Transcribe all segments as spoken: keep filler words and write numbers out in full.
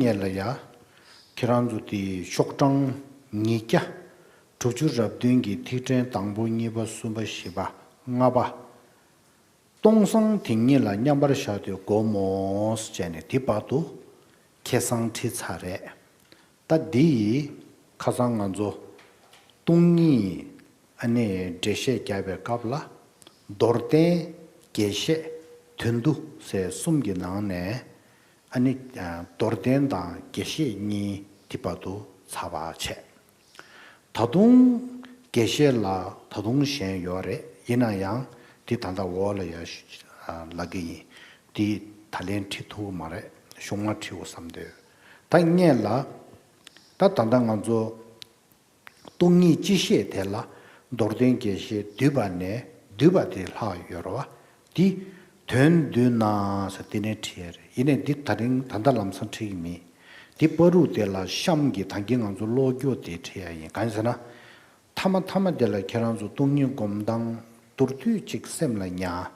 ངེད་ལ་ཡ། ཁྱེད་རང་ཚོ་དེ་ཤོག་གྲངས་ཉིས་བརྒྱ། དྲུག་ཅུ་རེ་བདུན་གྱི་ཐིག་ཕྲེང་དང་པོ་གཉིས་པ་གསུམ་པ་བཞི་པ་ལྔ་པ། སྟོང་སང་དེ་ཉིད་ལ་མཉམ་པར་བཞག་སྟེ་བསྒོམ་མོ་ཟེར་ནས་དེ་བར་དུ་ཁ་སང་ཁྲིད་ཚར་རེད། ད་འདི་ཡིས་ཁ་སང་ང་ཚོ་སྟོང་ཉིད་ཨ་ནི་འགྲེལ་བཤད་རྒྱག་པའི་སྐབས་ལ་མདོར་བསྟན་རྒྱས་བཤད་དོན་བསྡུ་ཟེར་གསུམ་གྱི་ནང་ནས་ཨ་ནི་མདོར་བསྟན་དང་རྒྱས་བཤད་གཉིས་དེ་བར་དུ་ཚར་བ་བྱས། ད་དུང་རྒྱས་བཤད་ལ་ད་དུང་གཞན་ཡོད་རེད། ཡིན་ན་ཡང་དེ་ད་ལྟ་འོག་ལ་ཡ་ལབ་ཀྱི་ཡིན། དེ་ད་ལན་ཁྲིད་ཐུབ་ཀྱི་མ་རེད། གཞུག་མ་ཁྲིད་འོ་བསམ་འདོད། ད་ངས་ལ་ད་ད་ལྟ་ང་ཚོ་སྟོང་ཉིད་སྤྱི་བཤད་དེ་ལ་མདོར་བསྟན་རྒྱས་བཤད་བསྡུས་པ་ནས་བསྡུས་པ་དེ་ལྷག་ཡོད་རེད་བ། འདི་དོན་བསྡུས་ན་ཟེར་དེ་ནས་ཁྲིད་ཡ་རེད། ཡིན་ནའི་འདི་ད་རིང་ད་ལྟ་ལམ་སང་ཁྲིད་ཀྱི་མེད། འདི་བར་དུ་དེ་ལ་གཤམ་གྱི་ད་གིན་ང་ཚོ་ཀློག་རྒྱུ་དེ་ཁྲིད་ཡ་ཡིན། གང་ཡིན་ཟེར་ན། མཐའ་མ་མཐའ་མ་དེ་ལ་ཁྱེད་རང་ཚོ་སྟོང་ཉིད་སྒོམ་སྟངས་མདོར་བསྡུས་གཅིག་སེམས་ལ་ཉར།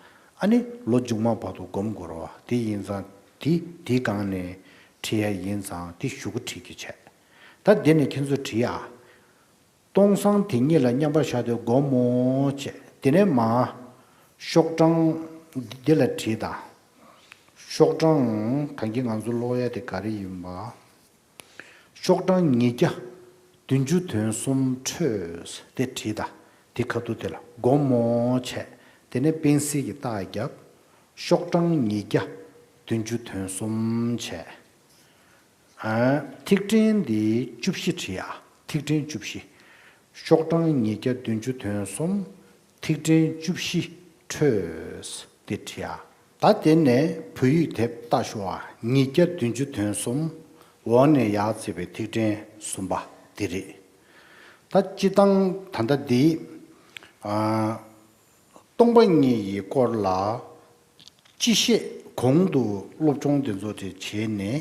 ཨ་ནི་ལོ་མཇུག་མ་བར་དུ་སྒོམ་དགོས་རེད་བ། དེ་ཡིན་ཙང་དེ་དེའི་སྒང་ནས་ཁྲིད་ཡ་ཡིན་ཙང་དེ་གཞུག་གུ་ཁྲིད་རྒྱུ་བྱས། ད་དེ་ནས་ཁྱེད་ཚོ་བྲིས་ཡ། སྟོང་སང་དེ་ཉིད་ལ་མཉམ་པར་བཞག་སྟེ་བསྒོམ་མོ་བྱས། དེ་ནས་མ། ཤོག་གྲངས་འདི་ལ་བྲིས་དང་། ཤོག་གྲངས་ད་གིན་ང་ཚོ་ཀློག་ཡ་དེ་ག་རེ་ཡིན་པ། ཤོག་གྲངས་ཉིས་བརྒྱ་བདུན་ཅུ་དོན་གསུམ་འཕྲོས་དེ་བྲིས་དང་། དེ་ཁ་ཐུག་དེ་ལ་སྒོམ་མོ་བྱས། དེ་ནས་པེན་སིལ་གྱི་རྟགས་བརྒྱབ། ཤོག་གྲངས་ཉིས་བརྒྱ་བདུན་ཅུ་དོན་གསུམ་བྱས། ཨ། ཐིག་ཕྲེང་འདི་བཅུ་བཞི་བྲིས་ཡ། ཐིག་ཕྲེང་བཅུ་བཞི། ཤོག་གྲངས་ཉིས་བརྒྱ་བདུན་ཅུ་དོན་གསུམ། ཐིག་ཕྲེང་བཅུ་བཞི་འཕྲོས་དེ་བྲིས་ཡ། ད་དེ་ནས་བོད་ཡིག་དེབ་ལྟ་ཞོག་ཨ། ཉིས་བརྒྱ་བདུན་ཅུ་དོན་གསུམ། འོག་ནས་ཡར་བརྩིས་པའི་ཐིག་ཕྲེང་གསུམ་པ་འདི་རེད། ད་སྤྱི་བཏང་ད་ལྟ་འདི། ཨ། སྟོང་པ་ཉིད་ཀྱི་སྐོར་ལ། སྤྱི་བཤད་གོང་དུ་སློབ་སྦྱོང་དེ་ཚོ་དེ་བྱས་ནས།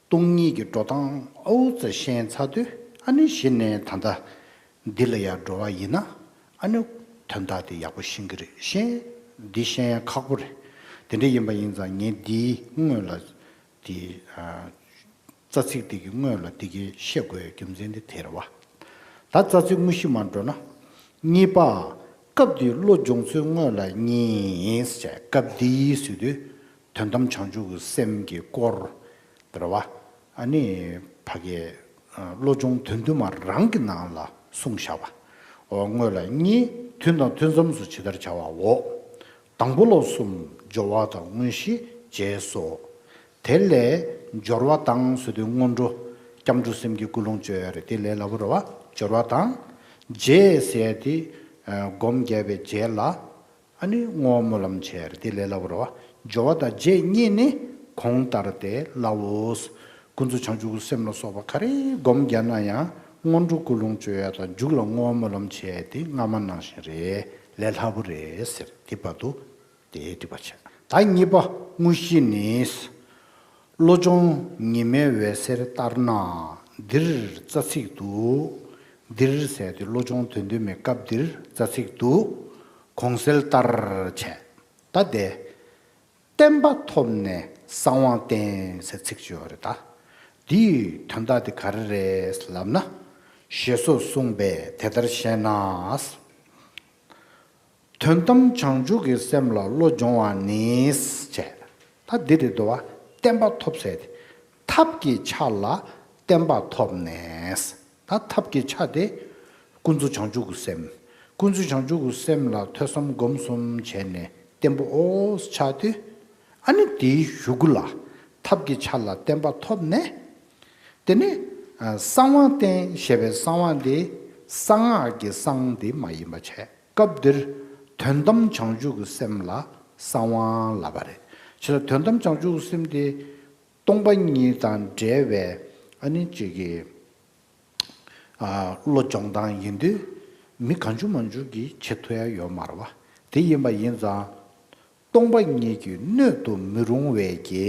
སྟོང་ཉིད་ཀྱི་འགྲོ་སྟངས་ཨའུ་ཙི་ཤེས་ཚར་དུས་ཨ་ནི་གཞི་ནས་ད་ལྟ་འདི་ལ་ཡར་འགྲོ་བ་ཡིན་ན་ཨ་ནི་དོན་དག་དེ་ཡག་པོ་ཤེས་ཀྱི་རེད། ཤེས། འདི་ཤེས་ཡ་ཁག་པོ་རེད། དེ་འདྲ་ཡིན་པ་ཡིན་ཙང་ངས་འདིའི་སྔོན་ལ་དེ། ཨ། རྩ་ཚིག་དེ་གི་སྔོན་ལ་དེ་གི་བཤད་དགོས་རྒྱུ་མཚན་དེ་དེ་རེད་བ། ད་རྩ་ཚིག་དངོས་གཞི་མར་འགྲོ་ན། གཉིས་པ། སྐབས་འདིའི་བློ་སྦྱོང་ཚུལ་དངོས་ལ་གཉིས་བྱས། སྐབས་འདིའི་ཟེར་དུས་དོན་དམ་བྱང་ཆུབ་ཀྱི་སེམས་ཀྱི་སྐོར་དེ་རེད་བ། ཨ་ནི་ཕ་གིའི་བློ་སྦྱོང་དོན་བསྡུ་མ་རང་གི་ནང་ལ་གསུངས་བཞག་པ། འོ་དངོས་ལ་གཉིས། ཐུན་དང་ཐུན་མཚམས་སུ་ཇི་ལྟར་བྱ་བའོ། དང་པོ་ལ་གསུམ། སྦྱོར་བ་དང་དངོས་གཞི་རྗེས་སོ། དེ་ལས་སྦྱོར་བ་དང་ཟེར་དུས་སྔོན་འགྲོ་སྐྱབས་འགྲོ་སེམས་བསྐྱེད་ཀུན་སློང་བཅོས་ཡ་རེད། དེ་ལས་སླ་པོ་རེད་བ། སྦྱོར་བ་དང་། རྗེས་ཟེར་ཡ་དེ་སྒོམ་རྒྱག་པའི་རྗེས་ལ་ཨ་ནི་བསྔོ་བ་སྨོན་ལམ་བྱས་ཡ་རེད། དེ་ལས་སླ་པོ་རེད་བ། སྦྱོར་བ་དང་རྗེས་གཉིས་ནི་གོང་ལྟར་ཏེ་སླའོ། ཀུན་རྫོབ་བྱང་ཆུབ་ཀྱི་སེམས་ལ་སོགས་པ་ག་རེ་སྒོམ་རྒྱག་ན་ཡང་སྔོན་འགྲོ་ཀུན་སློང་བཅོས་ཡ་དང་མཇུག་ལ་བསྔོ་བ་སྨོན་ལམ་བྱས་ཏེ་སྔ་མ་ནང་བཞིན་རེད། ལས་སླ་པོ་རེད་ཟེར། དེ་བར་དུ་དེ་འགྲིག་པ་བྱས། ད་གཉིས་པ་དངོས་གཞི་ནི། བློ་སྦྱོང་ཉི་མའི་འོད་ཟེར་ལྟར་ན་འདིར་རྩ་ཚིག་ཏུ། འདིར་ཟེར་ཏེ་བློ་སྦྱོང་དོན་བསྡུ་མའི་སྐབས་འདིར་རྩ་ཚིག་ཏུ། གོང་གསལ་ལྟར་བྱས། ད་དེ། བརྟན་པ་ཐོབ་ནས་གསང་བ་བསྟན་ཟེར་ཚིག་ཅིག་ཡོད་རེད་ད། འདིའི་དོན་དག་དེ་ག་རེ་རེད་ལབ་ན། ཞེས་སོགས་གསུངས་པས་དེ་ལྟར་ཤེས་ན། དོན་དམ་བྱང་ཆུབ་ཀྱི་སེམས་ལ་བློ་སྦྱོང་བ་ནི་བྱས། ད་འདི་རེད་འདུག་བ། བརྟན་པ་ཐོབ་ཟེར་ཏེ། ཐབས་ཀྱི་ཆ་ལ་བརྟན་པ་ཐོབ་ནས། ད་ཐབས་ཀྱི་ཆ་དེ་ཀུན་རྫོབ་བྱང་ཆུབ་ཀྱི་སེམས། ཀུན་རྫོབ་བྱང་ཆུབ་ཀྱི་སེམས་ལ་ཐོས་བསམ་སྒོམ་གསུམ་བྱས་ནས་བརྟན་པོ་ཨོ་ཆགས་དུས། ཨ་ནི་དེའི་གཞུག་གུ་ལ་ཐབས་ཀྱི་ཆ་ལ་བརྟན་པ་ཐོབ་ནས། དེ་ནི་ཨ་གསང་བ་བསྟན་ཞེས་པའི་གསང་བ་འདི་གསང་སྔགས་ཀྱི་གསང་འདི་མ་ཡིན་པ་བྱས། སྐབས་འདིར་དོན་དམ་བྱང་ཆུབ་ཀྱི་སེམས་ལ་གསང་བ་ལབ་པ་རེད། བྱས་ཙང་དོན་དམ་བྱང་ཆུབ་ཀྱི་སེམས་དེ་སྟོང་པ་ཉིད་དང་འབྲེལ་བའི་ཨ་ནི་གཅིག་གི་ཨ་བློ་སྦྱོང་སྟངས་ཡིན་དུས་མི་གང་བྱུང་མང་བྱུང་གིས་བྱེད་ཐུབ་ཡ་ཡོད་མ་རེད་བ། དེ་ཡིན་པ་ཡིན་ཙང་སྟོང་པ་ཉིད་ཀྱི་སྣོད་དུ་མི་རུང་བའི་གི་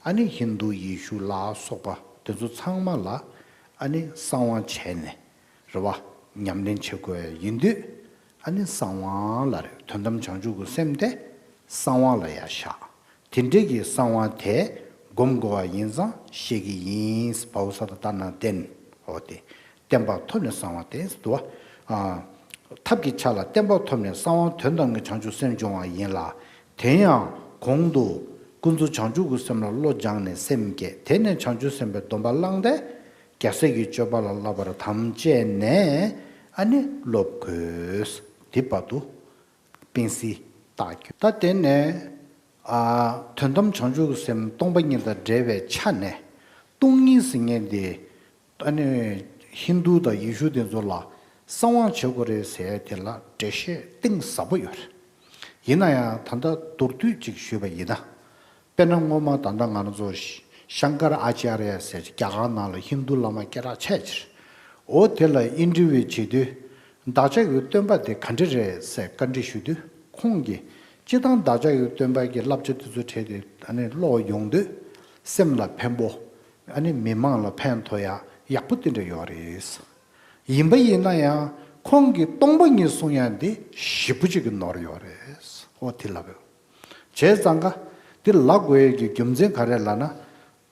ཨ་ནི་ཧིན་དུ་ཡེ་ཤུ་ལ་སོགས་པ་དེ་ཚོ་ཚང་མ་ལ་ཨ་ནི་གསང་བ་བྱས་ནས། རེད་བ། ཉམས་ལེན་བྱེད་དགོས་ཡིན་དུས་ཨ་ནི་གསང་བ་ལ་རེད། དོན་དམ་བྱང་ཆུབ་ཀྱི་སེམས་དེ་གསང་བ་ལ་ཡ་བཞག་དེ་འདྲའི་གི་གསང་བ་དེ་ སྒོམ་དགོས་པ་ཡིན་ཙང་བཤད་ཀྱི་ཡིན། བའོ་ས་ད་ལྟ་ན་བསྟན། འོ་དེ། བརྟན་པ་ཐོབ་ནས་གསང་བ་བསྟན་ཟེར་དུས། ཨ། ཐབས་ཀྱི་ཆ་ལ་བརྟན་པ་ཐོབ་ནས་གསང་བ་དོན་དམ་གྱི་བྱང་ཆུབ་སེམས་འབྱུང་བ་ཡིན་ལ། དེ་ཡང་གོང་དུ་ཀུན་རྫོབ་བྱང་ཆུབ་ཀྱི་སེམས་ལ་བློ་སྦྱངས་ནས་སེམས་བསྐྱེད། དེ་ནས་བྱང་ཆུབ་སེམས་དཔའི་སྡོམ་པ་བླངས་ཏེ། རྒྱལ་སྲས་ཀྱི་སྤྱོད་པ་ལ་བསླབ་པར་དམ་བཅས་ནས་ཨ་ནི་སློབ་དགོས། དེ་བར་དུ་སྤེལ་གསལ་བཏགས་རྒྱུ། ད་དེ་ནས་ཨ། དོན་དམ་བྱང་ཆུབ་ཀྱི་སེམས་སྟོང་པ་ཉིད་དང་འབྲེལ་བའི་ཆ་ནས། སྟོང་ཉིད་ཟེར་མཁན་དེ་ཨ་ནི་ཧིན་རྡུ་དང་ཡེ་ཤུ་དེ་ཚོ་ལ་གསང་བ་བྱེད་དགོས་རེད་ཟེར་དེ་ལ་འགྲེལ་བཤད་གཏིང་ཟབ་པོ་ཡོད་རེད། ཡིན་ན་ཡང་ད་ལྟ་མདོར་བསྡུས་ཅིག་ཞུས་པ་ཡིན་ན། དཔེར་ན་སྔོན་མ་ད་ལྟ་ང་རང་ཚོ་ཤང་ཀར་ཨ་ཅཱརྱ་ཟེར་རྒྱ་གར་ནང་ལ་ཧིན་རྡུ་བླ་མ་སྐད་གྲགས་ཆེ་ཆེར། འོ་དེ་ལ་ཨིན་ཊར་བིའུ་བྱེད་དུས། བདག་ཅག་གི་སྟོན་པ་དེ་ག་འདྲ་རེད་ཟེར་བཀའ་འདྲི་ཞུ་དུས། ཁོང་གིས་སྤྱིར་བཏང་བདག་ཅག་གི་སྟོན་པ་གི་བསླབ་བྱ་དེ་ཚོ་གྲས་དེ་ཨ་ནི་ཀློག་ཡོང་དུས། སེམས་ལ་ཕན་པོ། ཨ་ནི་མི་མང་ལ་ཕན་ཐོགས་ཡ་ཡག་པོ་དེ་འདྲ་ཡོད་རེད། ཡིན་པ་ཡིན་ན་ཡང་ཁོང་གིས་སྟོང་པ་ཉིད་གསུང་ཡ་འདི་ཞེ་པོ་ཅིག་གི་ནོར་ཡོད་རེད། འོ་དེ་ལབ་ཡོད། བྱས་ཙང་ཀ་དེ་ལབ་དགོས་ཡས་ཀྱི་རྒྱུ་མཚན་ག་རེ་ལབ་ན།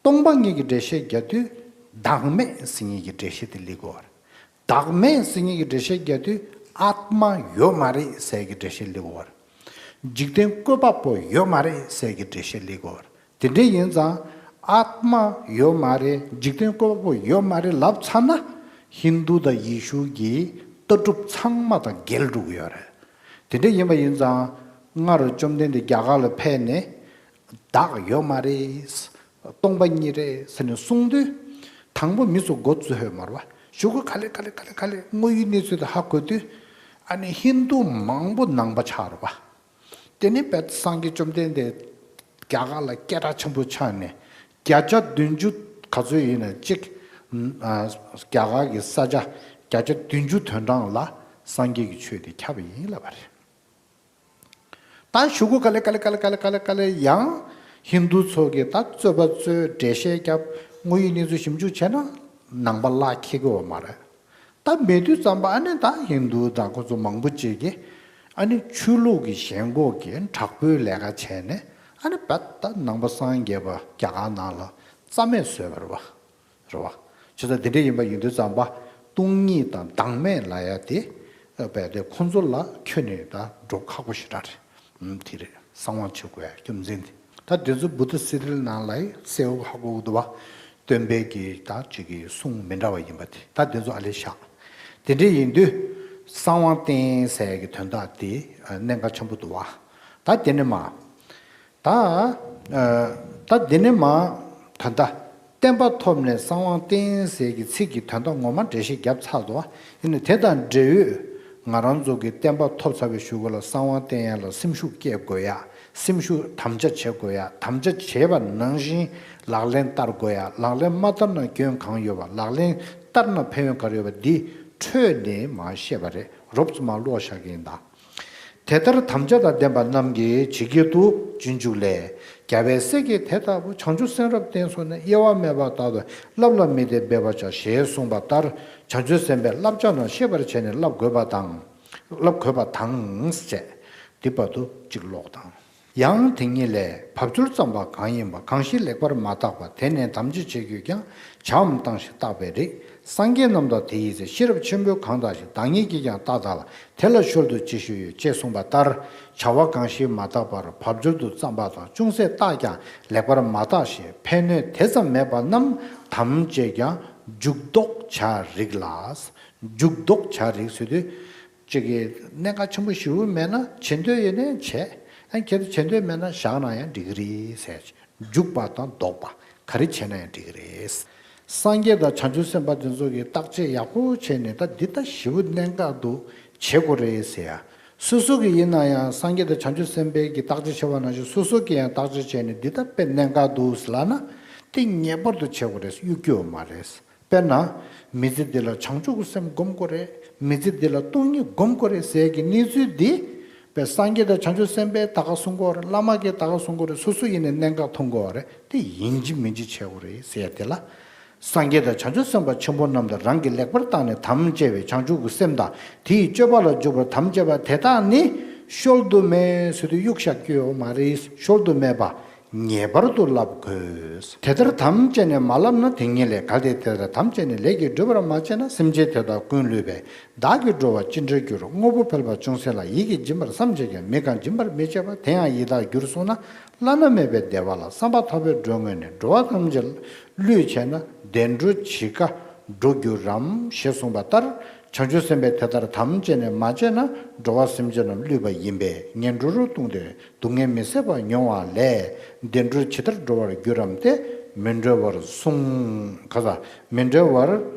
སྟོང་པ་ཉིད་ཀྱི་འགྲེལ་བཤད་རྒྱག་དུས་བདག་མེད་ཟེར་མཁན་གྱི་འགྲེལ་བཤད་དེ་སླེབས་ཀྱི་ཡོད་རེད། བདག་མེད་ཟེར་མཁན་གྱི་འགྲེལ་བཤད་རྒྱག་དུས་ཨཱཏྨ་ཡོད་མ་རེད་ཟེར་གྱི་འགྲེལ་བཤད་སླེབས་ཀྱི་ཡོད་རེད། འཇིག་རྟེན་བཀོད་པ་པོ་ཡོད་མ་རེད་ཟེར་གྱི་འགྲེལ་བཤད་སླེབས་ཀྱི་ཡོད་རེད། དེ་འདྲ་ཡིན་ཙང་ཨཱཏྨ་ཡོད་མ་རེད། འཇིག་རྟེན་བཀོད་པ་པོ་ཡོད་མ་རེད་ལབ་ཚར་ན། ཧིན་རྡུ་དང་ཡེ་ཤུ་གི་ལྟ་གྲུབ་ཚང་མ་དང་འགལ་འགྲོ་གི་ཡོད་རེད། དེ་འདྲ་ཡིན་པ་ཡིན་ཙང་སྔར་བཅོམ་ལྡན་འདས་རྒྱ་གར་ལ་ཕེབས་ནས་བདག་ཡོད་མ་རེད། སྟོང་པ་ཉིད་རེད་ཟེར་ནས་གསུངས་དུས། དང་པོ་མི་ཚོ་མགོ་ཚོས་ཡོད་མ་རེད་པ། གཞུག་གུ་ག་ལེ་ག་ལེ་ག་ལེ་ག་ལེ་དངོས་ཡོད་གནས་ཚུལ་དེ་ཧ་གོ་དུས། ཨ་ནི་ཧིན་རྡུ་མང་པོ་ནང་པ་ཆགས་རེད་པ། དེ་ནས་བས་སངས་རྒྱས་བཅོམ་ལྡན་འདས་རྒྱ་གར་ལ་སྐད་གྲགས་ཆེན་པོ་ཆགས་ནས་བརྒྱ་ཆ་བདུན་ཅུ་ག་ཚོད་ཡིན་ན་གཅིག་ཨ། རྒྱ་གར་གྱི་ས་ཆ་བརྒྱ་ཆ་བདུན་ཅུ་དོན་གྲངས་ལ་སངས་རྒྱས་ཀྱི་ཆོས་དེ་ཁྱབ་པ་ཡིན་ལབ་པ་རེད། ད་གཞུག་གུ་ག་ལེ་ག་ལེ་ག་ལེ་ག་ལེ་ག་ལེ་ག་ལེ་ཡང་ཧིན་རྡུ་ཚོ་གིས་ད་རྩོད་པ་རྩོད། འགྲེལ་བཤད་རྒྱབ། དངོས་ཡོད་གནས་ཚུལ་ཞིབ་འཇུག་བྱས་ན་ནང་པ་བརླག་འཁེལ་གི་ཡོད་མ་རེད། ད་མེད་དུས་ཙམ་པ་ཨ་ནི་ད་ཧིན་རྡུ་དང་ཁོ་ཚོ་མང་པོ་ཅིག་གིས་ཨ་ནི་ཆོས་ལུགས་ཀྱི་ཞེན་ཁོག་གི་དྲག་པོའི་ལས་ཀ་བྱས་ནས། ཨ་ནི་བད་ད་ནང་པ་སངས་རྒྱས་པ་རྒྱ་གར་ནང་ལ་རྩ་མེད་བཟོས་པ་རེད་པ། རེད་པ། བྱས་ཙང་དེ་འདྲ་ཡིན་པ་ཡིན་དུས་ཙམ་པ་སྟོང་ཉིད་དང་བདག་མེད་ལབ་ཡ་དེ་བས་དེ་ཁོ་ཚོ་ལ་ཁྱོན་ནས་ད་འགྲོ་ཁག་པོ་ཞེ་དྲག་རེད། ཨུམ། དེ་རེད། གསང་བ་བྱེད་དགོས་ཡ་རྒྱུ་མཚན་དེ། ད་དེ་ཚོ་བུདྡྷ་སི་ཊིའི་ནང་ལ་གསལ་པོ་ཧ་གོ་གི་འདུག་པ། སྟོན་པའི་གི་ད་ཅིག་གི་གསུང་མི་འདྲ་བ་ཡིན་པ་དེ། ད་དེ་ཚོ་ཨ་ལས་བཞག་དེ་འདྲ་ཡིན་དུས་གསང་བ་བསྟན་ཟེར་ཡ་གི་དོན་དག་དེ་གནད་འགག་ཆེན་པོ་འདུག་པ། ད་དེ་ནས་མ། ད། ཨ། ད་དེ་ནས་མ། ད་ལྟ་བརྟན་པ་ཐོབ་ནས་གསང་བ་བསྟན་ཟེར་གྱི་ཚིག་གི་དོན་དག་ངོ་མ་འགྲེལ་བཤད་བརྒྱབ་ཚར་འདུག་ཡིན་ནའི་དེ་དང་འབྲེལ་ཡོད་ང་རང་ཚོ་གི་བརྟན་པ་ཐོབ་ཚར་བའི་གཞུག་གུ་ལ་གསང་བ་བསྟན་ཡ་ལ་སེམས་ཤུགས་བསྐྱེད་དགོས་ཡ། སེམས་ཤུགས་དམ་བཅའ་བྱེད་དགོས་ཡ། དམ་བཅའ་བྱས་པ་ནང་བཞིན་ལག་ལེན་བསྟར་དགོས་ཡ། ལག་ལེན་མ་བསྟར་ན་སྐྱོན་གང་ཡོད་པ། ལག་ལེན་བསྟར་ན་ཕན་ཡོན་ག་རེ་ཡོད་པ་འདི་འཕྲོས་ནས་མར་བཤད་པ་རེད། རོབ་ཙམ་མར་ཀློག་བཞག་གི་ཡིན་ད། དེ་ལྟར་དམ་བཅའ་དང་ལྡན་པ་རྣམས་ཀྱི་བྱེད་ཀྱི་དུ་སྤྱོད་འཇུག་ལས། རྒྱལ་བའི་སྲས་ཀྱིས་དེ་ལྟ་བུ་བྱང་ཆུབ་སེམས་རབ་བརྟན་གསུངས་ནས། དབྱེ་བ་མེད་པ་ལྟར་དུ་བསླབ་ལ་མི་ལྟོས་འབད་པར་བྱ་ཞེས་གསུངས་པ་ལྟར། བྱང་ཆུབ་སེམས་དཔའི་བསླབ་བྱ་རྣམས་ཤེས་པར་བྱས་ནས་བསླབ་དགོས་པ་དང་། བསླབ་དགོས་པ་དང་ཞེས། འདི་བར་དུ་གཅིག་ཀློག་དང་། ཡང་དེ་ཉིད་ལས། བབ་ཅོལ་བརྩམས་པ་གང་ཡིན་པ། གང་ཞིག་ལེགས་པར་མ་བརྟགས་པ། དེ་ནི་དམ་བཅས་བྱེད་དགོས་ཀྱང་། བྱའམ་བཏང་ཞིང་བརྟག་པའི་རིགས། སངས་རྒྱས་རྣམས་དང་དེ་ཡི་ཚེ། ཤེས་རབ་ཆེན་པོས་གང་བརྟགས་ཤིང་། བདག་ཉིད་ཀྱིས་ཀྱང་བརྟགས་བརྟགས་ལ། དེ་ལ་བཤོལ་དུ་ཅི་ཞིག་ཡོད། ཅེས་གསུངས་པ་ལྟར། བྱ་བ་གང་ཞིག་མ་བརྟགས་པར་བབ་ཅོལ་དུ་བརྩམས་པ་དང་། ཅུང་ཟད་བརྟགས་ཀྱང་ལེགས་པར་མ་བརྟགས་ཤིང་ཕན་གནོད་དེ་ཙམ་མེད་པ་རྣམས་དམ་བཅས་ཀྱང་འཇུག་ལྡོག་བྱ་རིགས་ལ། འཇུག་ལྡོག་བྱ་རིགས་ཟེར་དུས། གཅིག་གིས་གནད་འགག་ཆེན་པོ་ཞེ་པོ་མེད་ན། བྱེད་འདོད་ཡོད་ན་བྱེད། ཨ། གལ་ཏེ་བྱེད་འདོད་མེད་ན་བཞག་ན་ཡང་འགྲིག་གི་རེད་ཟེར། འཇུག་པ་དང་ལྡོག་པ་ག་རེ་བྱས་ན་ཡང་འགྲིག་གི་རེད། སངས་རྒྱས་དང་བྱང་ཆུབ་སེམས་དཔའ་དེ་ཚོ་གིས་བརྟག་དཔྱད་ཡག་པོ་བྱས་ནས། ད་འདི་ད་ཞེ་པོ་གནད་འགག་འདུག་བྱེད་དགོས་རེད་ཟེར་ཡ། སོ་སོ་གིས་ཡིན་ན་ཡང་སངས་རྒྱས་དང་བྱང་ཆུབ་སེམས་དཔའི་གི་བརྟག་དཔྱད་བྱས་པ་ནང་བཞིན་སོ་སོ་གིས་ཡང་བརྟག་དཔྱད་བྱས་ནས། འདི་ད་དཔེ་གནད་འགག་འདུག་ཟེར་ལབ་ན། དེ་ངེས་པར་དུ་བྱེད་དགོས་རེད། གཡུག་རྒྱུ་ཡོད་མ་རེད། དཔེར་ན། མི་ཚེ་འདི་ལ་བྱང་ཆུབ་ཀྱི་སེམས་སྒོམ་དགོས་རེད། མི་ཚེ་འདི་ལ་སྟོང་ཉིད་སྒོམ་དགོས་རེད་ཟེར་གྱི་གནས་ཚུལ་འདི། དཔེར་སངས་རྒྱས་དང་བྱང་ཆུབ་སེམས་དཔས་ད་ག་གསུང་གི་ཡོད་རེད། བླ་མ་གིས་ད་ག་གསུང་གི་ཡོད་རེད། སོ་སོ་ཡིན་ནའི་གནད་འགག་མཐོང་གི་ཡོད་རེད། དེ་ཡིན་གཅིག་མིན་གཅིག་བྱེད་དགོས་རེད་ཟེར་དེ་ལ། སངས་རྒྱས་དང་བྱང་ཆུབ་སེམས་དཔའ་ཆེན་པོ་རྣམས་དང་རང་གིས་ལེགས་པར་བརྟགས་ནས་དམ་བཅས་པའི་བྱང་ཆུབ་ཀྱི་སེམས་དང་། དེ་ཡི་སྤྱོད་པ་ལ་འཇུག་པར་དམ་བཅས་པ་དེ་དག་ནི་བཤོལ་དུ་མེད་ཟེར་དུས་གཡུག་བཞག་རྒྱུ་ཡོད་མ་རེད། བཤོལ་དུ་མེད་པ། ངེས་པར་དུ་བསླབ་དགོས། དེ་ལྟར་དམ་བཅས་ནས་མ་བསླབས་ན་དེ་ཉིད་ལས། གལ་ཏེ་དེ་ལྟར་དམ་བཅས་ནས་ལས་ཀྱིས་བསྒྲུབ་པར་མ་བྱས་ན། སེམས་ཅན་དེ་དག་ཀུན་བསླུས་པས། བདག་གིས་འགྲོ་བ་ཅི་འདྲར་འགྱུར། དངོས་པོ་ཕལ་པ་ཅུང་ཟད་ལ། ཡིད་ཀྱིས་སྦྱིན་པར་བསམ་བྱེད་ཀྱང་། མི་གང་སྦྱིན་པར་མི་བྱེད་པ། དེ་ཡང་ཡི་དྭགས་འགྱུར་གསུངས་ན། བླ་ན་མེད་པའི་བདེ་བ་ལ་བསམ་པ་ཐག་པས་འགྲོ་དངོས་ནས། འགྲོ་བ་ཐམས་ཅད་བསླུས་བྱས་ན། བདེ་འགྲོ་ཇི་ག་འགྲོ་འགྱུར་རམ། ཞེས་གསུངས་པ་ལྟར། བྱང་ཆུབ་སེམས་དཔས་དེ་ལྟར་དམ་བཅས་ནས་མ་བྱས་ན། འགྲོ་བ་སེམས་ཅན་རྣམས་བསླུས་པ་ཡིན་པས། ངན་འགྲོར་ལྟུང་སྟེ། སྡུག་བསྔལ་མི་བཟད་པ་མྱོང་བ་ལས། བདེ་འགྲོར་ཇི་ལྟར་འགྲོ་བར་འགྱུར་རམ་སྟེ། མི་འགྲོ་བར་གསུངས། ག་ས། མི་འགྲོ་བར་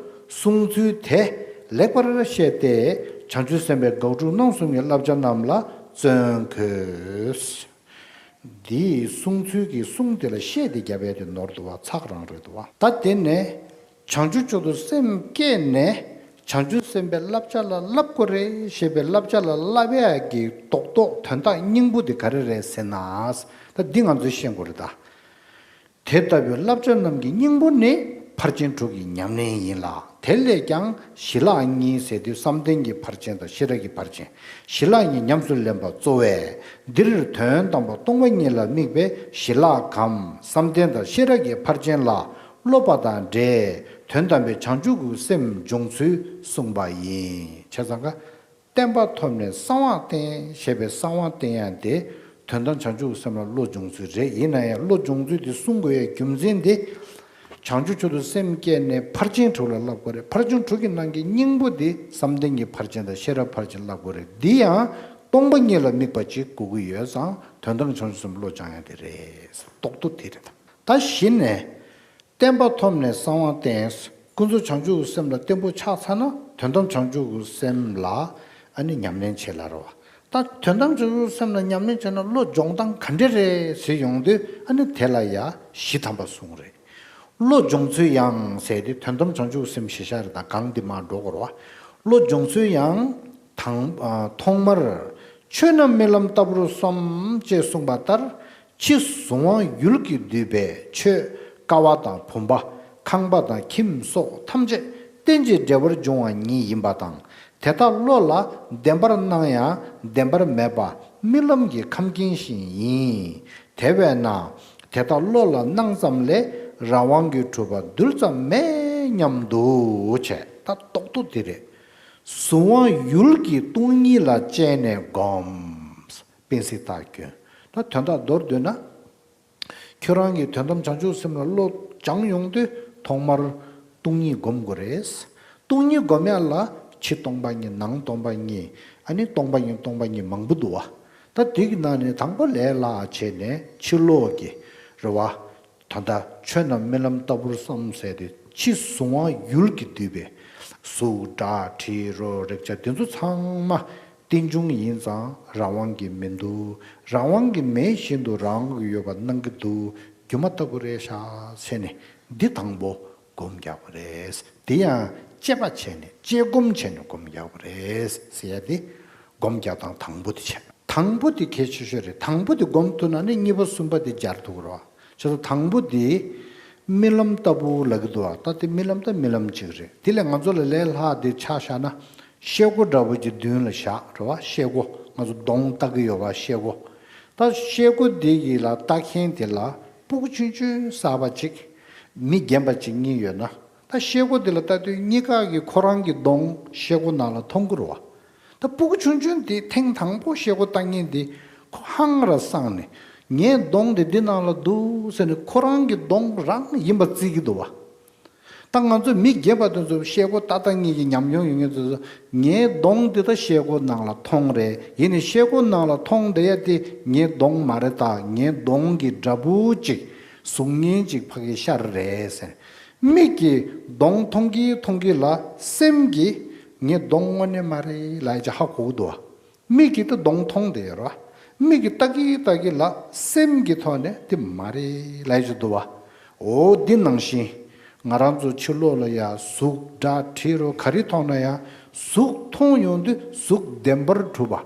གསུངས་ཚུལ་དེ་ལེགས་པར་བཤད་དེ། བྱང་ཆུབ་སེམས་དཔའི་དགག་སྒྲུབ་རྣམ་གསུམ་གྱི་བསླབ་བྱ་རྣམས་ལ་བརྩོན་དགོས། འདིའི་གསུང་ཚུལ་གྱི་གསུང་དེ་ལ་བཤད་དེ་རྒྱབ་ཡས་དེ་ནོར་འདུག་བ། ཚགས་རང་རེད་འདུག་བ། ད་དེ་ནས་བྱང་ཆུབ་མཆོག་ཏུ་སེམས་བསྐྱེད་ནས། བྱང་ཆུབ་སེམས་དཔའི་བསླབ་བྱ་ལ་བསླབ་དགོས་རེད་ཞེས་པའི་བསླབ་བྱ་ལ་བསླབ་ཡས་ཀྱི་རྡོག་རྡོག་དོན་དག་སྙིང་པོ་དེ་ག་རེ་རེད་ཟེར་ན། ད་འདི་ང་ཚོས་ཤེས་དགོས་རེད་ད། དེ་ལྟ་བུའི་བསླབ་བྱ་རྣམས་ཀྱི་སྙིང་པོ་ནི་ཕར་ཕྱིན་དྲུག་གི་ཉམས་ལེན་ཡིན་ལ། དེ་ལས་ཀྱང་ཞི་ལྷག་གཉིས་ཟེར་དུས་བསམ་གཏན་གྱི་ཕར་ཕྱིན་དང་ཤེས་རབ་ཀྱི་ཕར་ཕྱིན། ཞི་ལྷག་གཉིས་ཉམས་སུ་ལེན་པ་གཙོ་བས། འདིར་དོན་དམ་པ་སྟོང་པ་ཉིད་ལ་དམིགས་པའི་ཞི་ལྷག་གམ་བསམ་གཏན་དང་ཤེས་རབ་ཀྱི་ཕར་ཕྱིན་ལ་སློབ་པ་དང་འབྲེལ། དོན་དམ་པའི་བྱང་ཆུབ་ཀྱི་སེམས་འབྱུང་ཚུལ་གསུངས་པ་ཡིན། བྱས་ཙང་ཀ། བསྟན་པ་ཐོབ་ནས་གསང་བ་བསྟན་ཞེས་པའི་གསང་བ་བསྟན་ཡ་དེ། དོན་དམ་བྱང་ཆུབ་ཀྱི་སེམས་ལ་བློ་སྦྱོང་ཚུལ་རེད། ཡིན་ན་ཡང་བློ་སྦྱོང་ཚུལ་དེ་གསུང་དགོས་ཡའི་རྒྱུ་མཚན་དེ། བྱང་ཆུབ་མཆོག་ཏུ་སེམས་བསྐྱེད་ནས་ཕར་ཕྱིན་དྲུག་ལ་བསླབ་དགོས་རེད། ཕར་ཕྱིན་དྲུག་གི་ནང་གི་སྙིང་པོ་དེ་བསམ་གཏན་གྱི་ཕར་ཕྱིན་དང་ཤེས་རབ་ཕར་ཕྱིན་བསླབ་དགོས་རེད། འདི་ཡང་སྟོང་པ་ཉིད་ལ་དམིགས་པ་གཅིག་དགོས་ཀྱི་ཡོད་ཙང་། དོན་དམ་བྱང་ཆུབ་སེམས་བློ་སྦྱང་ཡ་དེ་རེད། རྡོག་རྡོག་དེ་རེད། ད་གཞི་ནས། བསྟན་པ་ཐོབ་ནས་གསང་བ་བསྟན། ཀུན་རྫོབ་བྱང་ཆུབ་ཀྱི་སེམས་ལ་བརྟན་པོ་ཆགས་ཚར་ན། དོན་དམ་བྱང་ཆུབ་ཀྱི་སེམས་ལ་ཨ་ནི་ཉམས་ལེན་བྱེད་ལ་རོ། ད་དོན་དམ་བྱང་ཆུབ་ཀྱི་སེམས་ལ་ཉམས་ལེན་བྱེད་ན་བློ་སྦྱོང་སྟངས་ག་འདྲ་རེད་ཟེར་ཡོང་དུས། ཨ་ནི་དེ་ལ་ཡ་གཞི་དམ་པ་གསུངས་རེད། བློ་སྦྱོང་ཚུལ་ཡང་ཟེར་དུས། དོན་དམ་བྱང་ཆུབ་ཀྱི་སེམས་ཞེས་བྱ་རེད། ད་གང་འདི་མ་འགྲོ་དགོས་རོ། བློ་སྦྱོང་ཚུལ་ཡང་དང་། ཐོག་མར་ཆོས་རྣམས་རྨི་ལམ་ལྟ་བུར་བསམ། ཅེས་གསུངས་པ་ལྟར། ཕྱི་གཟུང་བ་ཡུལ་གྱིས་བསྡུས་པའི་ཆོས། ཀ་བ་དང་བུམ་པ། ཁང་པ་དང་ཁྱིམ་སོགས་ཐམས་ཅད་རྟེན་ཅིང་འབྲེལ་བར་འབྱུང་བ་ཉིད་ཡིན་པ་དང་། དེ་དག་བློ་ལ་བདེན་པར་སྣང་ཡང་བདེན་པར་མེད་པ་རྨི་ལམ་གྱི་ཁམས་ཀྱི་ཞིང་ཡིན། དེ་བས་ན་དེ་དག་བློ་ལ་སྣང་ཙམ་ལས་རང་དབང་གིས་གྲུབ་པ་རྡུལ་ཙམ་མེད་སྙམ་དུ་བྱས། ད་རྡོག་རྡོག་དེ་རེད། གཟུང་བ་ཡུལ་གྱི་སྟོང་ཉིད་ལ་དཔྱད་ནས་བསྒོམ། སྤེན་སྲིད་སྟག་གོན། ད་དོན་དག་མདོར་བསྡུས་ན། ཁྱོད་རང་གིས་དོན་དམ་བྱང་ཆུབ་སེམས་ལ་བློ་སྦྱང་ཡོང་དུས། ཐོག་མར་སྟོང་ཉིད་སྒོམ་དགོས་རེད། སྟོང་ཉིད་སྒོམ་ཡ་ལ་ཕྱི་སྟོང་པ་ཉིད། ནང་སྟོང་པ་ཉིད། ཨ་ནི་སྟོང་པ་ཉིད། སྟོང་པ་ཉིད་མང་པོ་འདུག་བ། ད་དེ་གི་ནང་ནས་དང་པོ་ལས་སླ་བྱས་ནས་ཕྱི་ལོགས་ཀྱི་རེད་བ། ད་ལྟ་ཆོས་རྣམས་རྨི་ལམ་ལྟ་བུར་བསམ་ཟེར་ཏེ། ཕྱི་གཟུང་བ་ཡུལ་གྱིས་བསྡུས་པའི་གཟུགས་སྒྲ་དྲི་རོ་རེག་བྱ་འདི་ཚོ་ཚང་མ་རྟེན་འབྱུང་ཡིན་ཙང་རང་དབང་གིས་མི་འདུག། རང་དབང་གིས་མེད་བཞིན་དུ་རང་དབང་གིས་ཡོད་པ་སྣང་གི་འདུག། སྒྱུ་མ་ལྟ་བུ་རེད་ཤག་ཟེར་ནས་འདི་དང་པོ་སྒོམ་རྒྱག་པ་རེད། དེ་ཡང་དཔྱད་པ་བྱས་ནས། དཔྱད་སྒོམ་བྱས་ནས་སྒོམ་རྒྱག་པ་རེད་ཟེར་ཡ་དེ། སྒོམ་རྒྱག་སྟངས་དང་པོ་དེ་བྱས། དང་པོ་དེ་གལ་ཆེ་ཤོས་རེད། དང་པོ་དེ་སྒོམ་ཐུབ་ན་ནི་གཉིས་པ་གསུམ་པ་དེ་སྦྱར་ཐུབ་ཀྱི་རེད་བ། བྱས་ཙང་དང་པོ་དེ་རྨི་ལམ་ལྟ་བུ་ལབ་ཀྱི་འདུག་བ། ད་དེ་རྨི་ལམ་ད་རྨི་ལམ་གཅིག་རེད། དེ་ལས་ང་ཚོ་ལ་ལས་སླ་དེ་ཆ་བཞག་ན། ཤེལ་སྒོ་འདྲ་པོ་ཅིག་མདུན་ལ་བཞག་རེད་བ། ཤེལ་སྒོ་ང་ཚོ་གདོང་ལྟ་གི་ཡོད་བ། ཤེལ་སྒོ། ད་ཤེལ་སྒོ་དེ་གི་ལ་ལྟ་མཁན་དེ་ལ་སྤུ་གུ་ཆུང་ཆུང་གསར་པ་ཅིག། མི་རྒན་པ་ཅིག་གཉིས་ཡོད་ན། ད་ཤེལ་སྒོ་དེ་ལ་ལྟ་དུས་གཉིས་ཀ་གིས་ཁོ་རང་གི་གདོང་ཤེལ་སྒོ་ནང་ལ་མཐོང་གི་རེད་བ། ད་སྤུ་གུ་ཆུང་ཆུང་དེ་ཐེངས་དང་པོ་ཤེལ་སྒོ་ལྟ་མཁན་དེ་ཁོ་ཧང་ར་སངས་ནས། ངའི་གདོང་དེ་འདི་ནང་ལ་འདུག་ཟེར་ནས་ཁོ་རང་གི་གདོང་རང་ཡིན་པ་བརྩི་གི་འདུག་བ། ད་ང་ཚོ་མི་རྒན་པ་དེ་ཚོ་ཤེལ་སྒོ་ལྟ་ལྟ་མཁན་གྱི་ཉམས་མྱོང་ཡོད་མཁན་དེ་ཚོ། ངའི་གདོང་འདི་ད་ཤེལ་སྒོ་ནང་ལ་མཐོང་རེད། ཡིན་ནའི་ཤེལ་སྒོ་ནང་ལ་མཐོང་བསྡད་ཡ་དེ་ངའི་གདོང་མ་རེད། ད་ངའི་གདོང་གི་འདྲ་པོ་ཅིག་གཟུགས་བརྙན་ཅིག་ཕ་གིར་ཤར་རེད་ཟེར། མིག་གིས་གདོང་མཐོང་གི་མཐོང་གི་ལ། སེམས་ཀྱིས་ངའི་གདོང་དངོས་གནས་མ་རེད་ལབ་ཡ་ཅིག་ཧ་གོ་གི་འདུག་བ། མིག་གིས་ད་གདོང་མཐོང་བསྡད་ཡོད་རེད་བ། མིག་གིས་ལྟ་གི་ལྟ་གི་ལ། སེམས་ཀྱི་ཐོག་ནས་དེ་མ་རེད་ལབ་ཡ་ཅིག་འདུག་བ། འོ་འདི་ནང་བཞིན་ང་རང་ཚོ་ཕྱི་ལོགས་ལ་ཡ་གཟུགས་སྒྲ་དྲི་རོ་ག་རེ་མཐོང་ན་ཡང་། གཟུགས་མཐོང་ཡོང་དུས་གཟུགས་བདེན་པར་གྲུབ་པ།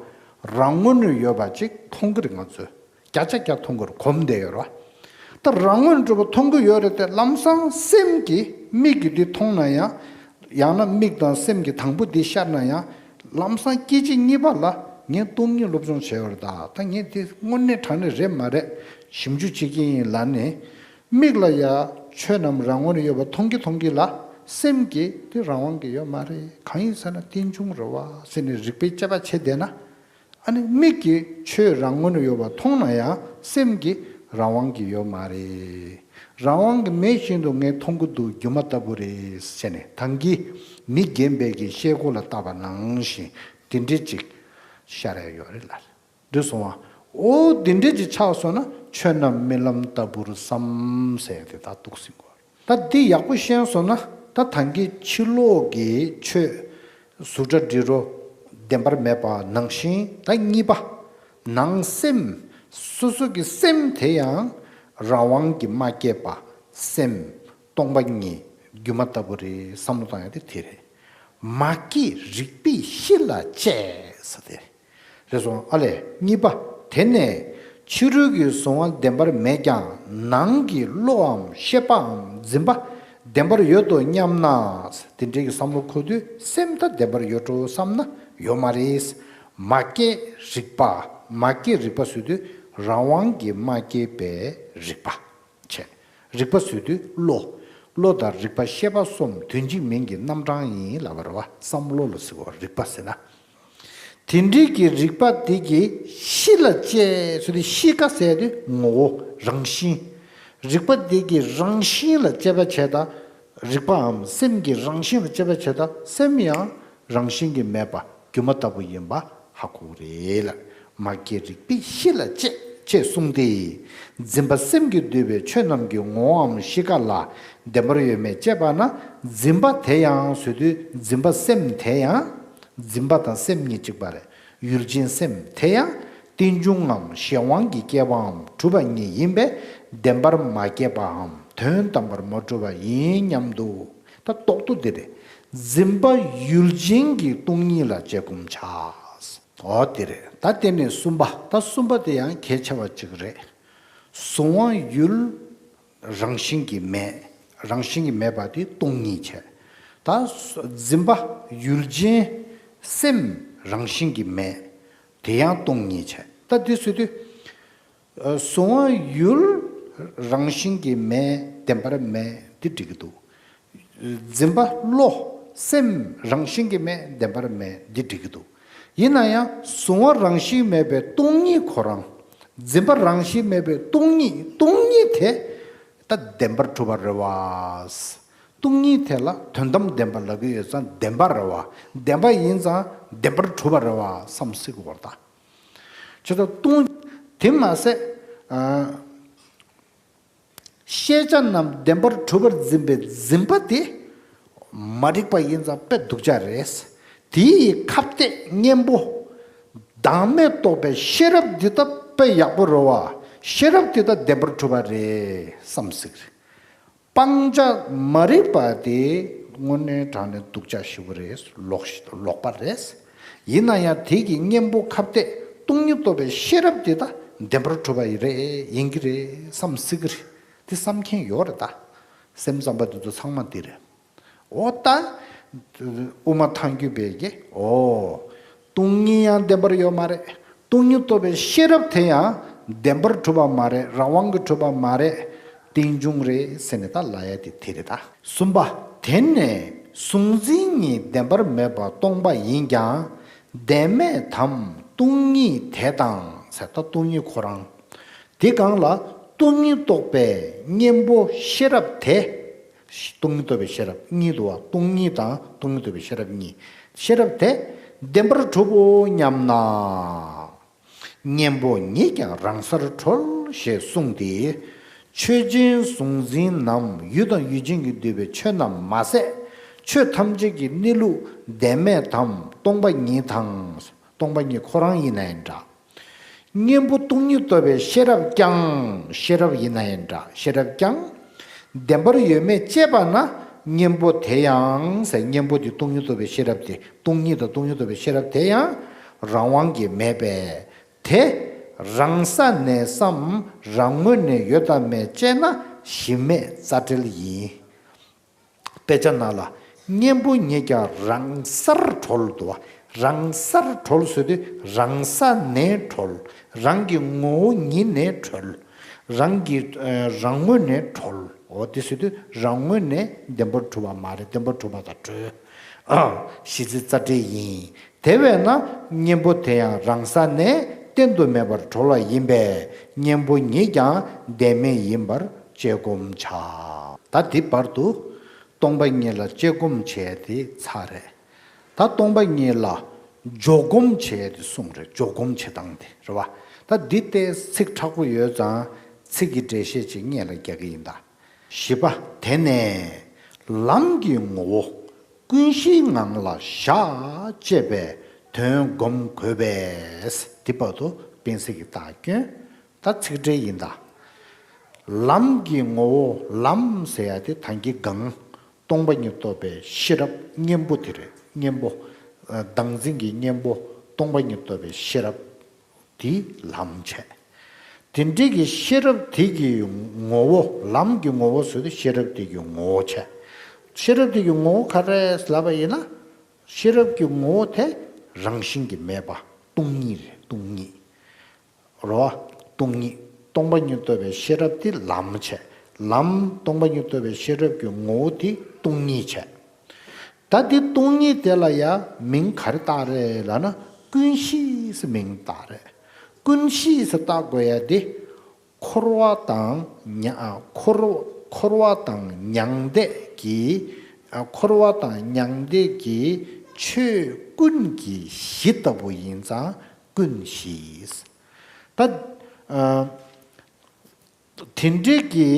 རང་ངོས་ནས་ཡོད་པ་ཅིག་མཐོང་གི་རེད། ང་ཚོས་བརྒྱ་ཆ་བརྒྱ་མཐོང་གི་རེད། གོམས་བསྡད་ཡོད་རེད་བ། ད་རང་ངོས་ནས་གྲུབ་པ་མཐོང་གི་ཡོད་རེད་དེ། ལམ་སང་སེམས་ཀྱིས་མིག་གིས་འདི་མཐོང་ན་ཡང་། ཡང་ན་མིག་དང་སེམས་ཀྱིས་དང་པོ་འདི་ཤར་ན་ཡང་། ལམ་སང་སྐད་ཅིག་གཉིས་པ་ལ་ངས་སྟོང་ཉིད་སློབ་སྦྱོང་བྱས་ཡོད་རེད། ད་ད་ངས་འདི་དངོས་གནས་དྲང་གནས་རེད་མ་རེད། ཞིབ་འཇུག་བྱེད་ཀྱི་ཡིན་ལབ་ནས། མིག་ལ་ཡ་ཆོས་རྣམས་རང་ངོས་ནས་ཡོད་པ་མཐོང་གི་མཐོང་གི་ལ། སེམས་ཀྱིས་དེ་རང་དབང་གི་ཡོད་མ་རེད། གང་ཡིན་ཟེར་ན་རྟེན་འབྱུང་རེད་བ་ཟེར་ནས་རིགས་པས་དཔྱད་པ་བྱས་བསྡད་ན། ཨ་ནི་མིག་གིས་ཆོས་རང་ངོས་ནས་ཡོད་པ་མཐོང་ན་ཡང་སེམས་ཀྱིས་རང་དབང་གི་ཡོད་མ་རེད། རང་དབང་གི་མེད་བཞིན་དུ་ངས་མཐོང་གི་འདུག་སྒྱུ་མ་ལྟ་བུ་རེད་ཟེར་ནས། ད་གིན་མི་རྒན་པས་ཀྱི་ཤེལ་སྒོ་ལ་བལྟས་པ་ནང་བཞིན་དེ་འདྲས་ཅིག་ཤར་ཡ་ཡོད་རེད་ལ། འདི་སོང་བ། འོ་དེ་འདྲས་ཅིག་ཆགས་སོང་ན་ཆོས་རྣམས་རྨི་ལམ་ལྟ་བུར་བསམ་ཟེར་ཏེ་ད་འདུག་སེ་གོ། ད་འདི་ཡག་པོ་ཤེས་སོང་ན་ད་ད་གིན་ཕྱི་ལོགས་ཀྱི་ཆོས་གཟུགས་སྒྲ་དྲི་རོ་བདེན་པར་མེད་པ་ནང་བཞིན། ད་གཉིས་པ། ནང་སེམས། སོ་སོ་གི་སེམས་དེ་ཡང་རང་དབང་གིས་མ་སྐྱེས་པ། སེམས་སྟོང་པ་ཉིད་སྒྱུ་མ་ལྟ་བུ་རེད་བསམ་བློ་བཏང་ཡ་དེ་དེ་རེད། མ་སྐྱེས་རིག་པའི་གཤིས་ལ་དཔྱད་ཟེར་དེ་རེད་སོང་། ཨ་ལས། གཉིས་པ། དེ་ནས་ཕྱི་རོལ་གྱི་གཟུང་བ་བདེན་པར་མེད་ཀྱང་ནང་གི་བློའམ་ཤེས་པའམ་འཛིན་པ་བདེན་པར་ཡོད་དོ་སྙམ་ན། དེ་འདྲའི་གི་བསམ་བློ་འཁོར་དུས་སེམས་ད་བདེན་པར་ཡོད་འགྲོ་བསམ་ན་ཡོད་མ་རེད། མ་སྐྱེས་རིག་པ། མ་སྐྱེས་རིག་པ་ཟེར་དུས་རང་དབང་གིས་མ་སྐྱེས་པའི་རིག་པ་བྱས། རིག་པ་ཟེར་དུས་བློ། བློ་དང་རིག་པ་ཤེས་པ་གསུམ་དོན་གཅིག་མིང་གི་རྣམ་གྲངས་ཡིན་ལབ་པ་རེད་བ། བསམ་བློ་ལ་ཟེར་བ་རིག་པ་ཟེར་ན། དེ་འདྲའི་གི་རིག་པ་དེ་གི་གཤིས་ལ་དཔྱད་ཟེར་དུས་གཤིས་ཀ་ཟེར་དུས་ངོ་བོ་རང་བཞིན། རིག་པ་དེ་གི་རང་བཞིན་ལ་དཔྱད་པ་བྱས་ད། རིག་པའམ་སེམས་ཀྱི་རང་བཞིན་ལ་དཔྱད་པ་བྱས་ད་སེམས་ཡང་རང་བཞིན་གྱིས་མེད་པ་སྒྱུ་མ་ལྟ་བུ་ཡིན་པ་ཧ་གོ་གི་རེད་ལ། མ་སྐྱེས་རིག་པའི་གཤིས་ལ་དཔྱད་ཅེས་གསུངས་ཏེ། འཛིན་པ་སེམས་ཀྱིས་བསྡུས་པའི་ཆོས་རྣམས་ཀྱི་ངོ་བོའམ་གཤིས་ཀ་ལ་བདེན་པར་ཡོད་མེད་དཔྱད་པ་ན། འཛིན་པ་དེ་ཡང་ཟེར་དུས་འཛིན་པ་སེམས་དེ་ཡང་། འཛིན་པ་དང་སེམས་གཉིས་གཅིག་པ་རེད། ཡུལ་ཅན་སེམས་དེ་ཡང་རྟེན་འབྱུང་ངམ་གཞན་དབང་གིས་སྐྱེ་བའམ་གྲུབ་པ་ཉིད་ཡིན་པས་བདེན་པར་མ་སྐྱེས་པའམ་དོན་དམ་པར་མ་གྲུབ་པ་ཡིན་སྙམ་དུ། ད་རྟོག་ཏུ་འདི་རེད། འཛིན་པ་ཡུལ་ཅན་གྱི་སྟོང་ཉིད་ལ་དཔྱད་སྒོམ་བྱ། འོ་དེ་རེད། ད་དེ་ནས་གསུམ་པ། ད་གསུམ་པ་དེ་ཡང་གལ་ཆེ་བ་གཅིག་རེད། གཟུང་བ་ཡུལ་རང་བཞིན་གྱིས་མེད། རང་བཞིན་གྱིས་མེད་པ་དེ་སྟོང་ཉིད་བྱས། ད་འཛིན་པ་ཡུལ་ཅན་སེམས་རང་བཞིན་གྱིས་མེད། དེ་ཡང་སྟོང་ཉིད་བྱས། ད་དེ་ཟེར་དུས། གཟུང་བ་ཡུལ་རང་བཞིན་གྱིས་མེད་བདེན་པར་མེད་འདི་འགྲིག་གི་འདུག་འཛིན་པ་བློ་སེམས་རང་བཞིན་གྱིས་མེད་བདེན་པར་མེད་འདི་འགྲིག་གི་འདུག་ཡིན་ན་ཡང་གཟུང་བ་རང་བཞིན་མེད་པའི་སྟོང་ཉིད་ཁོ་རང་། འཛིན་པ་རང་བཞིན་མེད་པའི་སྟོང་ཉིད། སྟོང་ཉིད་དེ་ད་བདེན་པར་གྲུབ་པ་རེད་བ། སྟོང་ཉིད་དེ་ལ་དོན་དམ་བདེན་པ་ལབ་ཀྱི་ཡོད་ཙང་བདེན་པ་རེད་བ། བདེན་པ་ཡིན་ཙང་བདེན་པར་གྲུབ་པ་རེད་བ་བསམ་སྲིད་དགོས་པར་གདའ། ཇི་ལྟར་སྟོང་། དེ་མ་ཟད། ཨ། ཤེས་བྱ་རྣམས་བདེན་པར་གྲུབ་པར་འཛིན་པའི་འཛིན་པ་དེ་མ་རིག་པ་ཡིན་ཙང་དཔེ་སྡུག་ཅག་རེད། དེ་ཡི་ཁ་གཏད་གཉེན་པོ་བདག་མེད་རྟོགས་པའི་ཤེས་རབ་འདི་ད་དཔེ་ཡག་པོ་རེད་བ། ཤེས་རབ་འདི་ད་བདེན་པར་གྲུབ་པ་རེད་བསམ་སྲིད་རེད། སྤང་བྱ་མ་རིག་པ་དེ་དངོས་གནས་དྲང་གནས་སྡུག་ཅག་ཞེ་པོ་རེད། ལོག་ལོག་པ་རེད། ཡིན་ན་ཡང་དེ་གི་གཉེན་པོ་ཁ་གཏད་སྟོང་ཉིད་རྟོགས་པའི་ཤེས་རབ་དེ་ད་བདེན་པར་གྲུབ་པ་ཡི་རེད་ཡིན་གྱི་རེད་བསམ་སྲིད་ཀྱི་རེད། དེ་བསམ་མཁན་ཡོད་རེད་ད། སེམས་ཙམ་པ་དེ་ཚོ་ཚང་མ་དེ་རེད། འོ་ད། དབུ་མ་ཐལ་འགྱུར་བས་ཀྱི་འོ། སྟོང་ཉིད་ཡང་བདེན་པར་ཡོད་མ་རེད། སྟོང་ཉིད་རྟོགས་པའི་ཤེས་རབ་དེ་ཡང་བདེན་པར་གྲུབ་པ་མ་རེད། རང་དབང་གིས་གྲུབ་པ་མ་རེད། རྟེན་འབྱུང་རེད་ཟེར་ནས་ད་ལབ་ཡ་དེ་དེ་རེད་ད། གསུམ་པ། དེ་ནས་གཟུང་འཛིན་གཉིས་བདེན་པར་མེད་པ་སྟོང་པ་ཡིན་ཀྱང་བདེན་མེད་དམ་སྟོང་ཉིད་དེ་དང་ཟེར་ད་སྟོང་ཉིད་ཁོ་རང་། དེ་གང་ལ་སྟོང་ཉིད་རྟོགས་པའི་གཉེན་པོ་ཤེས་རབ་དེ། སྟོང་ཉིད་རྟོགས་པའི་ཤེས་རབ་གཉིས་འདུག་བ། སྟོང་ཉིད་དང་སྟོང་ཉིད་རྟོགས་པའི་ཤེས་རབ་གཉིས། ཤེས་རབ་དེ་བདེན་པར་གྲུབ་བོ་སྙམ་ན། གཉེན་པོ་ཉིད་ཀྱང་རང་སར་གྲོལ་ཞེས་གསུངས་ཏེ། ཆོས་ཅན་གཟུང་འཛིན་ནམ་ཡུལ་དང་ཡུལ་ཅན་གྱིས་བསྡུས་པའི་ཆོས་རྣམས་མ་ཟད། ཆོས་ཐམས་ཅད་ཀྱི་གནས་ལུགས་བདེན་མེད་དམ་སྟོང་པ་ཉིད་དང་། སྟོང་པ་ཉིད་ཁོ་རང་ཡིན་ན་ཡང་འདྲ། གཉེན་པོ་སྟོང་ཉིད་རྟོགས་པའི་ཤེས་རབ་ཀྱང་། ཤེས་རབ་ཡིན་ན་ཡང་འདྲ། ཤེས་རབ་ཀྱང་། བདེན་པར་ཡོད་མེད་དཔྱད་པ་ན། གཉེན་པོ་དེ་ཡང་ཟེར། གཉེན་པོ་དེ་སྟོང་ཉིད་རྟོགས་པའི་ཤེས་རབ་དེ། སྟོང་ཉིད་དང་སྟོང་ཉིད་རྟོགས་པའི་ཤེས་རབ་དེ་ཡང་རང་དབང་གིས་མེད་པས། དེ་རང་ས་ནས་སམ་རང་ངོས་ནས་ཡོད་དམ་མེད་དཔྱད་ན་གཞི་མེད་རྩ་བྲལ་ཡིན། དཔེ་ཆ་ནང་ལ་གཉེན་པོ་ཉིད་ཀྱང་རང་སར་གྲོལ་འདུག་བ། རང་སར་གྲོལ་ཟེར་དུས་རང་ས་ནས་གྲོལ། རང་གི་ངོ་བོ་ཉིད་ནས་གྲོལ། རང་གི་རང་ངོས་ནས་གྲོལ། འོ་དེ་ཟེར་དུས་རང་ངོས་ནས་བདེན་པར་གྲུབ་པ་མ་རེད། བདེན་པར་གྲུབ་པ་དང་གྲོལ། གཞི་རྩའི་རྩ་བྲལ་ཡིན། དེ་བས་ན་གཉེན་པོ་དེ་ཡང་རང་ས་ནས་གཏན་དུ་མེད་པར་གྲོལ་བ་ཡིན་པས་གཉེན་པོ་ཉིད་ཀྱང་བདེན་མེད་ཡིན་པར་དཔྱད་སྒོམ་བྱ། ད་འདི་བར་དུ་སྟོང་པ་ཉིད་ལ་དཔྱད་སྒོམ་བྱས་ཏེ་ཚར་རེད། ད་སྟོང་པ་ཉིད་ལ་འཇོག་སྒོམ་བྱས་ཏེ་གསུངས་རེད། འཇོག་སྒོམ་བྱེད་སྟངས་དེ་རེད་བ། ད་འདི་ལྟའི་ཚིག་མཁྲེགས་པོ་ཡོད་ཙང་ཚིག་གི་འགྲེལ་བཤད་ཅིག་སྔོན་ལ་རྒྱག་གི་ཡིན་ད། བཞི་པ། དེ་ནས་ལམ་གྱི་ངོ་བོ་ཀུན་གཞིའི་ངང་ལ་བཞག་ཅེས་པའི་དོན་སྒོམ་དགོས་པས། འདི་བར་དུ་དཔེ་གསལ་གྱི་རྟགས་སྐྱོན། ད་ཚིག་འགྲེལ་ཡིན་ད། ལམ་གྱི་ངོ་བོ། ལམ་ཟེར་ཡ་དེ་ད་གིན་གང་སྟོང་པ་ཉིད་རྟོགས་པའི་ཤེས་རབ་གཉེན་པོ་དེ་རེད། གཉེན་པོ། ཨ། བདག་འཛིན་གྱི་གཉེན་པོ་སྟོང་པ་ཉིད་རྟོགས་པའི་ཤེས་རབ་དེ་ལམ་བྱས། དེ་འདྲའི་གི་ཤེས་རབ་དེ་གི་ངོ་བོ། ལམ་གྱི་ངོ་བོ་ཟེར་དུས་ཤེས་རབ་དེ་གི་ངོ་བོ་བྱས། ཤེས་རབ་དེ་གི་ངོ་བོ་ག་རེ་ལབ་པ་ཡིན་ན། ཤེས་རབ་ཀྱི་ངོ་བོ་དེ་རང་བཞིན་གྱིས་མེད་པ་སྟོང་ཉིད་རེད། སྟོང་ཉིད། རོ། སྟོང་ཉིད། སྟོང་པ་ཉིད་རྟོགས་པའི་ཤེས་རབ་དེ་ལམ་བྱས། ལམ། སྟོང་པ་ཉིད་རྟོགས་པའི་ཤེས་རབ་ཀྱི་ངོ་བོ་དེ་སྟོང་ཉིད་བྱས། ད་དེ་སྟོང་ཉིད་དེ་ལ་ཡང་མིང་ག་རེ་བཏགས་རེད་ལབ་ན་ཀུན་གཞི་ཟེར་མིང་བཏགས་རེད། ཀུན་གཞི་ཟེར་བཏགས་དགོས་ཡ་དེ་འཁོར་བ་དང་མྱ། ཨ། འཁོར། འཁོར་བ་དང་མྱང་འདས་ཀྱི། ཨ། འཁོར་བ་དང་མྱང་འདས་ཀྱི་ཆོས་ཀུན་གྱི་གཞི་ལྟ་བུ་ཡིན་ཙང་ཀུན་གཞི། ད། ཨ། དེ་འདྲའི་གི་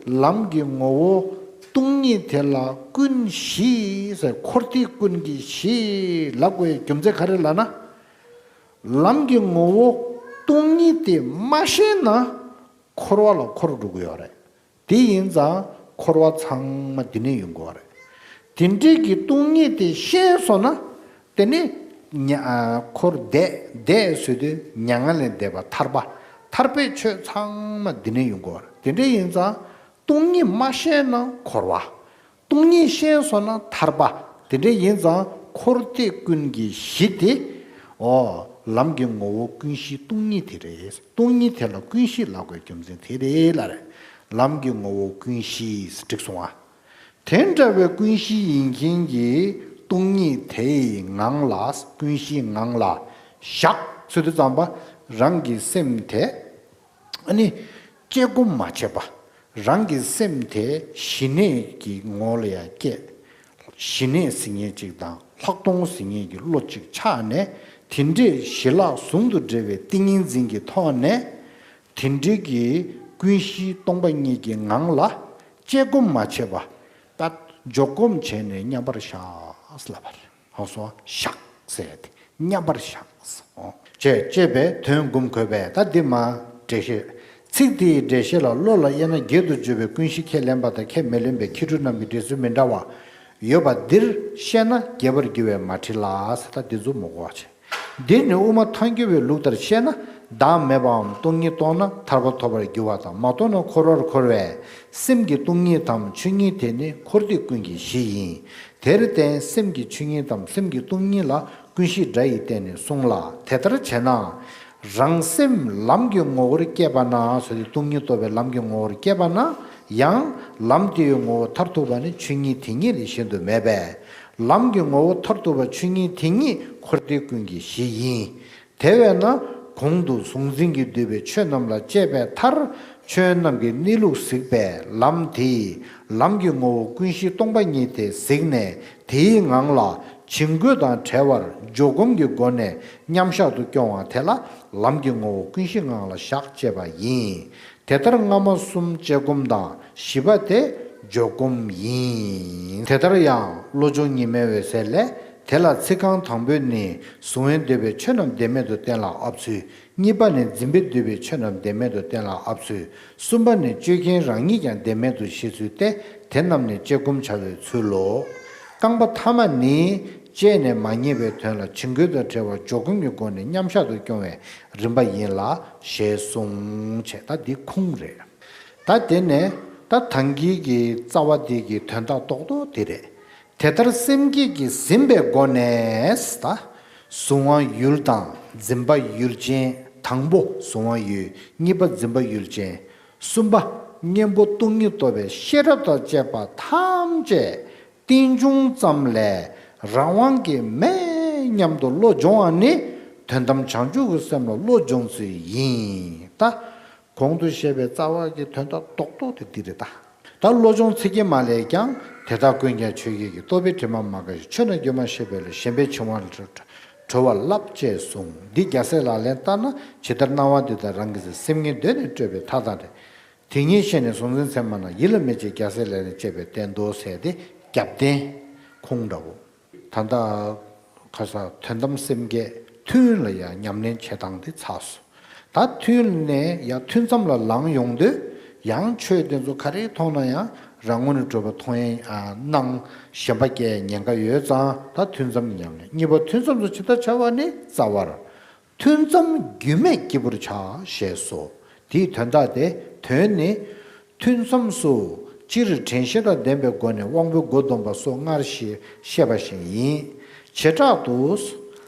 ལམ་གྱི་ངོ་བོ་སྟོང་ཉིད་དེ་ལ་ཀུན་གཞི་ཟེར། འཁོར་འདས་ཀུན་གྱི་གཞི་ལབ་དགོས་རྒྱུ་མཚན་ག་རེ་ལབ་ན། ལམ་གྱི་ངོ་བོ་སྟོང་ཉིད་དེ་མ་ཤེས་ན་འཁོར་བ་ལ་འཁོར་འགྲོ་གི་ཡོད་རེད། དེ་ཡིན་ཙང་འཁོར་བ་ཚང་མ་འདི་ནས་ཡོང་གི་ཡོད་རེད། དེ་འདྲའི་གི་སྟོང་ཉིད་དེ་ཤེས་སོང་ན། དེ་ནི་མྱ། ཨ། འཁོར་འདས། འདས་ཟེར་དུས་མྱ་ངན་ལས་འདས་པ་ཐར་པ། ཐར་པའི་ཆོས་ཚང་མ་འདི་ནས་ཡོང་གི་ཡོད་རེད། དེ་འདྲ་ཡིན་ཙང་སྟོང་ཉིད་མ་ཤེས་ན་འཁོར་བ། སྟོང་ཉིད་ཤེས་སོང་ན་ཐར་པ། དེ་འདྲ་ཡིན་ཙང་འཁོར་འདས་ཀུན་གྱི་གཞི་དེ། འོ། ལམ་གྱི་ངོ་བོ་ཀུན་གཞི་སྟོང་ཉིད་དེ་རེད། སྟོང་ཉིད་དེ་ལ་ཀུན་གཞི་ལབ་དགོས་རྒྱུ་མཚན་དེ་རེད་ལབ་རེད། ལམ་གྱི་ངོ་བོ་ཀུན་གཞི་འགྲིག་སོང་ང་། དེ་འདྲ་བའི་ཀུན་གཞི་ཡིན་མཁན་གྱི་སྟོང་ཉིད་དེའི་ངང་ལ། ཀུན་གཞིའི་ངང་ལ་བཞག་ཟེར་དུས་ཙམ་པ་རང་གི་སེམས་དེ། ཨ་ནི་དཔྱད་སྒོམ་མ་བྱས་པ། རང་གི་སེམས་དེ་ཞི་གནས་ཀྱི་ངང་ལ་ཡར་བསྐྱེད། ཞི་གནས་ཟེར་མཁན་ཅིག་དང་ལྷག་མཐོང་ཟེར་མཁན་གྱི་བློ་གཅིག་ཆགས་ནས། དེ་འདྲའི་ཞི་ལྷག་ཟུང་དུ་འབྲེལ་བའི་ཏིང་ངེ་འཛིན་གྱི་ཐོག་ནས། དེ་འདྲའི་གི་ཀུན་གཞི་སྟོང་པ་ཉིད་ཀྱི་ངང་ལ་དཔྱད་སྒོམ་མ་བྱས་པ། ད་འཇོག་སྒོམ་བྱས་ནས་མཉམ་པར་བཞག་ལབ་པ་རེད། ཧང་སོང་བཞག་ཟེར་ཏེ་མཉམ་པར་བཞག་ཟེར། ཅེས་ཅེས་པའི་དོན་སྒོམ་དགོས་པས། ད་འདི་མ་འགྲེལ་བཤད། ཚིག་དེའི་འགྲེལ་བཤད་ལ་བློ་ལ་དབྱེ་ན་བརྒྱད་དུ་བརྗོད་པའི་ཀུན་གཞི་ཁས་ལེན་པ་དང་ཁས་མི་ལེན་པའི་ཁྱད་འཕགས་རྣམས་ཀྱི་འགྲེལ་ཚུལ་མི་འདྲ་བ་ཡོད་པ་འདིར་བཤད་ན་རྒྱས་པར་འགྱུར་བས་མ་བྲིས་ལ་ཟེར། ད་འདི་ཚོ་མ་གོ་བ་བྱེད། འདིར་ནི་དབུ་མ་ཐལ་འགྱུར་བའི་ལུགས་ལྟར་བཤད་ན་བདག་མེད་པའམ་སྟོང་ཉིད་རྟོགས་ན་ཐར་པ་ཐོབ་པར་འགྱུར་བ་དང་མ་རྟོགས་ན་འཁོར་བར་འཁོར་བས། སེམས་ཀྱི་སྟོང་ཉིད་དམ་ཆོས་ཉིད་དེ་ནི་འཁོར་འདས་ཀུན་གྱི་གཞི་ཡིན། དེར་བརྟེན་སེམས་ཀྱི་ཆོས་ཉིད་དམ་སེམས་ཀྱི་སྟོང་ཉིད་ལ་ཀུན་གཞི་སྒྲ་ཡིས་བསྟན་ནས་གསུངས་ལ། དེ་ལྟར་བྱས་ན། རང་སེམས་ལམ་གྱི་ངོ་བོར་སྐྱེས་པ་ན་ཟེར་ཏེ་སྟོང་ཉིད་རྟོགས་པའི་ལམ་གྱི་ངོ་བོར་སྐྱེས་པ་ན་ཡང་ལམ་དེའི་ངོ་བོ་མཐར་ཐུག་པ་ནི་ཆོས་ཉིད་དེ་ཉིད་ལས་གཞན་དུ་མེད་པས། ལམ་གྱི་ངོ་བོ་མཐར་ཐུག་པ་ཆོས་ཉིད་དེ་ཉིད་འཁོར་འདས་ཀུན་གྱི་གཞི་ཡིན། དེ་བས་ན་གོང་དུ་གཟུང་འཛིན་གྱིས་བསྡུས་པའི་ཆོས་རྣམས་ལ་དཔྱད་པའི་མཐར། ཆོས་རྣམས་ཀྱི་གནས་ལུགས་གཟིགས་པའི་ལམ་དེས་ལམ་གྱི་ངོ་བོ་ཀུན་གཞི་སྟོང་པ་ཉིད་དེ་གཟིགས་ནས་དེའི་ངང་ལ་བྱིང་རྒོད་དང་བྲལ་བར་འཇོག་སྒོམ་གྱི་སྒོ་ནས་མཉམ་བཞག་ཏུ་སྐྱོང་བ་དེ་ལ་ལམ་གྱི་ངོ་བོ་ཀུན་གཞི་ངང་ལ་བཞག་ཅེས་པ་ཡིན། དེ་ལྟར་སྔ་མ་གསུམ་དཔྱད་སྒོམ་དང་བཞི་པ་དེ་འཇོག་སྒོམ་ཡིན། དེ་ལྟར་ཡང་བློ་སྦྱོང་ཉི་མའི་འོད་ཟེར་ལས། དེ་ལ་ཚིག་རྐང་དང་པོས་ནི་གཟུང་བས་བསྡུས་པའི་ཆོས་རྣམས་བདེན་མེད་དུ་གཏན་ལ་དབབ་ཚུལ། གཉིས་པ་ནི་འཛིན་པས་བསྡུས་པའི་ཆོས་རྣམས་བདེན་མེད་དུ་གཏན་ལ་དབབ་ཚུལ། གསུམ་པ་ནི་དཔྱོད་མཁན་རང་ཉིད་ཀྱང་བདེན་མེད་དུ་ཤེས་ཚུལ་ཏེ། དེ་རྣམས་ནི་དཔྱད་སྒོམ་བྱ་བའི་ཚུལ་ལོ། རྐང་པ་ཐ་མ་ནི། དཔྱད་ནས་མ་རྙེད་པའི་དོན་ལ་བྱིང་རྒོད་དང་བྲལ་བར་འཇོག་སྒོམ་གྱི་སྒོ་ནས་མཉམ་བཞག་ཏུ་སྐྱོང་བའི་རིམ་པ་ཡིན་ལ་ཞེས་གསུངས། བྱས་ད་འདི་ཁུངས་རེད། ད་དེ་ནས་ད་ཐང་གི་གི་རྩ་བ་འདི་གི་དོན་དག་རྡོག་རྡོག་དེ་རེད། དེ་ལྟར་སེམས་བསྐྱེད་ཀྱིས་ཟིན་པའི་སྒོ་ནས་ད། གཟུང་བ་ཡུལ་དང་འཛིན་པ་ཡུལ་ཅན། དང་པོ་གཟུང་བ་ཡུལ། གཉིས་པ་འཛིན་པ་ཡུལ་ཅན། གསུམ་པ། གཉེན་པོ་སྟོང་ཉིད་རྟོགས་པའི་ཤེས་རབ་དང་བཅས་པ་ཐམས་ཅད་རྟེན་འབྱུང་ཙམ་ལས་རང་དབང་གིས་མེད་སྙམ་དུ་བློ་སྦྱོང་བ་ནི་དོན་དམ་བྱང་ཆུབ་ཀྱི་སེམས་ལ་བློ་སྦྱོང་ཚུལ་ཡིན། ད་གོང་དུ་བཤད་པའི་རྩ་བ་གི་དོན་དག་རྡོག་རྡོག་དེ་འདི་རེད་ད། ད་བློ་སྦྱོང་ཚིག་གི་མ་ལས་ཀྱང་། དེ་དག་ཀུན་ཀྱང་ཆོས་ཉིད་ཀྱི། རྟོག་པའི་དྲི་མ་མ་གོས་ཤིང་། ཆོས་རྣམས་སྒྱུ་མར་ཤེས་པ་ལས། ཞེན་པའི་འཆིང་བ་གྲོལ་བ་བསླབ་ཅེས་གསུངས། འདི་རྒྱལ་སྲས་ལག་ལེན་ལྟར་ན། ཇི་ལྟར་སྣང་བ་འདི་དག་རང་གི་སེམས། སེམས་ངན་གདོད་ནས་སྤྲོས་པའི་མཐའ་དང་བྲལ། དེ་ཉིད་ཤེས་ནས་གཟུང་འཛིན་མཚན་མ་རྣམས། ཡིད་ལ་མི་བྱེད་རྒྱལ་སྲས་ལག་ལེན་བྱེད་པས་བསྟན་ཏོ་ཟེར་ཏེ་རྒྱབ་རྟེན་ཁུངས་འདྲ་བོ། ད་ལྟ་ཁ་ས་དོན་དམ་སེམས་བསྐྱེད་ཐུན་ལ་ཡང་ཉམས་ལེན་བྱེད་སྟངས་དེ་ཚར་སོང་། ད་ཐུན་ནས་ཡང་ཐུན་མཚམས་ལ་ལངས་ཡོང་དུས་ཡང་ཆོས་དེ་ཚོ་ག་རེ་མཐོང་ན་ཡང་རང་ངོས་ནས་གྲུབ་པ་མཐོང་ཡ་སྣང་ཞེན་པ་སྐྱེ་ཉེན་ཁ་ཡོད་ཙང་ད་ཐུན་མཚམས་ཉམས་ལེན། གཉིས་པ་ཐུན་མཚམས་སུ་ཇི་ལྟར་བྱ་བ་ནི་རྩ་བར། ཐུན་མཚམས་རྒྱུན་མེད་སྐྱིད་པོར་བྱ་ཞེས་སོ། དེའི་དོན་དག་དེ་དོན་ནི། ཐུན་མཚམས་སུ་སྤྱིར་དྲན་ཤེས་དང་ལྡན་པའི་སྒོ་ནས་དབང་པོའི་སྒོ་སྡོམ་པ་སོགས་སྔར་བཤད་པ་བཞིན་ཡིན། བྱེ་བྲག་ཏུ།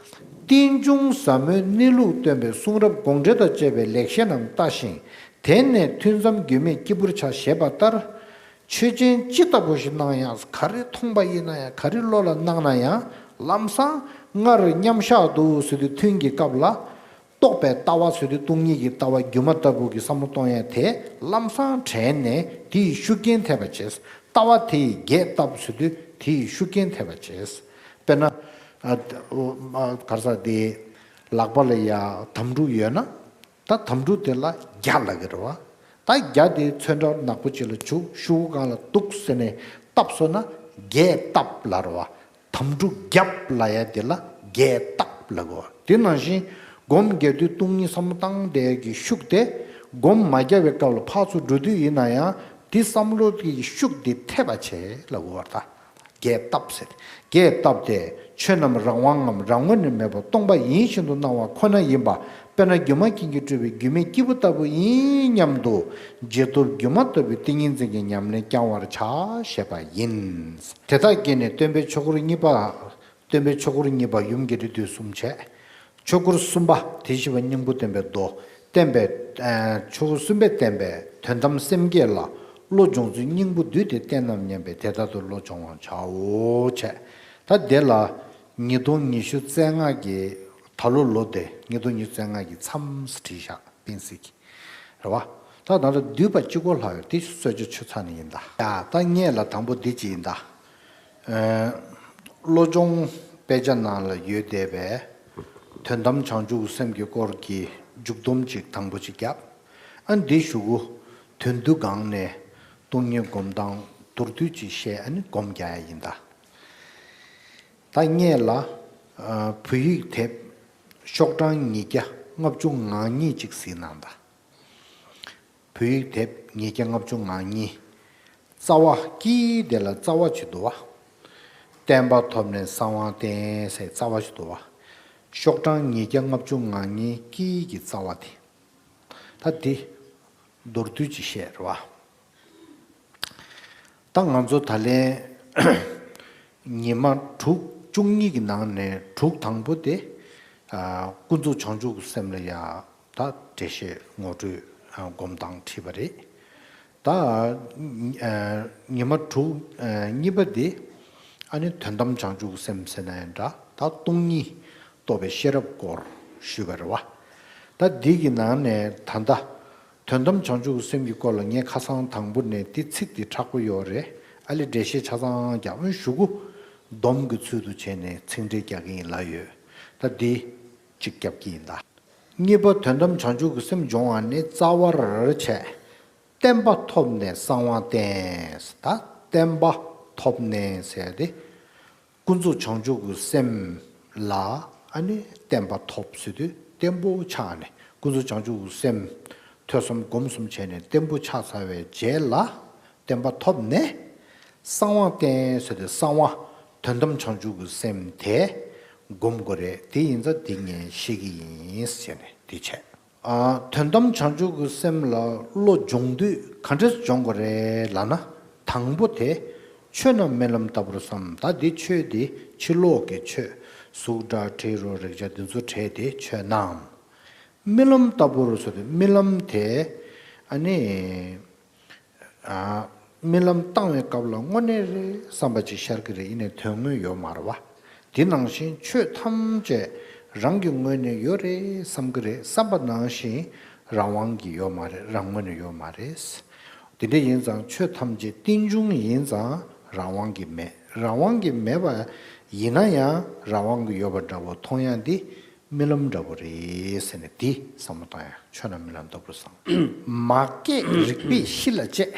རྟེན་འབྱུང་ཟབ་མོའི་གནས་ལུགས་སྟོན་པའི་གསུང་རབ་དགོངས་འགྲེལ་དང་བཅས་པའི་ལེགས་བཤད་རྣམས་ལྟ་ཞིང་། དེ་ནས་ཐུན་མཚམས་རྒྱུན་མེད་སྐྱིད་པོར་བྱ་ཞེས་པ་ལྟར། ཆོས་ཅན་ཅི་ལྟ་བུ་ཞིག་སྣང་ཡང་། ག་རེ་མཐོང་པ་ཡིན་ན་ཡང་། ག་རེ་བློ་ལ་སྣང་ན་ཡང་། ལམ་སང་སྔར་མཉམ་བཞག་ཏུ་ཟེར་དུས་ཐུན་གྱི་སྐབས་ལ། རྟོགས་པའི་ལྟ་བ་ཟེར་དུས་སྟོང་ཉིད་ཀྱི་ལྟ་བ་སྒྱུ་མ་ལྟ་བུ་གི་བསམ་བློ་གཏོང་ཡ་དེ་ལམ་སང་དྲན་ནས་དེའི་ཤུགས་རྐྱེན་ཐེབས་པ་བྱས། ལྟ་བ་དེ་ཡིས་རྒྱས་བཏབ་ཟེར་དུས་དེའི་ཤུགས་རྐྱེན་ཐེབས་པ་བྱས། དཔེར་ན། ཨ། ཨོ། ཨ། ག་རེ་ཟེར། དེ་ལག་པ་ལ་ཡ་དམ་ཕྲུག་ཡོད་ན། ད་དམ་ཕྲུག་དེ་ལ་རྒྱ་ལབ་ཀྱི་རེད་བ། ད་རྒྱ་དེ་ཚོན་ཁྲ་ནག་པོ་ཅིག་ལ་བྱུགས། ཤོག་གུ་སྒང་ལ་གཏུགས་ཟེར་ནས་བཏབ་སོང་ན་རྒྱས་བཏབ་ལབ་རེད་བ། དམ་ཕྲུག་རྒྱབ་ལབ་ཡ་དེ་ལ་རྒྱས་བཏབ་ལབ་དགོས། དེ་ནང་བཞིན་སྒོམ་རྒྱག་དུས་སྟོང་ཉིད་བསམ་བློ་བཏང་བསྡད་ཀྱི་ཤུགས་དེ་སྒོམ་མ་རྒྱག་པའི་སྐབས་ལ་ཕར་ཚུར་འགྲོ་དུས་ཡིན་ན་ཡང་དེ་བསམ་བློ་གི་ཤུགས་དེ་ཐེབས་པ་བྱས་ལབ་དགོས་པ་རེད་ད། རྒྱས་བཏབ་ཟེར། རྒྱས་བཏབ་སྟེ་ཆོས་རྣམས་རང་དབང་ངམ་རང་ངོས་ནས་མེད་པར་སྟོང་པ་ཡིན་བཞིན་དུ་སྣང་བ་ཁོ་ན་ཡིན་པ། དཔེར་ན་སྒྱུ་མ་མཁན་གྱིས་སྤྲུལ་པའི་སྒྱུ་མའི་སྐྱེས་བུ་ལྟ་བུ་ཡིན་སྙམ་དུ་རྗེས་ཐོབ་སྒྱུ་མ་ལྟ་བུའི་ཏིང་ངེ་འཛིན་གྱི་ཉམས་ལེན་བསྐྱང་བར་བྱ་ཞེས་པ་ཡིན། དེ་དག་བསྐྱེད་ནས་སྟོན་པའི་ཆོས་འཁོར་གཉིས་པ། སྟོན་པའི་ཆོས་འཁོར་གཉིས་པ་ཡུམ་རྒྱས་འབྲིང་བསྡུས་གསུམ་བྱས། ཆོས་འཁོར་གསུམ་པ་དེ་བཞི་པ་སྙིང་པོ་སྟོན་པའི་མདོ། བསྟན་པའི། ཨ། ཆོས་འཁོར་གསུམ་པས་བསྟན་པའི་དོན་དམ་སེམས་བསྐྱེད་ལ་བློ་སྦྱོང་ཚུལ་སྙིང་པོ་བསྡུས་ཏེ་བསྟན་རྣམས་ཉན་པས་དེ་ལྟར་དུ་བློ་སྦྱོང་བར་བྱའོ་བྱས། ད་དེ་ལ་ཉིས་སྟོང་ཉི་ཤུ་རྩ་ལྔ་གི་ད་ལོ་ལོ་དེ་ཉིས་སྟོང་ཉི་ཤུ་རྩ་ལྔ་གི་མཚམས་སུ་བྲིས་བཞག་དཔེ་གཟིགས། རེད་བ། ད་ད་ལྟ་བསྡུས་པ་གཅིག་པོ་ལྷག་ཡོད། དེ་གསོལ་ཇ་ཆུ་ཚ་ནི་ཡིན་ད། ཡ། ད་ངས་ལ་དང་པོ་འདི་གཅིག་ཡིན་ད། ཨ། བློ་སྦྱོང་དཔེ་ཆ་ནང་ལ་ཡོད་བསྡད་པའི་དོན་དམ་བྱང་ཆུབ་སེམས་ཀྱི་སྐོར་གྱི་མཇུག་སྡོམ་ཅིག་དང་པོ་ཅིག་བརྒྱབ། ཨ། འདི་གཞུག་གུ། དོན་བསྡུ་སྒང་ནས་སྟོང་ཉིད་སྒོམ་སྟངས་མདོར་བསྡུས་ཅིག་བཤད། ཨ་ནི་སྒོམ་རྒྱག་ཡ་ཡིན་ད། ད་ངས་ལ། ཨ། བོད་ཡིག་དེབ་ཤོག་གྲངས་ཉིས་བརྒྱ་ལྔ་བཅུ་ང་གཉིས་ཅིག་གཟིགས་གནང་ད། བོད་ཡིག་དེབ་ཉིས་བརྒྱ་ལྔ་བཅུ་ང་གཉིས། རྩ་བ། དཀྱིལ་དེ་ལ་རྩ་བ་ཅིག་འདུག་བ། བསྟན་པ་ཐོབ་ནས་གསང་བ་བསྟན་ཟེར་རྩ་བ་ཅིག་འདུག་བ། ཤོག་གྲངས་ཉིས་བརྒྱ་ལྔ་བཅུ་ང་གཉིས་དཀྱིལ་གྱི་རྩ་བ་དེ། ད་དེ་མདོར་བསྡུས་ཅིག་བཤད་རེད་བ། ད་ང་ཚོ་ད་ལན་ཉི་མ་དྲུག་བཅུ་གཉིས་ཀྱི་ནང་ནས་དྲུག་དང་པོ་དེ། ཨ། ཀུན་རྫོབ་བྱང་ཆུབ་ཀྱི་སེམས་ལ་ཡ་ད་འགྲེལ་བཤད་ངོ་སྤྲོད། ཨ། སྒོམ་སྟངས་བྲིས་པ་རེད། ད། ཨ། ཉི་མ་དྲུག་ཨ། གཉིས་པ་དེ། ཨ་ནི་དོན་དམ་བྱང་ཆུབ་ཀྱི་སེམས་ཟེར་ན་ཡང་འདྲ། ད་སྟོང་ཉིད་རྟོགས་པའི་ཤེས་རབ་སྐོར་ཞུས་པ་རེད་བ། ད་འདི་གི་ནང་ནས་ད་ལྟ་དོན་དམ་བྱང་ཆུབ་ཀྱི་སེམས་ཀྱི་སྐོར་ལ་ངས་ཁ་སང་དང་པོ་ནས་འདི་ཚིག་འདི་དྲག་པོ་ཡོད་རེད། ཨ་ལས་འགྲེལ་བཤད་ཆ་ཚང་རྒྱག་གཞུག་གུ་སྡོམ་གྱི་ཚུལ་དུ་བྱས་ནས་ཚིག་འགྲེལ་རྒྱག་གི་ཡིན་ལབ་ཡོད། ད་འདི་གཅིག་རྒྱབ་ཀྱི་ཡིན་ད། གཉིས་པ། དོན་དམ་བྱང་ཆུབ་ཀྱི་སེམས་སྦྱོང་བ་ནི་རྩ་བར་བྱས། བསྟན་པ་ཐོབ་ནས་གསང་བ་བསྟན། ད་བསྟན་པ་ཐོབ་ནས་ཟེར་ཏེ། ཀུན་རྫོབ་བྱང་ཆུབ་ཀྱི་སེམས་ལ་ཨ་ནི་བསྟན་པ་ཐོབ་ཟེར་དུས་བརྟན་པོ་ཆགས་ནས། ཀུན་རྫོབ་བྱང་ཆུབ་ཀྱི་སེམས་ཐོས་བསམ་སྒོམ་གསུམ་བྱས་ནས་བརྟན་པོ་ཆགས་ཚར་བའི་རྗེས་ལ། བསྟན་པ་ཐོབ་ནས་གསང་བ་བསྟན་ཟེར་ཏེ། གསང་བ་དོན་དམ་བྱང་ཆུབ་ཀྱི་སེམས་དེ་སྒོམ་དགོས་རེད། དེ་ཡིན་ཙང་འདི་ངས་བཤད་ཀྱི་ཡིན་ཟེར་ནས་འདི་བྱས། ཨ། དོན་དམ་བྱང་ཆུབ་ཀྱི་སེམས་ལ་བློ་སྦྱོང་དུས་ག་འདྲས་སྦྱོང་དགོས་རེད་ལབ་ན། དང་པོ་དེ་ཆོས་རྣམས་རྨི་ལམ་ལྟ་བུར་བསམ། ད་འདི་ཆོས་འདི་ཕྱི་ལོགས་ཀྱི་ཆོས། གཟུགས་སྒྲ་དྲི་རོ་རེག་བྱ་འདི་ཚོ་བྲལ་ཏེ་ཆོས་རྣམས་རྨི་ལམ་ལྟ་བུར་བཟོ་སྟེ། རྨི་ལམ་དེ་ ཨ་ནི། ཨ། རྨི་ལམ་བཏང་བའི་སྐབས་ལ་དངོས་གནས་རེད་བསམ་པ་ཅིག་ཤར་གྱི་རེད། ཡིན་ནའི་དོན་དངོས་ཡོད་མ་རེད་བ། དེ་ནང་བཞིན་ཆོས་ཐམས་ཅད་རང་གི་ངོས་ནས་ཡོད་རེད་བསམ་གྱི་རེད། བསམ་པ་ནང་བཞིན་རང་དབང་གིས་ཡོད་མ་རེད། རང་ངོས་ནས་ཡོད་མ་རེད། དེ་འདྲ་ཡིན་ཙང་ཆོས་ཐམས་ཅད་རྟེན་འབྱུང་ཡིན་ཙང་རང་དབང་གིས་མེད། རང་དབང་གིས་མེད་པ་ཡིན་ན་ཡང་རང་དབང་གིས་ཡོད་པ་འདྲ་བོ་མཐོང་ཡ་འདི་རྨི་ལམ་འདྲ་བོ་རེད་ཟེར་ནས། དེ་བསམ་བློ་བཏང་ཡ། ཆོས་རྣམས་རྨི་ལམ་ལྟ་བུར་བསམ། མ་སྐྱེས་རིག་པས་གཤིས་ལ་དཔྱད།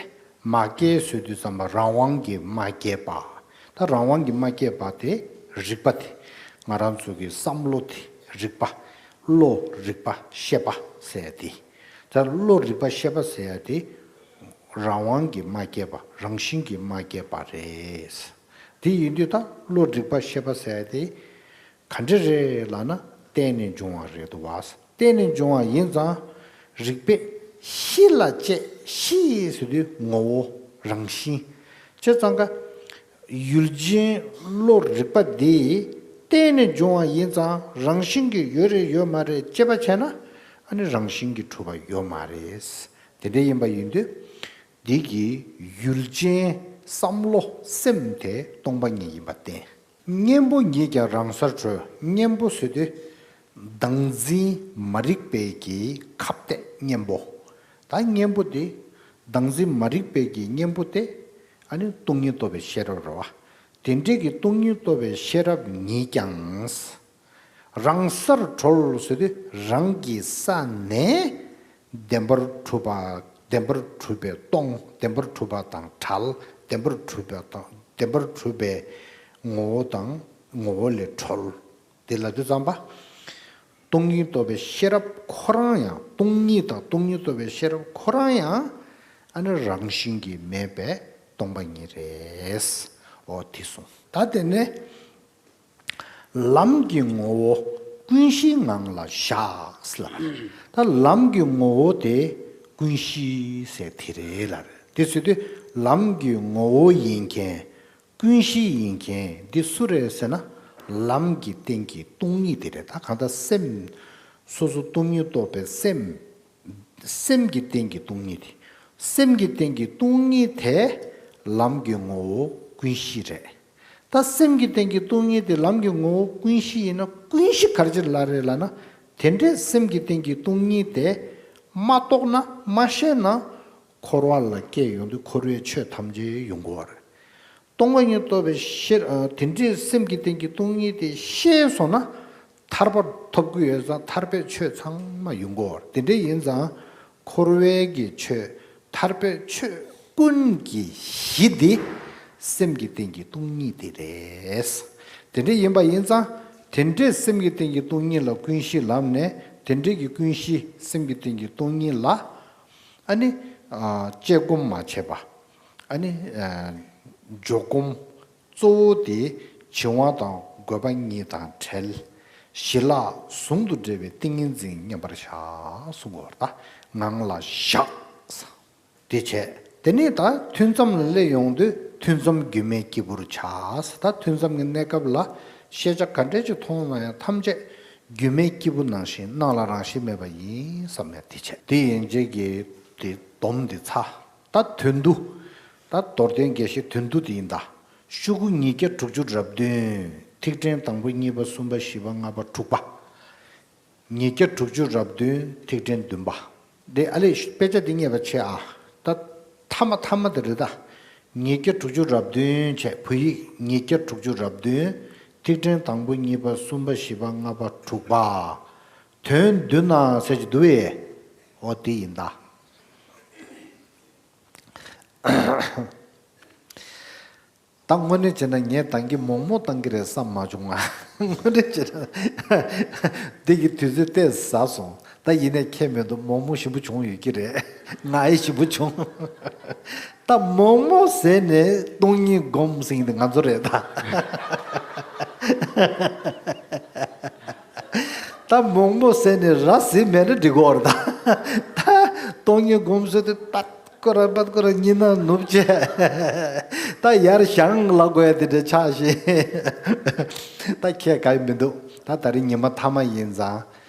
མ་སྐྱེས་ཟེར་དུས་ཙམ་པ་རང་དབང་གིས་མ་སྐྱེས་པ། ད་རང་དབང་གིས་མ་སྐྱེས་པ་དེ་རིག་པ་དེ། ང་རང་ཚོ་གི་བསམ་བློ་དེ་རིག་པ། བློ་རིག་པ་ཤེས་པ་ཟེར་ཡ་དེ། ད་བློ་རིག་པ་ཤེས་པ་ཟེར་ཡ་དེ་རང་དབང་གིས་མ་སྐྱེས་པ། རང་བཞིན་གྱིས་མ་སྐྱེས་པ་རེད། དེ་ཡིན་དུས་ད་བློ་རིག་པ་ཤེས་པ་ཟེར་ཡ་དེ། ག་འདྲ་རེད་ལབ་ན། བརྟེན་ནས་འབྱུང་བ་རེད་འདུག་བ། བརྟེན་ནས་འབྱུང་བ་ཡིན་ཙང་། རིག་པས་གཤིས་ལ་དཔྱད། གཤིས་ཟེར་དུས་ངོ་བོ། རང་བཞིན། བྱས་ཙང་ཀ། ཡུལ་ཅན་བློ་རིག་པ་འདི་བརྟེན་ནས་འབྱུང་བ་ཡིན་ཙང་རང་བཞིན་གྱིས་ཡོད་རེད་ཡོད་མ་རེད་དཔྱད་པ་བྱས་ན། ཨ་ནི་རང་བཞིན་གྱིས་གྲུབ་པ་ཡོད་མ་རེད། དེ་འདྲ་ཡིན་པ་ཡིན་དུས། འདི་གི་ཡུལ་ཅན་བསམ་བློ་སེམས་དེ་སྟོང་པ་ཉིད་ཡིན་པ་བསྟན། གཉེན་པོ་ཉིད་ཀྱང་རང་སར་གྲོལ། གཉེན་པོ་ཟེར་དུས་བདག་འཛིན་མ་རིག་པའི་གི་ཁ་གཏད་གཉེན་པོ། ད་གཉེན་པོ་དེ་བདག་འཛིན་མ་རིག་པའི་གི་གཉེན་པོ་དེ་ཨ་ནི་སྟོང་ཉིད་རྟོགས་པའི་ཤེས་རབ་རེད་བ། དེ་འདྲའི་གི་སྟོང་ཉིད་རྟོགས་པའི་ཤེས་རབ་ཉིད་ཀྱང་རང་སར་གྲོལ་ཟེར་དུས་རང་གི་ས་ནས། བདེན་པར་གྲུབ་པ། བདེན་པར་གྲུབ་པས་སྟོང་། བདེན་པར་གྲུབ་པ་དང་བྲལ། བདེན་པར་གྲུབ་པ་དང་། བདེན་པར་གྲུབ་པའི་ངོ་བོ་དང་ངོ་བོ་ལས་གྲོལ། དེ་ལབ་དུས་ཙམ་པ། སྟོང་ཉིད་རྟོགས་པའི་ཤེས་རབ་ཁོ་རང་ཡང་། སྟོང་ཉིད་དང་སྟོང་ཉིད་རྟོགས་པའི་ཤེས་རབ་ཁོ་རང་ཡང་ཨ་ནི་རང་བཞིན་གྱིས་མེད་པའི་སྟོང་པ་ཉིད་རེད། འོ་དེ་གསུངས། ད་དེ་ནས། ལམ་གྱི་ངོ་བོ་ཀུན་གཞིའི་ངང་ལ་བཞག་ཟེར་ལབ། ད་ལམ་གྱི་ངོ་བོ་དེ་ཀུན་གཞི་ཟེར་དེ་རེད་ལབ། དེ་ཟེར་དུས་ལམ་གྱི་ངོ་བོ་ཡིན་མཁན། ཀུན་གཞི་ཡིན་མཁན་འདི་སུ་རེད་ཟེར་ན། ལམ་གྱི་སྟེང་གི་སྟོང་ཉིད་དེ་རེད། ད་གང་ལྟར་སེམས། སོ་སོ་སྟོང་ཉིད་རྟོགས་པའི་སེམས། སེམས་ཀྱི་སྟེང་གི་སྟོང་ཉིད་དེ། སེམས་ཀྱི་སྟེང་གི་སྟོང་ཉིད་དེ་ལམ་གྱི་ངོ་བོ་ཀུན་གཞི་རེད། ད་སེམས་ཀྱི་སྟེང་གི་སྟོང་ཉིད་དེ་ལམ་གྱི་ངོ་བོ་ཀུན་གཞི་ཡིན་ན། ཀུན་གཞི་ག་རེ་ལ་རེད་ལབ་ན། དེ་འདྲའི་སེམས་ཀྱི་སྟེང་གི་སྟོང་ཉིད་དེ་མ་རྟོགས་ན། མ་ཤེས་ན། འཁོར་བ་ལ་སྐྱེ་ཡོང་དུས་འཁོར་བའི་ཆོས་ཐམས་ཅད་ཡོང་གི་ཡོད་རེད། སྟོང་པ་ཉིད་རྟོགས་པའི་ཤེས། ཨ། དེ་འདྲའི་སེམས་ཀྱི་སྟེང་གི་སྟོང་ཉིད་དེ་ཤེས་སོང་ན། ཐར་པ་ཐོབ་ཀྱི་ཡོད་ཙང་ཐར་པའི་ཆོས་ཚང་མ་ཡོང་གི་ཡོད་རེད། དེ་འདྲ་ཡིན་ཙང་འཁོར་བའི་གི་ཆོས། ཐར་པའི་ཆོས་ཀུན་གྱི་གཞི་དེ་སེམས་ཀྱི་སྟེང་གི་སྟོང་ཉིད་དེ་རེད། དེ་འདྲ་ཡིན་པ་ཡིན་ཙང་། དེ་འདྲའི་སེམས་ཀྱི་སྟེང་གི་སྟོང་ཉིད་ལ་ཀུན་གཞི་ལབ་ནས། དེ་འདྲའི་གི་ཀུན་གཞི་སེམས་ཀྱི་སྟེང་གི་སྟོང་ཉིད་ལ། ཨ་ནི། ཨ། དཔྱད་སྒོམ་མ་བྱས་པ། ཨ་ནི། ཨ། འཇོག་སྒོམ་གཙོ་བོ་དེ་བྱིང་བ་དང་རྒོད་པ་གཉིས་དང་བྲལ། ཞི་ལྷག་ཟུང་དུ་འབྲེལ་བའི་ཏིང་ངེ་འཛིན་མཉམ་པར་བཞག་གསུང་གི་ཡོད་རེད། ད་ངང་ལ་བཞག། དེ་བྱས། དེ་ནས་ད་ཐུན་མཚམས་ལ་སླེབས་ཡོང་དུས་ཐུན་མཚམས་རྒྱུན་མེད་སྐྱེས་བུར་བྱ། ད་ཐུན་མཚམས་ཀྱི་གནས་སྐབས་ལ་ཤེས་བྱ་ག་འདྲས་ཅིག་མཐོང་ན་ཡང་ཐམས་ཅད་རྒྱུན་མེད་སྐྱེས་བུ་ནང་བཞིན་སྣང་ལ་རང་བཞིན་མེད་པ་ཡིན་བསམ་ནས་དེ་བྱས། དེ་ཡན་ཆད་ཀྱི་དེ་སྡོམ་དེ་ཚར། ད་དོན་བསྡུ། ད་མདོར་བསྟན་དགེ་བཤེས་དོན་བསྡུ་དེ་ཡིན་ད། ཤོག་གུ་ཉིས་བརྒྱ་དྲུག་ཅུ་རེ་བདུན། ཐིག་ཕྲེང་དང་པོ་གཉིས་པ་གསུམ་པ་བཞི་པ་ལྔ་པ་དྲུག་པ། ཉིས་བརྒྱ་དྲུག་ཅུ་རེ་བདུན། ཐིག་ཕྲེང་བདུན་པ། དེ་ཨ་ལས་དཔེ་ཆ་འདི་རྙེད་པ་ཆེ་ཨ། ད་མཐའ་མ་མཐའ་མ་དེ་རེད་ད། ཉིས་བརྒྱ་དྲུག་ཅུ་རེ་བདུན་བྱས། བོད་ཡིག་ཉིས་བརྒྱ་དྲུག་ཅུ་རེ་བདུན། ཐིག་ཕྲེང་དང་པོ་གཉིས་པ་གསུམ་པ་བཞི་པ་ལྔ་པ་དྲུག་པ། དོན་བསྡུ་ན་ཟེར་གྱི་འདུག་བས། འོ་དེ་ཡིན་ད། ད་དངོས་གནས་བྱས་ན་ངས་འདང་གི་མོག་མོག་བཏང་གི་རེད་བསམ་མ་བྱུང་ང་། དངོས་གནས་བྱས་ན་འདི་གི་དུས་ཚོད་ཏོག་ཙམ་ཟ་སོང་། ད་ཡིན་ནའི་ཁྱད་མེད་འདུག་མོག་མོག་ཞིམ་པོ་བྱུང་ཡོད་ཀྱི་རེད། ང་ཡི་ཞིམ་པོ་བྱུང་། ད་མོག་མོག་ཟས་ནས་སྟོང་ཉིད་སྒོམ་ཟེར་མཁན་དེ་ང་ཚོ་རེད་ད། ད་མོག་མོག་ཟས་ནས་ར་བཟི་མེད་ན་འགྲིག་གི་རེད་ད། ད་སྟོང་ཉིད་སྒོམ་ཟེར་དུས་པད་ཀོ་ར་པད་ཀོ་ར་གཉིད་ན་ནུབ་བྱས། ད་ཡར་ཞང་ལ་དགོས་ཡ་དེ་འདྲ་ཆགས་ཤིང་། ད་ཁྱད་ག་ཡི་མི་འདུག་ད་ད་རིང་ཉི་མ་མཐའ་མ་ཡིན་ཙང་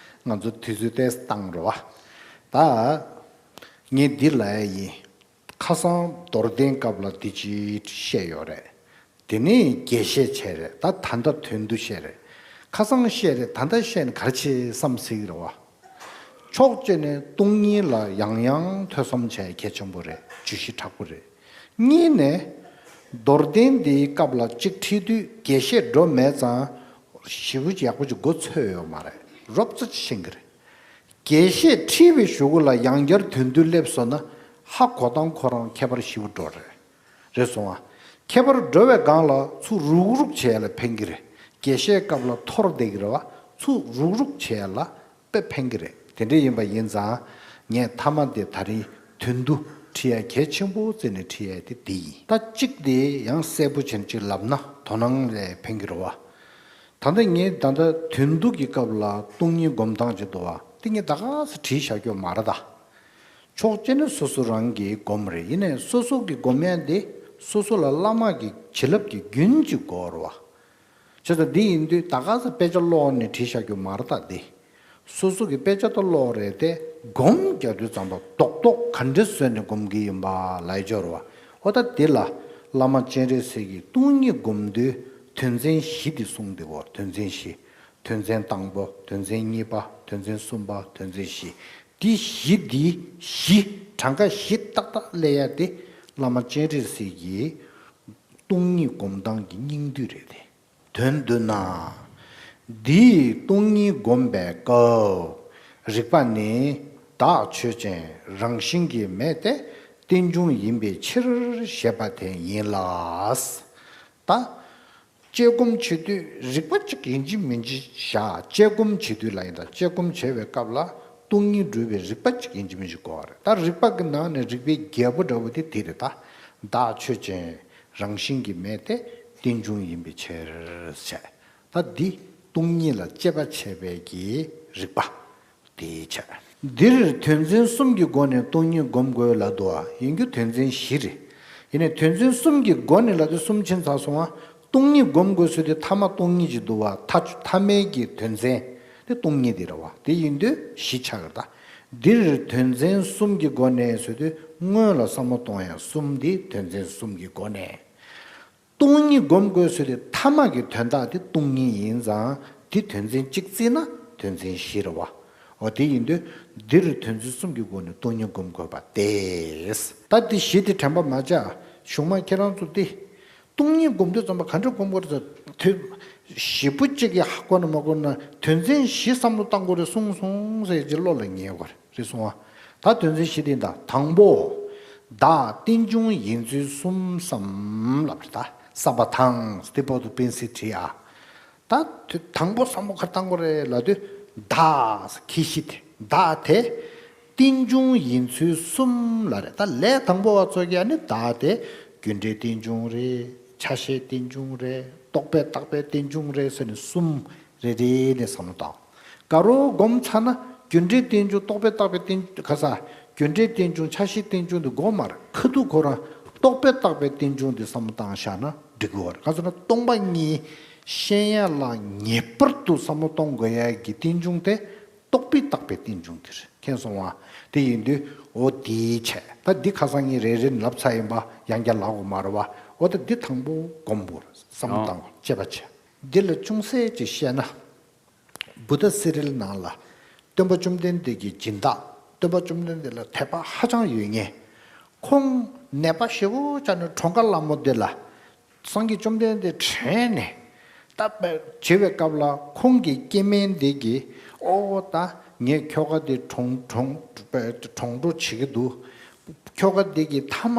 ང་ཚོ་དུས་ཚོད་ཏོག་ཙམ་བཏང་རོགས། ད་ ངས་འདི་ལབ་ཡ་ཡིན། ཁ་སང་རྡོར་གདན་སྐབས་ལ་འདི་ཅིག་བཤད་ཡོད་རེད། དེ་ནས་རྒྱས་བཤད་བྱས་རེད། ད་ད་ལྟ་དོན་དུ་བཤད་རེད། ཁ་སང་བཤད་རེད། ད་ལྟ་བཤད་ནས་ག་རེ་བྱེད་བསམ་སྲིད་ཀྱི་རེད་བ། ཕྱོགས་གཅིག་ནས་སྟོང་ཉིད་ལ་ཡང་ཡང་ཐོས་བསམ་བྱས་གལ་ཆེན་པོ་རེད། བརྗོད་གཞི་དྲག་པོ་རེད། གཉིས་ནས་རྡོར་གདན་འདིའི་སྐབས་ལ་གཅིག་ཁྲིད་དུས་རྒྱས་བཤད་འགྲོ་མེད་ཙང་ཞེ་པོ་ཅིག་ཡག་པོ་ཅིག་མགོ་ཚོས་ཡོད་མ་རེད། རོབ་ཙམ་ཅིག་ཤེས་ཀྱི་རེད། རྒྱས་བཤད་ཁྲིད་པའི་གཞུག་གུ་ལ་ཡང་བསྐྱར་དོན་བསྡུ་སླེབས་སོང་ན་ཧ་གོ་སྟངས་ཁོ་རང་ཁྱད་པར་ཞེ་པོ་འགྲོ་རེད། རེད་སོང་ཨ། ཁྱད་པར་འགྲོ་བའི་སྒང་ལ་ཚུར་རུག་རུག་བྱེད་ཡ་ལ་ཕན་གྱི་རེད། རྒྱས་བཤད་སྐབས་ལ་འཐོར་བསྡད་ཀྱི་རེད་བ། ཚུར་རུག་རུག་བྱེད་ཡ་ལ་དཔེ་ཕན་གྱི་རེད། དེ་འདྲ་ཡིན་པ་ཡིན་ཙང་ངས་མཐའ་མ་དེ་ད་རིང་དོན་བསྡུ་ཁྲིད་ཡ་གལ་ཆེན་པོ་བརྩིས་ནས་ཁྲིད་ཡ་དེ་འདི་ཡིན། ད་གཅིག་དེ་ཡང་གསལ་པོ་བྱས་ནས་གཅིག་ལབ་ན་དོ་སྣང་ལས་ཕན་གྱི་རེད་བ། ད་ལྟ་ངས་ད་ལྟ་དོན་བསྡུ་གི་སྐབས་ལ་སྟོང་ཉིད་སྒོམ་སྟངས་ཅིག་འདུག་བ། དེ་ངས་ད་ག་ས་བྲིས་བཞག་རྒྱུ་མ་རེད་ད། ཕྱོགས་གཅིག་ནས་སོ་སོ་རང་གིས་སྒོམ་རེད། ཡིན་ནའི་སོ་སོ་གིས་སྒོམ་ཡ་དེ་སོ་སོ་ལ་བླ་མ་གི་བྱིན་རླབས་ཀྱི་རྒྱུན་གཅིག་དགོས་རེད་བ། བྱས་ཙང་འདི་ཡིན་དུས་ད་ག་ས་དཔེ་ཆ་ཀློག་ནས་བྲིས་བཞག་རྒྱུ་མ་རེད་ད་དེ། སོ་སོ་གི་དཔེ་ཆ་ད་ཀློག་རེད་དེ། སྒོམ་རྒྱག་དུས་ཙམ་པ་རྡོག་རྡོག་ག་འདྲ་བཟོས་ནས་སྒོམ་གྱི་ཡིན་པ་ལབ་ཡ་ཅིག་ཡོད་རེད་བ། འོ་ད་དེ་ལ་བླ་མ་སྤྱན་རས་གཟིགས་ཀྱིས་སྟོང་ཉིད་སྒོམ་དུས་དོན་ཚན་བཞི་དེ་གསུངས་འདུག་གོ། དོན་ཚན་བཞི། དོན་ཚན་དང་པོ། དོན་ཚན་གཉིས་པ། དོན་ཚན་གསུམ་པ། དོན་ཚན་བཞི། འདི་བཞི་འདི་བཞི་གྲངས་ཀ་བཞི་ཏག་ཏག་སླེབས་ཡ་དེ་བླ་མ་སྤྱན་རས་གཟིགས་ཀྱི་སྟོང་ཉིད་སྒོམ་སྟངས་ཀྱི་སྙིང་བསྡུས་རེད་དེ། དོན་བསྡུ་ན། འདིས་སྟོང་ཉིད་བསྒོམ་པའི་སྐབས། རིག་པ་ནི་བདག་ཆོས་ཅན། རང་བཞིན་གྱིས་མེད་དེ། རྟེན་འབྱུང་ཡིན་པའི་ཕྱིར་ཞེས་པ་དེ་ཡིན་ལ། ད། དཔྱད་སྒོམ་བྱེད་དུས་རིག་པ་གཅིག་ཡིན་གཅིག་མིན་གཅིག་བཞག་དཔྱད་སྒོམ་བྱེད་དུས་ལ་ཡིན་ད། དཔྱད་སྒོམ་བྱེད་པའི་སྐབས་ལ་སྟོང་ཉིད་སྒྲུབ་པའི་རིག་པ་གཅིག་ཡིན་གཅིག་མིན་གཅིག་དགོས་པ་རེད། ད་རིག་པ་གི་ནང་ནས་རིག་པའི་རྒྱལ་པོ་འདྲ་བོ་དེ་དེ་རེད་ད། བདག་ཆོས་ཅན། རང་བཞིན་གྱིས་མེད་དེ། རྟེན་འབྱུང་ཡིན་པའི་ཕྱིར་བྱས། ད་འདི་སྟོང་ཉིད་ལ་དཔྱད་པ་བྱས་པའི་གི་རིག་པ་དེའི་ཆ། འདིར་དོན་ཚན་གསུམ་གྱི་སྒོ་ནས་སྟོང་ཉིད་སྒོམ་དགོས་ལབ་འདུག་བ། ཡིན་རྒྱུ་དོན་ཚན་བཞི་རེད། ཡིན་ནའི་དོན་ཚན་གསུམ་གྱི་སྒོ་ནས་ལབ་དུས་གསུམ་ཕྱིན་ཚར་སོང་བ། སྟོང་ཉིད་སྒོམ་དགོས་ཟེར་དུས་ཐ་མ་སྟོང་ཉིད་ཅིག་འདུག་བ། ཐ་ཐ་མའི་གི་དོན་ཚན་དེ་སྟོང་ཉིད་དེ་རེད་བ། དེ་ཡིན་དུས་བཞི་ཆགས་ཀྱི་རེད་ད། འདིར་དོན་ཚན་གསུམ་གྱི་སྒོ་ནས་ཟེར་དུས་སྔོན་ལ་བསམ་བློ་གཏོང་ཡ་གསུམ་འདི་དོན་ཚན་གསུམ་གྱི་སྒོ་ནས། སྟོང་ཉིད་སྒོམ་དགོས་ཟེར་དུས་ཐ་མ་གི་དོན་དག་དེ་སྟོང་ཉིད་ཡིན་ཙང་དེ་དོན་ཚན་གཅིག་བརྩིས་ན་དོན་ཚན་བཞི་རེད་བ། འོ་དེ་ཡིན་དུས་འདིར་དོན་ཚན་གསུམ་གྱི་སྒོ་ནས་སྟོང་ཉིད་སྒོམ་དགོས་པ་སྟེ། ད་དེ་བཞི་དེ་དྲན་པ་མ་བརྗེད། གཞུག་མ་ཁྱེད་རང་ཚོ་དེ་སྟོང་ཉིད་སྒོམ་དུས་ཙམ་པ་ག་འདྲ་སྒོམ་དགོས་རེད་ཟེར་དུས། ཞེ་པོ་གཅིག་གིས་ཧ་གོ་ན་མ་གོ་ན་དོན་ཚན་བཞི་བསམ་བློ་བཏང་དགོས་རེད་གསུངས་སོང་ཟེར་གྱི་བློ་ལ་ངེས་དགོས་རེད། རེད་སོང་ཨ། ད་དོན་ཚན་བཞི་དེ་ད་དང་པོ། བདག་རྟེན་འབྱུང་ཡིན་ཚུལ་གསུམ་བསམ་ལབ་རེད་ད། བསམ་པ་དང་དེ་བར་དུ་དཔེ་སྲིད་བྲིས་ཨ། ད་དོ་དང་པོ་བསམ་བློ་ག་རེ་བཏང་དགོས་རེད་ལབ་དུས། བདག་ཁྱད་གཞི་དེ་བདག་དེ་རྟེན་འབྱུང་ཡིན་ཚུལ་གསུམ་ལབ་རེད། ད་ལས་དང་པོ་བ་ཚོ་གིས་ཨ་ནི་བདག་དེ་རྒྱུ་འབྲས་རྟེན་འབྱུང་རེད། ཆ་ཤས་རྟེན་འབྱུང་རེད། རྟོག་པས་བཏགས་པའི་རྟེན་འབྱུང་རེད་ཟེར་ནས་གསུམ་རེ་རེ་ནས་བསམ་བློ་བཏང་། དགའ་རོགས་སྒོམ་ཚར་ན་རྒྱུ་འབྲས་རྟེན་འབྱུང་རྟོག་པས་བཏགས་པའི་རྟེན་ག་ས། རྒྱུ་འབྲས་རྟེན་འབྱུང་ཆ་ཤས་རྟེན་འབྱུང་དེ་དགོས་མ་རེད། ཁ་ཐུག་ཁོ་རང་རྟོག་པས་བཏགས་པའི་རྟེན་འབྱུང་དེ་བསམ་བློ་བཏང་བཞག་ན་འགྲིག་གི་ཡོད་རེད། ག་ཟེར་ན་སྟོང་པ་ཉིད་ཤེས་ཡ་ལ་ངེས་པར་དུ་བསམ་བློ་གཏོང་དགོས་ཡ་གི་རྟེན་འབྱུང་དེ་རྟོག་པས་བཏགས་པའི་རྟེན་འབྱུང་དེ་རེད། མཁྱེན་སོང་བ། དེ་ཡིན་དུས་འོ་དེའི་ཆེད་ད་འདི་ཁ་སང་ངས་རེ་རེ་ལབ་ཚར་ཡིན་པ། ཡང་བསྐྱར་ལབ་དགོས་མ་རེད་བ། འོ་ད་འདི་དང་པོ་སྒོམ་དགོས་བསམ་བློ་བཏང་དགོས་དཔྱད་པ་བྱེད། འདི་ལ་ཅུང་ཟད་ཅིག་བཤད་ན། བུདྡྷ་སི་རིལ་ནང་ལ་སྟོན་པ་བཅོམ་ལྡན་འདས་ཀྱི་སྦྱིན་བདག་སྟོན་པ་བཅོམ་ལྡན་འདས་ལ་དད་པ་ཧ་ཅང་ཡོད་མཁན། ཁོང་ནད་པ་ཞེ་པོ་ཅིག་ནས་གྲོངས་ཁ་སླ་མོ་འདི་ལ། སངས་རྒྱས་བཅོམ་ལྡན་འདས་དྲན་ནས་བཏབ་པའི་བྱེད་པའི་སྐབས་ལ་ཁོང་གི་སྐྱེ་དམན་འདི་གིས་ཨོ་ད་ངས་ཁྱོ་ག་འདི་གྲོངས་གྲོངས་གྲོངས་འགྲོ་བྱེད་ཀྱི་འདུག་ཁྱོ་ག་འདི་གི་ཐ་མ་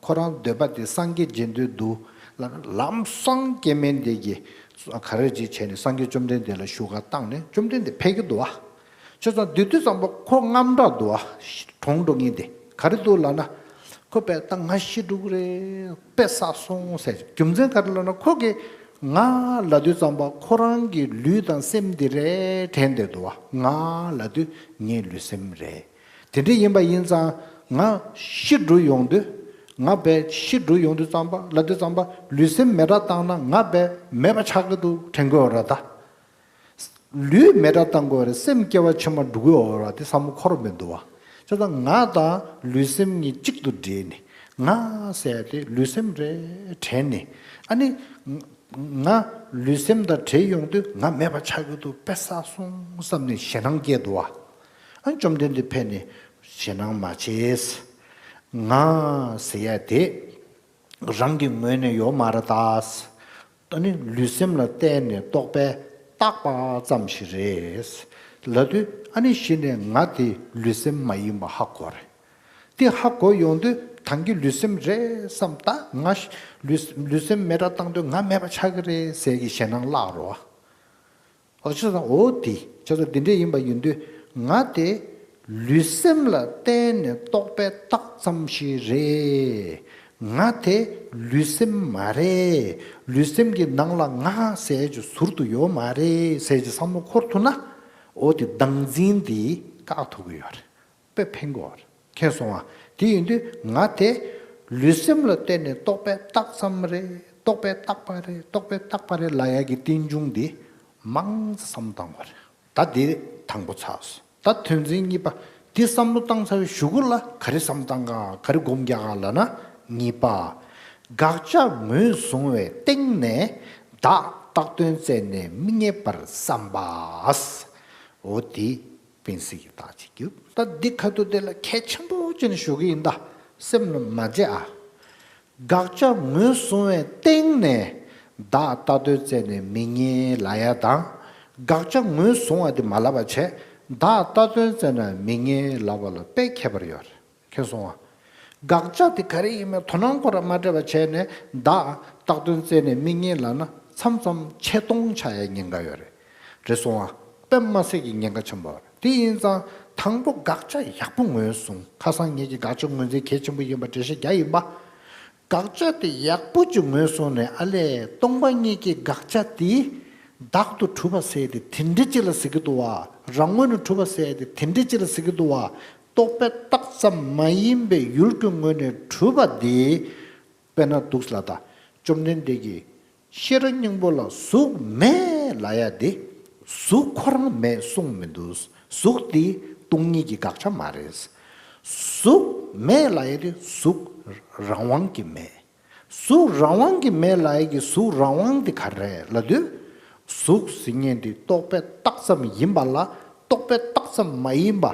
ཁོ་རང་འདོད་པ་དེ་སངས་རྒྱས་མཇལ་འདོད་འདུག་ལབ་ན་ལམ་སང་སྐྱེ་དམན་འདི་གིས་ག་རེ་ཅིག་བྱས་ནས་སངས་རྒྱས་བཅོམ་ལྡན་འདས་ལ་ཞུ་ག་བཏང་ནས་བཅོམ་ལྡན་འདས་ཕེབས་ཀྱི་འདུག་བ། བྱས་ཙང་དེ་དུས་ཙམ་པ་ཁོ་དངངས་སྐྲག་འདུག་བ། གྲོངས་འགྲོ་ངེས་དེ་ག་རེ་འདུག་ལབ་ན། ཁོ་པས་ད་ང་ཤི་འགྲོ་གི་རེད། དཔེ་བསགས་སོང་ཟེར། རྒྱུ་མཚན་ག་རེ་ལབ་ན་ཁོ་གིས་ང་ལབ་དུས་ཙམ་པ་ཁོ་རང་གི་ལུས་དང་སེམས་འདི་རེད་དྲན་བསྡད་འདུག་བ། ང་ལབ་དུས་ངའི་ལུས་སེམས་རེད། དེ་འདྲ་ཡིན་པ་ཡིན་ཙང་ང་ཤི་འགྲོ་ཡོང་དུས། ང་པས་ཤི་འགྲོ་ཡོང་དུས་ཙམ་པ་ལབ་དུས་ཙམ་པ་ལུས་སེམས་མེ་སྲེག་བཏང་ན་ང་པས་མེད་པ་ཆགས་ཀྱི་འདུག་དྲན་གྱི་ཡོད་རེད་ད། ལུས་མེ་སྲེག་བཏང་དགོས་རེད། སེམས་སྐྱེ་བ་ཕྱི་མ་འགྲོ་གི་ཡོད་རེད་དེ་བསམ་བློ་འཁོར་མི་འདུག་བ། བྱས་ཙང་ང་དང་ལུས་སེམས་གཉིས་གཅིག་ཏུ་འདྲེས་ནས། ང་ཟེར་ཡ་དེ་ལུས་སེམས་རེད་དྲན་ནས། ཨ་ནི། ང་ལུས་སེམས་དང་བྲལ་ཡོང་དུས་ང་མེད་པ་ཆགས་ཀྱི་འདུག་དཔེ་བསགས་སོང་བསམ་ནས་ཞེད་སྣང་སྐྱེས་འདུག་བ། ཨ། བཅོམ་ལྡན་འདས་ཕེབས་ནས་ཞེད་སྣང་མ་བྱེད། ང་ཟེར་ཡ་དེ་རང་གི་ངོས་ནས་ཡོད་མ་རེད་ད། ཨ་ནི་ལུས་སེམས་ལ་བརྟེན་ནས་རྟོག་པས་བཏགས་པ་ཙམ་ཞིག་རེད་ལབ་དུས། ཨ་ནི་གཞི་ནས་ང་དེ་ལུས་སེམས་མ་ཡིན་པ་ཧ་གོ་རེད། དེ་ཧ་གོ་ཡོང་དུས་ད་གིན་ལུས་སེམས་རེད་བསམ། ད་ང་ལུས་ལུས་སེམས་མེད་པ་བཏང་དུས་ང་མེད་པ་ཆགས་ཀྱི་རེད་ཟེར་གྱི་ཞེད་སྣང་བརླག་རོ། འོ་བྱས་ཙང་འོ་དེ་བྱས་ཙང་འདི་འདྲ་ཡིན་པ་ཡིན་དུས་ང་དེ་ལུས་སེམས་ལ་བརྟེན་ནས་རྟོག་པས་བཏགས་ཙམ་ཞིག་རེད། ང་དེ་ལུས་སེམས་མ་རེད། ལུས་སེམས་ཀྱི་ནང་ལ་ང་ཟེར་གྱི་ཟུར་དུ་ཡོད་མ་རེད་ཟེར་གྱི་བསམ་བློ་འཁོར་ཐུབ་ན། འོ་དེ་བདག་འཛིན་དེ་བཀག་ཐུབ་ཀྱི་ཡོད་རེད། དཔེ་ཕན་གྱི་ཡོད་རེད། མཁྱེན་སོང་ང་། དེ་ཡིན་དུས་ང་དེ་ལུས་སེམས་ལ་བརྟེན་ནས་རྟོག་པས་བཏགས་ཙམ་རེད། རྟོག་པས་བཏགས་པ་རེད། རྟོག་པས་བཏགས་པ་རེད་ལབ་ཡ་གི་རྟེན་འབྱུང་འདི་མང་ཙམ་བསམ་བློ་བཏང་དགོས་རེད། ད་འདི་དང་པོ་ཚར་སོང་། ད་དོན་ཚན་གཉིས་པ། འདི་བསམ་བློ་བཏང་ཚར་བའི་གཞུག་གུ་ལ་ག་རེ་བསམ་བློ་བཏང་ག་ག་རེ་སྒོམ་རྒྱག་ག་ལབ་ན། གཉིས་པ། དགག་བྱ་ངོས་བཟུང་བའི་སྟེང་ནས་བདག་བཏགས་དོན་བཙལ་ནས་མི་རྙེད་པར་བསམ་པ། འོ་དེ། སྤེན་སྲིད་ཀྱི་རྟགས་ཅིག་གྱུར། ད་འདི་ཁ་ཐུག་དེ་ལ་གལ་ཆེན་པོ་བྱས་ནས་ཞུ་གི་ཡིན་ད། སེམས་ལ་མ་བརྗེད་ཨ། དགག་བྱ་ངོས་བཟུང་བའི་སྟེང་ནས་བདག་ལྟ་འདོད་བཙལ་ནས་མི་རྙེད་ལབ་ཡ་དང་། དགག་བྱ་ངོས་བཟུང་བ་དེ་མ་ལབ་པ་བྱས། བདག་ལྟ་འདོད་བཙལ་ན་མི་རྙེད་ལབ་པ་ལ་དཔེ་ཁྱད་པར་ཡོད་རེད། མཁྱེན་སོང་ང་། དགག་བྱ་དེ་ག་རེ་ཡིན་མིན་དོ་སྣང་ཁོ་རང་མ་སྤྲད་པ་བྱས་ནས་བདག་བཏགས་དོན་བཙལ་ནས་མི་རྙེད་ལབ་ན་མཚམས་མཚམས་ཆེ་མཐོང་ཆགས་ཡའི་ཉེན་ཁ་ཡོད་རེད། རེད་སོང་ང་། དཔེ་མ་སྲིད་ཀྱི་ཉེན་ཁ་ཆེན་པོ་རེད། དེ་ཡིན་ཙང་དང་པོ་དགག་བྱ་ཡག་པོ་ངོས་བཟུང་། ཁ་སང་ངེད་ཀྱིས་དགག་བྱ་ངོས་འཛིན་གལ་ཆེན་པོ་ཡིན་པ་འགྲེལ་བཤད་རྒྱག་ཡིན་པ། དགག་བྱ་དེ་ཡག་པོ་ཅིག་ངོས་བཟུང་ནས་ཨ་ལས་སྟོང་པ་ཉིད་ཀྱི་དགག་བྱ་དེ་བདག་ཏུ་གྲུབ་པ་ཟེར་དེ་དེ་འདྲ་ཅིག་ལ་ཟེར་གི་འདུག་བ། རང་ངོས་ནས་གྲུབ་པ་ཟེར་དེ་དེ་འདྲ་ཅིག་ལ་ཟེར་གི་འདུག་བ། རྟོག་པས་བཏགས་ཙམ་མ་ཡིན་པའི་ཡུལ་གྱི་ངོས་ནས་གྲུབ་པ་དེ། དཔེར་ན་འདུག་ལ་ད། བཅོམ་ལྡན་འདས་ཀྱིས་ཤེས་རབ་སྙིང་པོ་ལ་གཟུགས་མེད་ལབ་ཡ་དེ། གཟུགས་ཁོ་རང་མེད་གསུངས་མི་འདུག་གཟུགས་དེ་སྟོང་ཉིད་ཀྱི་དགག་བྱ་མ་རེད། གཟུགས་མེད་ལབ་ཡ་དེ་གཟུགས་རང་དབང་གིས་མེད། གཟུགས་རང་དབང་གིས་མེད་ལབ་ཡ་གི་གཟུགས་རང་དབང་དེ་ག་རེ་རེད་ལབ་དུས། གཟུགས་ཟེར་མཁན་དེ་རྟོག་པས་བཏགས་ཙམ་ཡིན་པ་ལ་རྟོག་པས་བཏགས་ཙམ་མ་ཡིན་པ་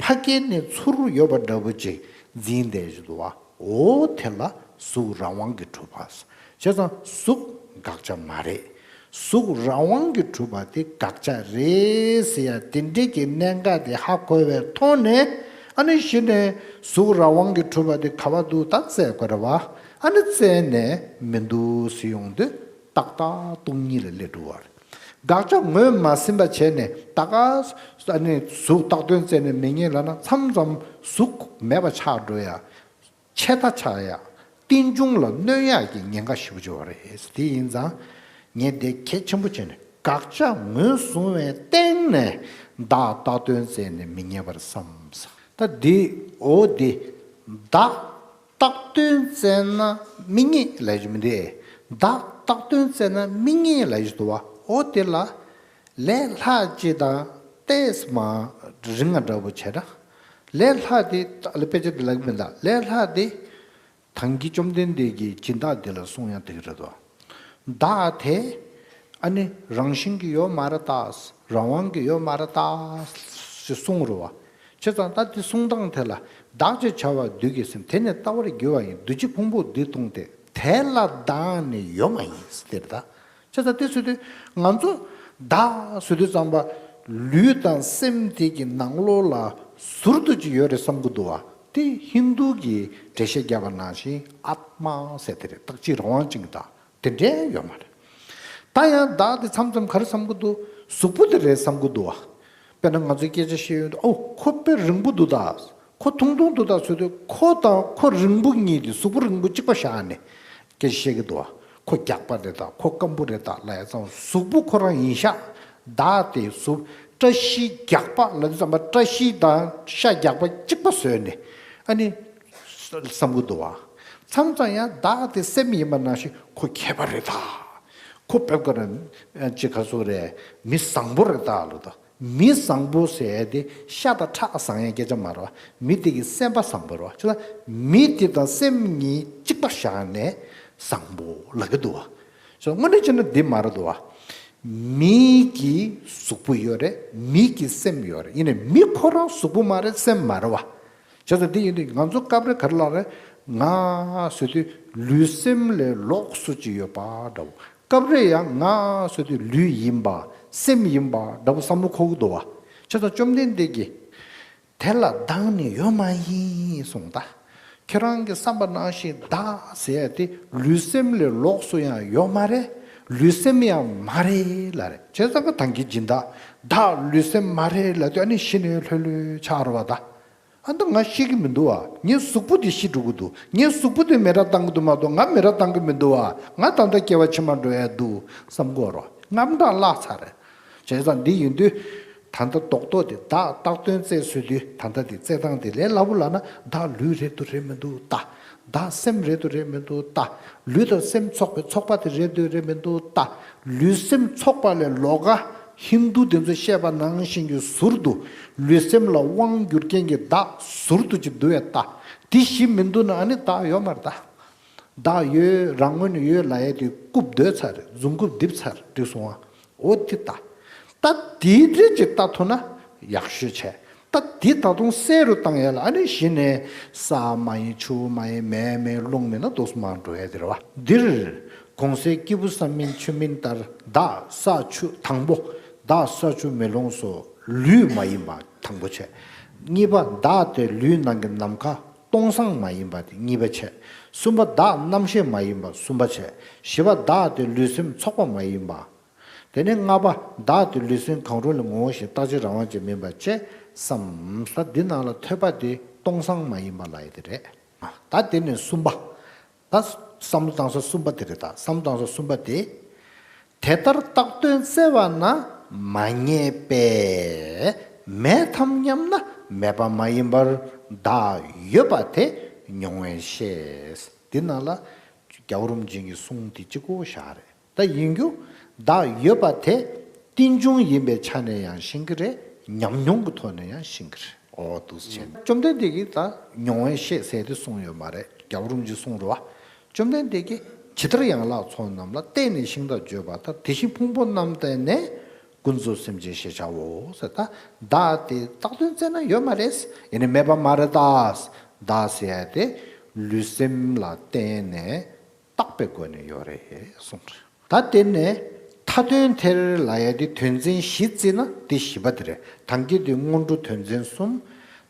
ཕ་གི་ནས་ཚུར་ཡོད་པ་འདྲ་བོ་ཅིག་འཛིན་བསྡད་བཞིན་འདུག་བ། འོ་དེ་ལ་གཟུགས་རང་དབང་གིས་གྲུབ་པ། བྱས་ཙང་གཟུགས་དགག་བྱ་མ་རེད། གཟུགས་རང་དབང་གིས་གྲུབ་པ་དེ་དགག་བྱ་རེད་ཟེར་ཡ་དེ་འདྲའི་གི་གནད་འགག་དེ་ཧ་གོ་བའི་ཐོག་ནས། ཨ་ནི་གཞི་ནས་གཟུགས་རང་དབང་གིས་གྲུབ་པ་དེ་ག་བ་འདུག་ད་བཙལ་དགོས་རེད་བ། ཨ་ནི་བཙལ་ནས་མི་འདུག་ཟེར་ཡོང་དུས་ཏག་ཏག་སྟོང་ཉིད་ལ་སླེབས་འགྲོ་བ་རེད། དགག་བྱ་ངོས་མ་ཟིན་པ་བྱས་ནས་ད་ག་ཨ་ནི་གཟུགས་བཏགས་དོན་བཙལ་ནས་མི་རྙེད་ལབ་ན་མཚམས་མཚམས་གཟུགས་མེད་པ་ཆགས་འགྲོ་ཡ། ཆད་ལྟ་ཆགས་ཡ། རྟེན་འབྱུང་ལ་གནོད་ཡག་གི་ཉེན་ཁ་ཞེ་པོ་ཅིག་ཡོད་རེད། དེ་ཡིན་ཙང་ངས་འདི་གལ་ཆེན་པོ་བྱས་ནས་དགག་བྱ་ངོས་བཟུང་བའི་སྟེང་ནས་བདག་བཏགས་དོན་བཙལ་ནས་མི་རྙེད་པར་བསམ། ད་འདི་འོ་འདི་བདག་བཏགས་དོན་བཙལ་ན་མི་རྙེད་ལབ་ཀྱི་མི་འདུག་བདག་བཏགས་དོན་བཙལ་ན་མི་རྙེད་ལབ་ཀྱི་འདུག་བ། འོ་དེ་ལ་ལས་སླ་ཅིག་དང་ཏོག་ཙམ་རིང་ང་འདྲ་བོ་བྱས་ན། ལས་སླ་དེ་ལ་དཔེ་ཆ་དེ་ལབ་ཀྱི་མི་འདུག་ལས་སླ་དེ། ད་གིན་བཅོམ་ལྡན་འདས་ཀྱིས་སྦྱིན་བདག་འདི་ལ་གསུང་ཡང་དེ་ག་རེད་དོ། བདག་དེ་ཨ་ནི་རང་བཞིན་གྱིས་ཡོད་མ་རེད་ད། རང་དབང་གིས་ཡོད་མ་རེད་ད་ཞེས་གསུང་རུ་བ། བྱས་ཙང་ད་དེ་གསུང་སྟངས་དེ་ལ། བདག་ཅེས་བྱ་བ་བདུད་ཀྱི་སེམས། དེ་ནི་ལྟ་བར་འགྱུར་བ་ཡིན། འདུ་བྱེད་ཕུང་པོ་འདི་སྟོང་སྟེ། དེ་ལ་བདག་ནི་ཡོད་མ་ཡིན་ཟེར་ད། བྱས་ཙང་དེ་ཟེར་དུས་ང་ཚོ་བདག་ཟེར་དུས་ཙམ་པ་ལུས་དང་སེམས་དེ་གི་ནང་ལོགས་ལ་ཟུར་དུ་ཅིག་ཡོད་རེད་བསམ་གི་འདུག་བ། དེ་ཧིན་རྡུ་གི་འགྲེལ་བཤད་བརྒྱབ་པ་ནང་བཞིན་ཨཱཏྨ་ཟེར་དེ་རེད། རྟག་གཅིག་རང་དབང་ཅན་གྱི་བདག་དེ་འདྲའི་ཡོད་མ་རེད། ད་ཡང་བདག་དེ་མཚམས་མཚམས་ག་རེ་བསམ་གི་འདུག་གཟུགས་པོ་དེ་རེད་བསམ་གི་འདུག་བ། དཔེར་ན་ང་ཚོས་སྐད་ཆ་བཤད་ཡོང་དུས་ཨོ་ཁོ་དཔེ་རིང་པོ་འདུག་ད། ཁོ་ཐུང་ཐུང་འདུག་ད་ཟེར་དུས་ཁོ་དང་ཁོ་རིང་པོ་གཉིས་དེ་གཟུགས་པོ་རིང་པོ་གཅིག་པ་བཞག་ནས་སྐད་ཆ་བཤད་ཀྱི་འདུག་བ། ཁོ་རྒྱགས་པ་རེད་ད། ཁོ་སྐམ་པོ་རེད་ད་ལབ་ཡ་ཙང་གཟུགས་པོ་ཁོ་རང་ཡིན་ཤག་བདག་དེ་གཟུགས་བཀྲ་ཤིས་རྒྱགས་པ་ལབ་དུས་ཙམ་པ་བཀྲ་ཤིས་དང་ཤ་རྒྱགས་པ་གཅིག་པ་བཟོས་ནས་ཨ་ནི་བསམ་གྱི་འདུག་བ། མཚམས་མཚམས་ཡང་བདག་དེ་སེམས་ཡིན་པ་ནང་བཞིན་ཁོ་མཁས་པ་རེད་ད། ཁོ་དཔེ་ཀ་ར་ཅི་ག་སོ་རེད། མི་བཟང་པོ་རེད་ད་ལོ་ད། མི་བཟང་པོ་ཟེར་ཡ་དེ་ཤ་དང་ཁྲག་བཟང་ཡ་སྐད་ཆ་མ་རེད་བ། མི་དེ་གི་སེམས་པ་བཟང་པོ་རེད་བ། ཅེས་ན་མི་དེ་དང་སེམས་གཉིས་གཅིག་པ་བཞག་ནས་བཟང་པོ་ལབ་ཀྱི་འདུག་བ། ཅེས་ན་དངོས་གནས་བྱས་ན་འདི་མ་རེད་འདུག་བ། མི་གི་གཟུགས་པོ་ཡོད་རེད། མི་གི་སེམས་ཡོད་རེད། ཡིན་ནའི་མི་ཁོ་རང་གཟུགས་པོ་མ་རེད། སེམས་མ་རེད་བ། བྱས་ཙང་འདི་ཡིན་དུས་ང་ཚོ་སྐབས་རེ་ག་རེ་ལབ་རེད། ང་ཟེར་དུས་ལུས་སེམས་ལས་ལོགས་སུ་ཅིག་ཡོད་པ་འདྲ་བོ། སྐབས་རེ་ཡང་ང་ཟེར་དུས་ལུས་ཡིན་པ་སེམས་ཡིན་པ་འདྲ་བོ་བསམ་བློ་འཁོར་གྱི་འདུག་བ། བྱས་ཙང་བཅོམ་ལྡན་འདས་ཀྱིས་དེ་ལ་བདག་ནི་ཡོད་མ་ཡིན་གསུངས་ད། ཁྱེད་རང་གི་བསམ་པ་ནང་བཞིན་བདག་ཟེར་ཡ་དེ་ལུས་སེམས་ལས་ལོགས་སུ་ཡང་ཡོད་མ་རེད། ལུས་སེམས་ཡང་མ་རེད་ལབ་རེད། བྱས་ཙང་ག་ད་གིན་སྦྱིན་བདག་བདག་ལུས་སེམས་མ་རེད་ལབ་དུས་ཨ་ནི་གཞི་ནས་ལྷོད་ལྷོད་ཆགས་རེད་བ་ད། ཨ་ད་ང་ཤེས་ཀྱི་མི་འདུག་བ། ངའི་གཟུགས་པོ་དེ་ཤི་འགྲོ་གི་འདུག་ངའི་གཟུགས་པོ་དེ་མེ་ར་བཏང་གི་འདུག་མ་གཏོགས་ང་མེ་ར་བཏང་གི་མི་འདུག་བ། ང་ད་ལྟ་སྐྱེ་བ་ཕྱི་མ་འགྲོ་ཡ་འདུག་བསམ་གྱི་ཡོད་རེད་བ། རྔམ་སྐྲག་བརླག་ཚར་རེད། བྱས་ཙང་འདི་ཡིན་དུས་ད་ལྟ་རྡོག་རྡོག་དེ་བདག་བཏགས་དོན་བཙལ་ཟེར་དུས་ད་ལྟ་དེ་བཙལ་སྟངས་དེ་ལས་སླ་པོ་ལབ་ན་བདག་ལུས་རེད་འདུག་རེད་མི་འདུག་ལྟ། བདག་སེམས་རེད་འདུག་རེད་མི་འདུག་ལྟ། ལུས་དང་སེམས་ཚོགས་པའི་ཚོགས་པ་དེ་རེད་འདུག་རེད་མི་འདུག་ལྟ། ལུས་སེམས་ཚོགས་པ་ལས་ལོགས་ཀ་ཧིན་རྡུ་དེ་ཚོས་བཤད་པ་ནང་བཞིན་གྱི་ཟུར་དུ་ལུས་སེམས་ལ་དབང་སྒྱུར་མཁན་གྱི་བདག་ཟུར་དུ་ཅིག་འདུག་བས་ལྟ། དེ་གཞི་མི་འདུག་ན་ཨ་ནི་བདག་ཡོད་མ་རེད་ད། བདག་ཡོད་རང་ངོས་ནས་ཡོད་ལབ་ཡས་དེ་རྐུབ་རྡོལ་ཚར་རེད། རྫུན་རྐུབ་རྡིབ་ཚར་རེད་སོང་ཨ། འོ་དེ་ལྟ། ད་དེའི་རིགས་ཅིག་ལྟ་ཐུབ་ན་ཡག་ཤོས་བྱས། ད་དེ་ད་དུང་གསལ་རུ་བཏང་ཡས་ལ་ཨ་ནི་གཞི་ནས་ས་མ་ཡིན་ཆུ་མ་ཡིན་མེ་མེད་རླུང་མེད་ན་དུས་སུ་མར་འགྲོ་ཡས་དེ་རེད་བ། འདིར་གོང་གསལ་སྐྱེས་བུ་ས་མིན་ཆུ་མིན་ལྟར་བདག་ས་ཆུ་དང་པོ་བདག་ས་ཆུ་མེ་རླུང་སོགས་ལུས་མ་ཡིན་པ་དང་པོ་བྱས། གཉིས་པ་བདག་དེ་ལུས་ནང་གི་ནམ་མཁའ་སྟོང་སང་མ་ཡིན་པ་དེ་གཉིས་པ་བྱས། གསུམ་པ་བདག་རྣམ་ཤེས་མ་ཡིན་པ་གསུམ་པ་བྱས། བཞི་པ་བདག་དེ་ལུས་སེམས་ཚོགས་པ་མ་ཡིན་པ། དེ་ནས་ལྔ་པ་བདག་དེ་ལུས་སེམས་གང་རུང་ལས་ངོ་བོ་ཞིག་རྟག་གཅིག་རང་དབང་ཅན་མིན་པ་བཅས་སམ་ས་འདི་ནང་ལ་ཐོས་པ་དེ་སྟོང་སང་མ་ཡིན་པ་ལ་ཡི་དེ་རེད། ད་དེ་ནས་གསུམ་པ། ད་བསམ་བློ་བཏང་ས་གསུམ་པ་དེ་རེད། ད་བསམ་བློ་བཏང་ས་གསུམ་པ་དེ། དེ་ལྟར་བཏགས་དོན་བཙལ་བ་ན་མ་རྙེད་པས། མེད་དམ་སྙམ་ན་མེད་པ་མ་ཡིན་པར་བདག་ཡོད་པ་དེ་མྱོང་བས་ཤེས། འདི་ནང་ལ་རྒྱལ་བ་རིན་པོ་ཆེ་གི་གསུང་དེ་གཅིག་པོ་བཞག་རེད། ད་ཡིན་རྒྱུ་བདག་ཡོད་པ་དེ་རྟེན་འབྱུང་ཡིན་པའི་ཆ་ནས་ཡང་ཤེས་ཀྱི་རེད། ཉམས་མྱོང་གི་ཐོག་ནས་ཡང་ཤེས་ཀྱི་རེད། འོ་འདུག་སེ་བྱས་ན། བཅོམ་ལྡན་འདས་ཀྱིས་ད་མྱོང་བས་ཤེས་ཟེར་དེ་གསུངས་ཡོད་མ་རེད། རྒྱལ་བ་རིན་པོ་ཆེས་གསུངས་རེད་བ། བཅོམ་ལྡན་འདས་ཀྱིས་ཇི་ལྟར་ཡན་ལག་ཚོགས་རྣམས་ལ་བརྟེན་ནས་ཤིང་རྟ་བརྗོད་པ་ལྟར་དེ་བཞིན་ཕུང་པོ་རྣམས་བརྟེན་ནས་ཀུན་རྫོབ་སེམས་ཅན་ཞེས་བྱའོ་ཟེར། ད་བདག་དེ་བཏགས་དོན་བཙལ་ན་ཡོད་མ་རེད། ཡིན་ནའི་མེད་པ་མ་རེད་ད། བདག་ཟེར་ཡ་དེ་ལུས་སེམས་ལ་བརྟེན་ནས་བཏགས་པའི་སྒོ་ནས་ཡོད་རེད་གསུངས་རེད། ད་དེ་ནས་མཐའ་དོན་ཐེར་ལབ་ཡ་དེ་དོན་ཚན་བཞི་བརྩིས་ན་དེ་བཞི་པ་དེ་རེད། ད་གིན་དེ་སྔོན་འགྲོ་དོན་ཚན་གསུམ།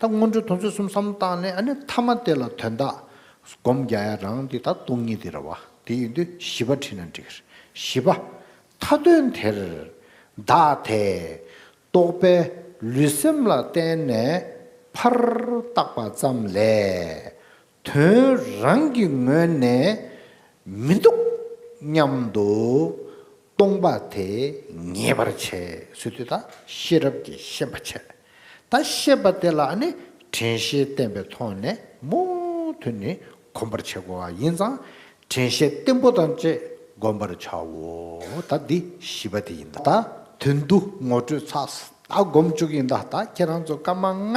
ད་སྔོན་འགྲོ་དོན་ཚན་གསུམ་བསམ་བློ་བཏང་ནས་ཨ་ནི་མཐའ་མ་དེ་ལ་དོན་དག་སྒོམ་རྒྱག་ཡ་རང་དེ་ད་སྟོང་ཉིད་དེ་རེད་བ། དེ་ཡིན་དུས་བཞི་པ་བྲིས་ན་འགྲིག་གི་རེད། བཞི་པ། མཐའ་དོན་དེར་བདག་དེ་རྟོག་པས་ལུས་སེམས་ལ་བརྟེན་ནས་ཕར་བཏགས་པ་ཙམ་ལས་དོན་རང་གི་ངོས་ནས་མི་འདུག་སྙམ་དུ་སྟོང་པ་དེ་ངེས་པར་བྱེད་ཟེར་དུས་ད་ཤེས་རབ་ཀྱིས་ཤེས་པ་བྱེད། ད་ཤེས་པ་དེ་ལ་ནི་དྲན་ཤེས་བསྟེན་པའི་ཐོག་ནས་མུ་མཐུད་ནས་གོམས་པར་བྱེད་དགོས་པ་ཡིན་ཙང་། དྲན་ཤེས་བརྟན་པོ་དང་བཅས་བསྒོམ་པར་བྱའོ། ད་འདི་བཞི་པ་དེ་ཡིན། ད་དོན་བསྡུ་ངོ་སྤྲོད་ཚར། ད་སྒོམ་བཅུག་ཡིན། ད་ད་ཁྱེད་རང་ཚོ་སྐར་མ་ལྔ།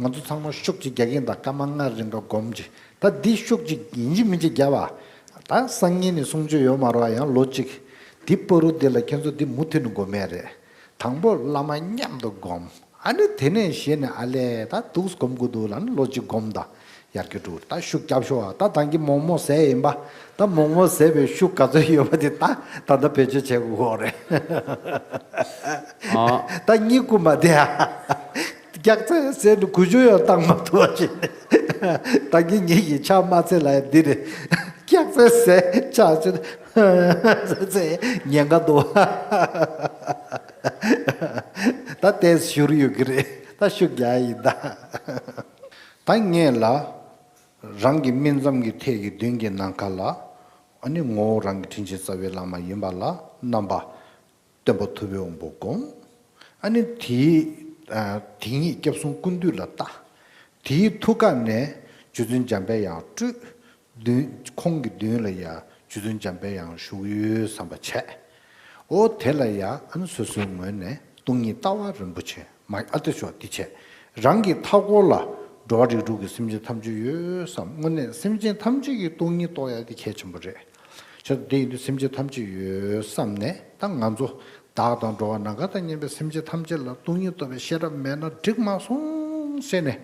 ང་ཚོ་ཚང་མ་ཤུགས་ཅིག་རྒྱག་གིན། ད་སྐར་མ་ལྔ་རིང་ག་སྒོམ་ཅིག་ད་འདི་ཤུགས་ཅིག་ཡིན་གཅིག་མིན་གཅིག་རྒྱབ་པ། ད་སང་ཉིན་ནས་གསུང་ཆོས་ཡོད་མ་རེད་བ། ཡང་ལོ་གཅིག་འདི་བར་དུ་འདི་ལ་ཁྱེད་ཚོ་འདི་མུ་མཐུད་ནས་སྒོམ་ཡ་རེད། དང་པོ་བླ་མ་མཉམ་དུ་སྒོམ། ཨ་ནི་དེ་ནས་གཞི་ནས་ཨ་ལས་ད་འདུག་སྒོམ་དགོས་འདུག་ལབ་ནི་ལོ་གཅིག་སྒོམ། ད་ཡར་རྒྱས་འགྲོ། ད་ཤུགས་རྒྱབ་ཤོག་ཨ། ད་ད་གིན་མོག་མོག་ཟས་ཡིན་པ། ད་མོག་མོག་ཟས་པའི་ཤུགས་ག་ཚོད་ཡོད་པ་དེ་ད་ད་ལྟ་བེད་སྤྱོད་བྱེད་དགོས་རེད། ཨ། ད་གཉིད་ཁུག་མ་བསྡད་ཨ། སྐྱག་རྫས་ཟས་ནི་གུ་ཅོ་ཡང་བཏང་མ་ཐུབ་པ་བྱས་ནས། ད་གིན་ངེད་ཀྱི་ཕྱག་མ་འཚལ་ལ་ཡ་འདི་རེད། སྐྱག་རྫས་ཟས་ཆགས་ཆེ་ཟས་ཉེན་ཁ་འདུག་ད་དེ་བཞུར་ཡོད་ཀྱི་རེད། ད་ཤུགས་རྒྱག་ཡིན་ད། ད་ངས་ལ་རང་གི་སྨིན་མཚམས་ཀྱི་ཐད་ཀྱི་མདུན་གྱི་ནམ་མཁའ་ལ་ཨ་ནི་ངོ་བོ་རང་གི་དྲིན་ཅན་རྩ་བའི་བླ་མ་ཡིན་པ་ལ་རྣམ་པ་སྟོན་པ་ཐུབ་པའི་དབང་པོ་བསྒོམ། ཨ་ནི་དེའི་ཨ་དེ་ཉིད་སྐྱབས་གསུམ་ཀུན་འདུས་ལ་བལྟ། དེའི་ཐུགས་ཀ་ནས་རྗེ་བཙུན་འཇམ་པའི་དབྱངས་སྤྲུལ། མདུན་ཁོང་གི་མདུན་ལ་ཡ་རྗེ་བཙུན་འཇམ་པའི་དབྱངས་བཞུགས་ཡོད་བསམ་པ་བྱས། འོ་དེ་ལ་ཡ་ཨ་ནི་སོ་སོའི་ངོས་ནས་ སྟོང་ཉིད་ལྟ་བ་རིན་པོ་ཆེ། མ་ཨ་ཏི་ཤོ་འདི་བྱས། རང་གི་མཐའ་འཁོར་ལ་འགྲོ་བ་རིགས་དྲུག་གི་སེམས་ཅན་ཐམས་ཅད་ཡོད་བསམ། དངོས་གནས་སེམས་ཅན་ཐམས་ཅད་ཀྱི་སྟོང་ཉིད་རྟོགས་ཡ་དེ་གལ་ཆེན་པོ་རེད། བྱས་ཙང་དེ་ཡིན་དུས་སེམས་ཅན་ཐམས་ཅད་ཡོད་བསམ་ནས། ད་ང་ཚོ་བདག་དང་འགྲོ་བ་ནམ་མཁའ་དང་མཉམ་པའི་སེམས་ཅན་ཐམས་ཅད་ལ་སྟོང་ཉིད་རྟོགས་པའི་ཤེས་རབ་མེད་ན་འགྲིག་མ་སོང་ཟེར་ནས།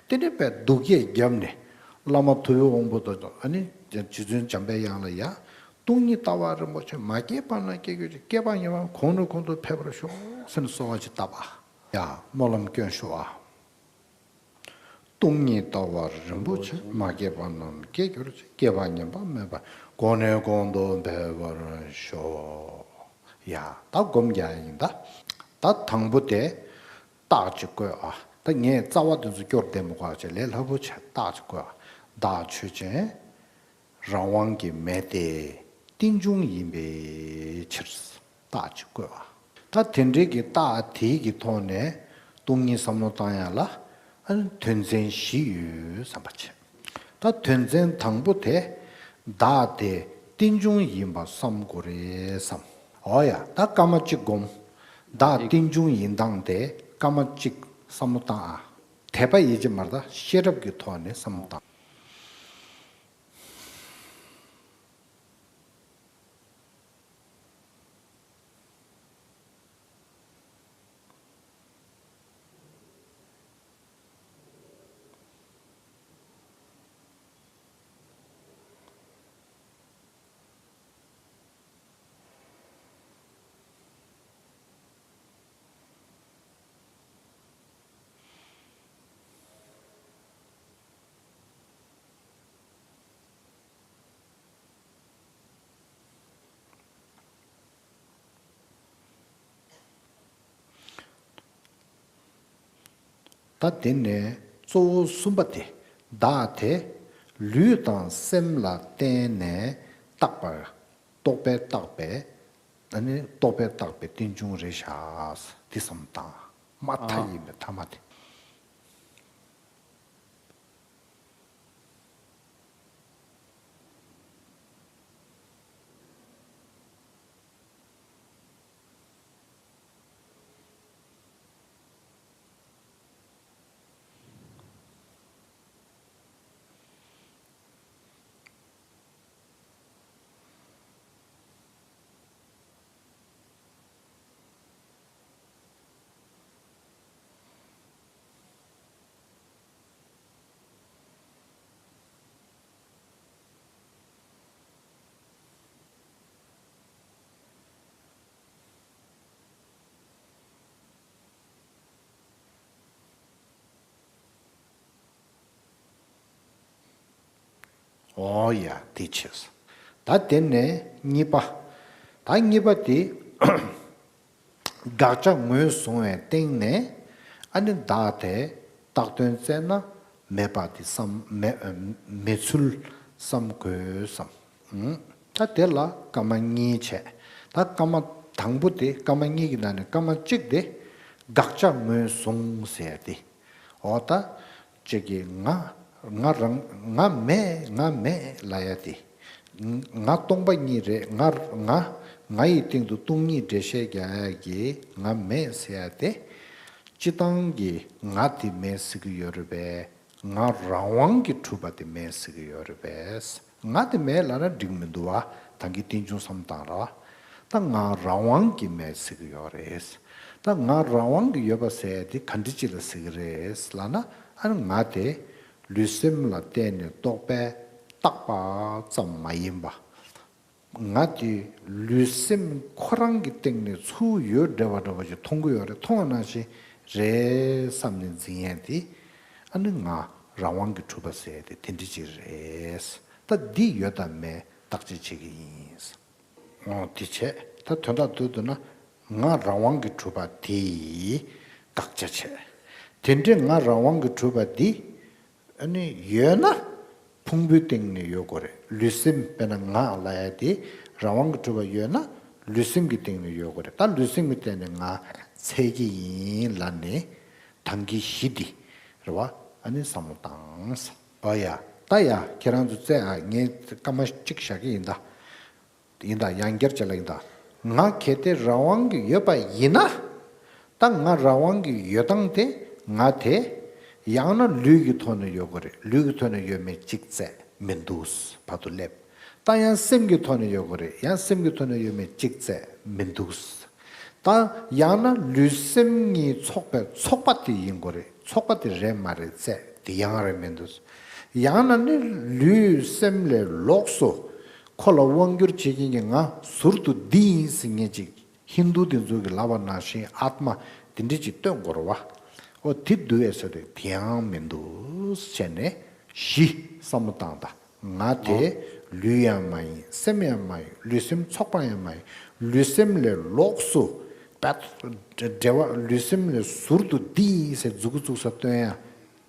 དེ་ནས་པའི་སྡུག་སྐད་བརྒྱབ་ནས། བླ་མ་ཐུབ་པའི་དབང་པོ་དང་། ཨ་ནི་རྗེ་བཙུན་འཇམ་པའི་དབྱངས་ལ་ཡ། སྟོང་ཉིད་ལྟ་བ་རིན་པོ་ཆེ་མ་སྐྱེས་པ་རྣམས་སྐྱེ་གྱུར་ཅིག། སྐྱེས་པ་ཉིད་མ་གོང་ནས་གོང་དུ་འཕེལ་བར་ཤོག་ཟེར་ནས་གསོལ་བ་ཅིག་བཏབ་པ། ཡ། སྨོན་ལམ་སྐྱོན་ཞུ་བ། སྟོང་ཉིད་ལྟ་བ་རིན་པོ་ཆེ། མ་སྐྱེས་པ་རྣམས་སྐྱེ་གྱུར་ཅིག། སྐྱེས་པ་ཉིད་མ་མེད་པ། གོང་ནས་གོང་དུ་འཕེལ་བར་ཤོག། ཡ། ད་སྒོམ་རྒྱག་ཡིན་ད། ད་དང་པོ་དེ། རྟགས་ཅིག་བཀོད་ཨ། ད་ངས་རྩ་བ་དེ་ཚོ་སྐྱོར་བསྡད་མི་དགོས་པ་བྱས། ལས་སླ་པོ་བྱས། རྟགས་ཅིག་བཀོད་ཨ། བདག་ཆོས་ཅན། རང་དབང་གི་མེ་སྟེ་རྟེན་འབྱུང་ཡིན་པའི་ཕྱིར། རྟགས་ཅིག་བཀོད་པ། ད་དེ་འདྲའི་གི་རྟགས་དེའི་གི་ཐོག་ནས་སྟོང་ཉིད་བསམ་བློ་བཏང་ཡ་ལ། ཨ་ནི་དོན་ཚན་བཞི་ཡོད་བསམ་པ་བྱས། ད་དོན་ཚན་དང་པོ་དེ། བདག་དེ་རྟེན་འབྱུང་ཡིན་པ་བསམ་དགོས་རེད་བསམ། འོ་ཡ། ད་སྐར་མ་གཅིག་སྒོམ། བདག་རྟེན་འབྱུང་ཡིན་སྟངས་དེ་སྐར་མ་གཅིག་བསམ་བློ་བཏང་ཨ། དད་པ་ཡིད་ཀྱི་མར་ད་ཤེས་རབ་ཀྱི་ཐོག་ནས་བསམ་བློ་བཏང་། ད་དེ་ནས་གཙོ་བོ་གསུམ་པ་དེ། བདག་དེ་ལུས་དང་སེམས་ལ་བརྟེན་ནས་བཏགས་པ། རྟོག་པས་བཏགས་པའི། ཨ་ནི་རྟོག་པས་བཏགས་པའི་རྟེན་འབྱུང་རེད་ཤག། འདི་བསམ་བཏང་། མ་མཐའ་ཨ་ཡིན་པའི་མཐའ་མ་དེ། འོ་ཡ། དེ་བྱས། ད་དེ་ནས་གཉིས་པ། ད་གཉིས་པ་དེ། དགག་བྱ་ངོས་བཟུང་བའི་སྟེང་ནས། ཨ་ནི་བདག་དེ་བཏགས་དོན་བཙལ་ན་མེད་པ་དེ་བསམ་མེད། མེད་ཚུལ་བསམ་དགོས་བསམ། ཨུམ། ད་དེ་ལ་སྐར་མ་གཉིས་བྱས། ད་སྐར་མ་དང་པོ་དེ། སྐར་མ་གཉིས་ཀྱི་ནང་ནས་སྐར་མ་གཅིག་དེ་དགག་བྱ་ངོས་བཟུང་ཟེར་ཡ་དེ། འོ་ད། གཅིག་གིས་ང་། ང་རང་། ང་མེད། ང་མེད་ལབ་ཡ་དེ། ང་སྟོང་པ་ཉིད་རེད། ང་། ང་། ང་ཡི་སྟེང་དུ་སྟོང་ཉིད་འགྲེལ་བཤད་རྒྱག་ཡ་གི་ང་མེད་ཟེར་ཡ་དེ། སྤྱིར་བཏང་གི་ང་དེ་མེད་ཟེར་གི་ཡོད་རེད་པས། ང་རང་དབང་གིས་གྲུབ་པ་དེ་མེད་ཟེར་གི་ཡོད་རེད་པས། ང་དེ་མེད་ལབ་ན་འགྲིག་མི་འདུག་བ། ད་གིན་རྟེན་འབྱུང་བསམ་བཏང་ར། ད་ང་རང་དབང་གིས་མེད་ཟེར་གི་ཡོད་རེད། ད་ང་རང་དབང་གིས་ཡོད་པ་ཟེར་དེ་ག་འདྲ་ཅིག་ལ་ཟེར་གི་རེད་ལབ་ན། ཨ་ནི་ང་དེ་ལུས་སེམས་ལ་བརྟེན་ནས་རྟོག་པས་བཏགས་པ་ཙམ་མ་ཡིན་པ། ང་དེ་ལུས་སེམས་ཁོ་རང་གི་སྟེང་ནས་ཚུར་ཡོད་འདྲ་བ་འདྲ་བ་ཞིག་མཐོང་གི་ཡོད་རེད། མཐོང་བ་ནང་བཞིན་རེད་བསམ་ནས་འཛིན་ཡས་དེ། ཨ་ནི་ང་རང་དབང་གིས་གྲུབ་པ་ཟེར་དེ་དེ་འདྲ་ཅིག་རེད། ད་འདི་ཡོད་དམ་མེད་བརྟག་དཔྱད་བྱེད་ཀྱི་ཡིན། འོ་དེ་བྱས། ད་དོན་དག་བསྡུས་བསྡུས་ན། ང་རང་དབང་གིས་གྲུབ་པ་དེ་བརྟག་དཔྱད་བྱས། དེ་འདྲའི་ང་རང་དབང་གིས་གྲུབ་པ་འདི། ཨ་ནི་ཡོད་ན་ཕུང་པོའི་སྟེང་ནས་ཡོད་དགོས་རེད། ལུས་སེམས་དཔེར་ན་ང་ལབ་ཡ་དེ་རང་དབང་གིས་གྲུབ་པ་ཡོད་ན་ལུས་སེམས་ཀྱི་སྟེང་ནས་ཡོད་དགོས་རེད། ད་ལུས་སེམས་ཀྱི་སྟེང་ནས་ང་འཚོལ་གྱི་ཡིན་ལབ་ནས་དང་གི་གཞི་འདི་རེད་བ། ཨ་ནི་བསམ་བློ་བཏང་། འོ་ཡ། ད་ཡ་ཁྱེད་རང་ཚོ་བཙལ་ཨ། ངས་སྐར་མ་གཅིག་བཞག་གི་ཡིན་ད། ཡིན་ད། ཡང་བསྐྱར་བྱས་ལ་ཡིན་ད། ང་གལ་ཏེ་རང་དབང་གིས་ཡོད་པ་ཡིན་ན། ད་ང་རང་དབང་གི་ཡོད་སྟངས་དེ། ང་དེ་ཡང་ན་ལུས་ཀྱི་ཐོག་ནས་ཡོད་དགོས་རེད། ལུས་ཀྱི་ཐོག་ནས་ཡོད་མེད་གཅིག་བཙལ་མི་འདུག་བར་དུ་སླེབས། ད་ཡང་སེམས་ཀྱི་ཐོག་ནས་ཡོད་དགོས་རེད། ཡང་སེམས་ཀྱི་ཐོག་ནས་ཡོད་མེད་གཅིག་བཙལ་མི་འདུག་ད་ཡང་ན་ལུས་སེམས་གཉིས་ཚོགས་པའི་ཚོགས་པ་དེ་ཡིན་དགོས་རེད། ཚོགས་པ་དེ་རེད་མ་རེད་བཙལ། དེ་ཡང་རེད་མི་འདུག་ཡང་ན་ནི་ལུས་སེམས་ལས་ལོགས་སུ་ཁོ་ལ་དབང་སྒྱུར་བྱེད་མཁན་གྱི་ང་ཟུར་དུ་འདི་ཡིན་ཟེར་མཁན་ཅིག་ཧིན་རྡུ་དེ་ཚོ་གིས་ལབ་པ་ནང་བཞིན་ཨཱཏྨ་དེ་འདྲ་ཅིག་སྟོན་དགོས་རེད་བ། ཨོ་དེ་འདུག་ཨེ་ཟེར་ཏེ་དེའང་མི་འདུག་བྱས་ནས་བཞི་བསམ་བློ་བཏང་དང་། ང་དེ་ལུས་ཡང་མ་ཡིན། སེམས་ཡང་མ་ཡིན། ལུས་སེམས་ཚོགས་པ་ཡང་མ་ཡིན། ལུས་སེམས་ལས་ལོགས་སུ་བད་འབྲེལ་བ། ལུས་སེམས་ལས་ཟུར་དུ་འདི་ཡིན་ཟེར་མཛུ་གུ་བཙུགས་ས་སྟོན་ཡ་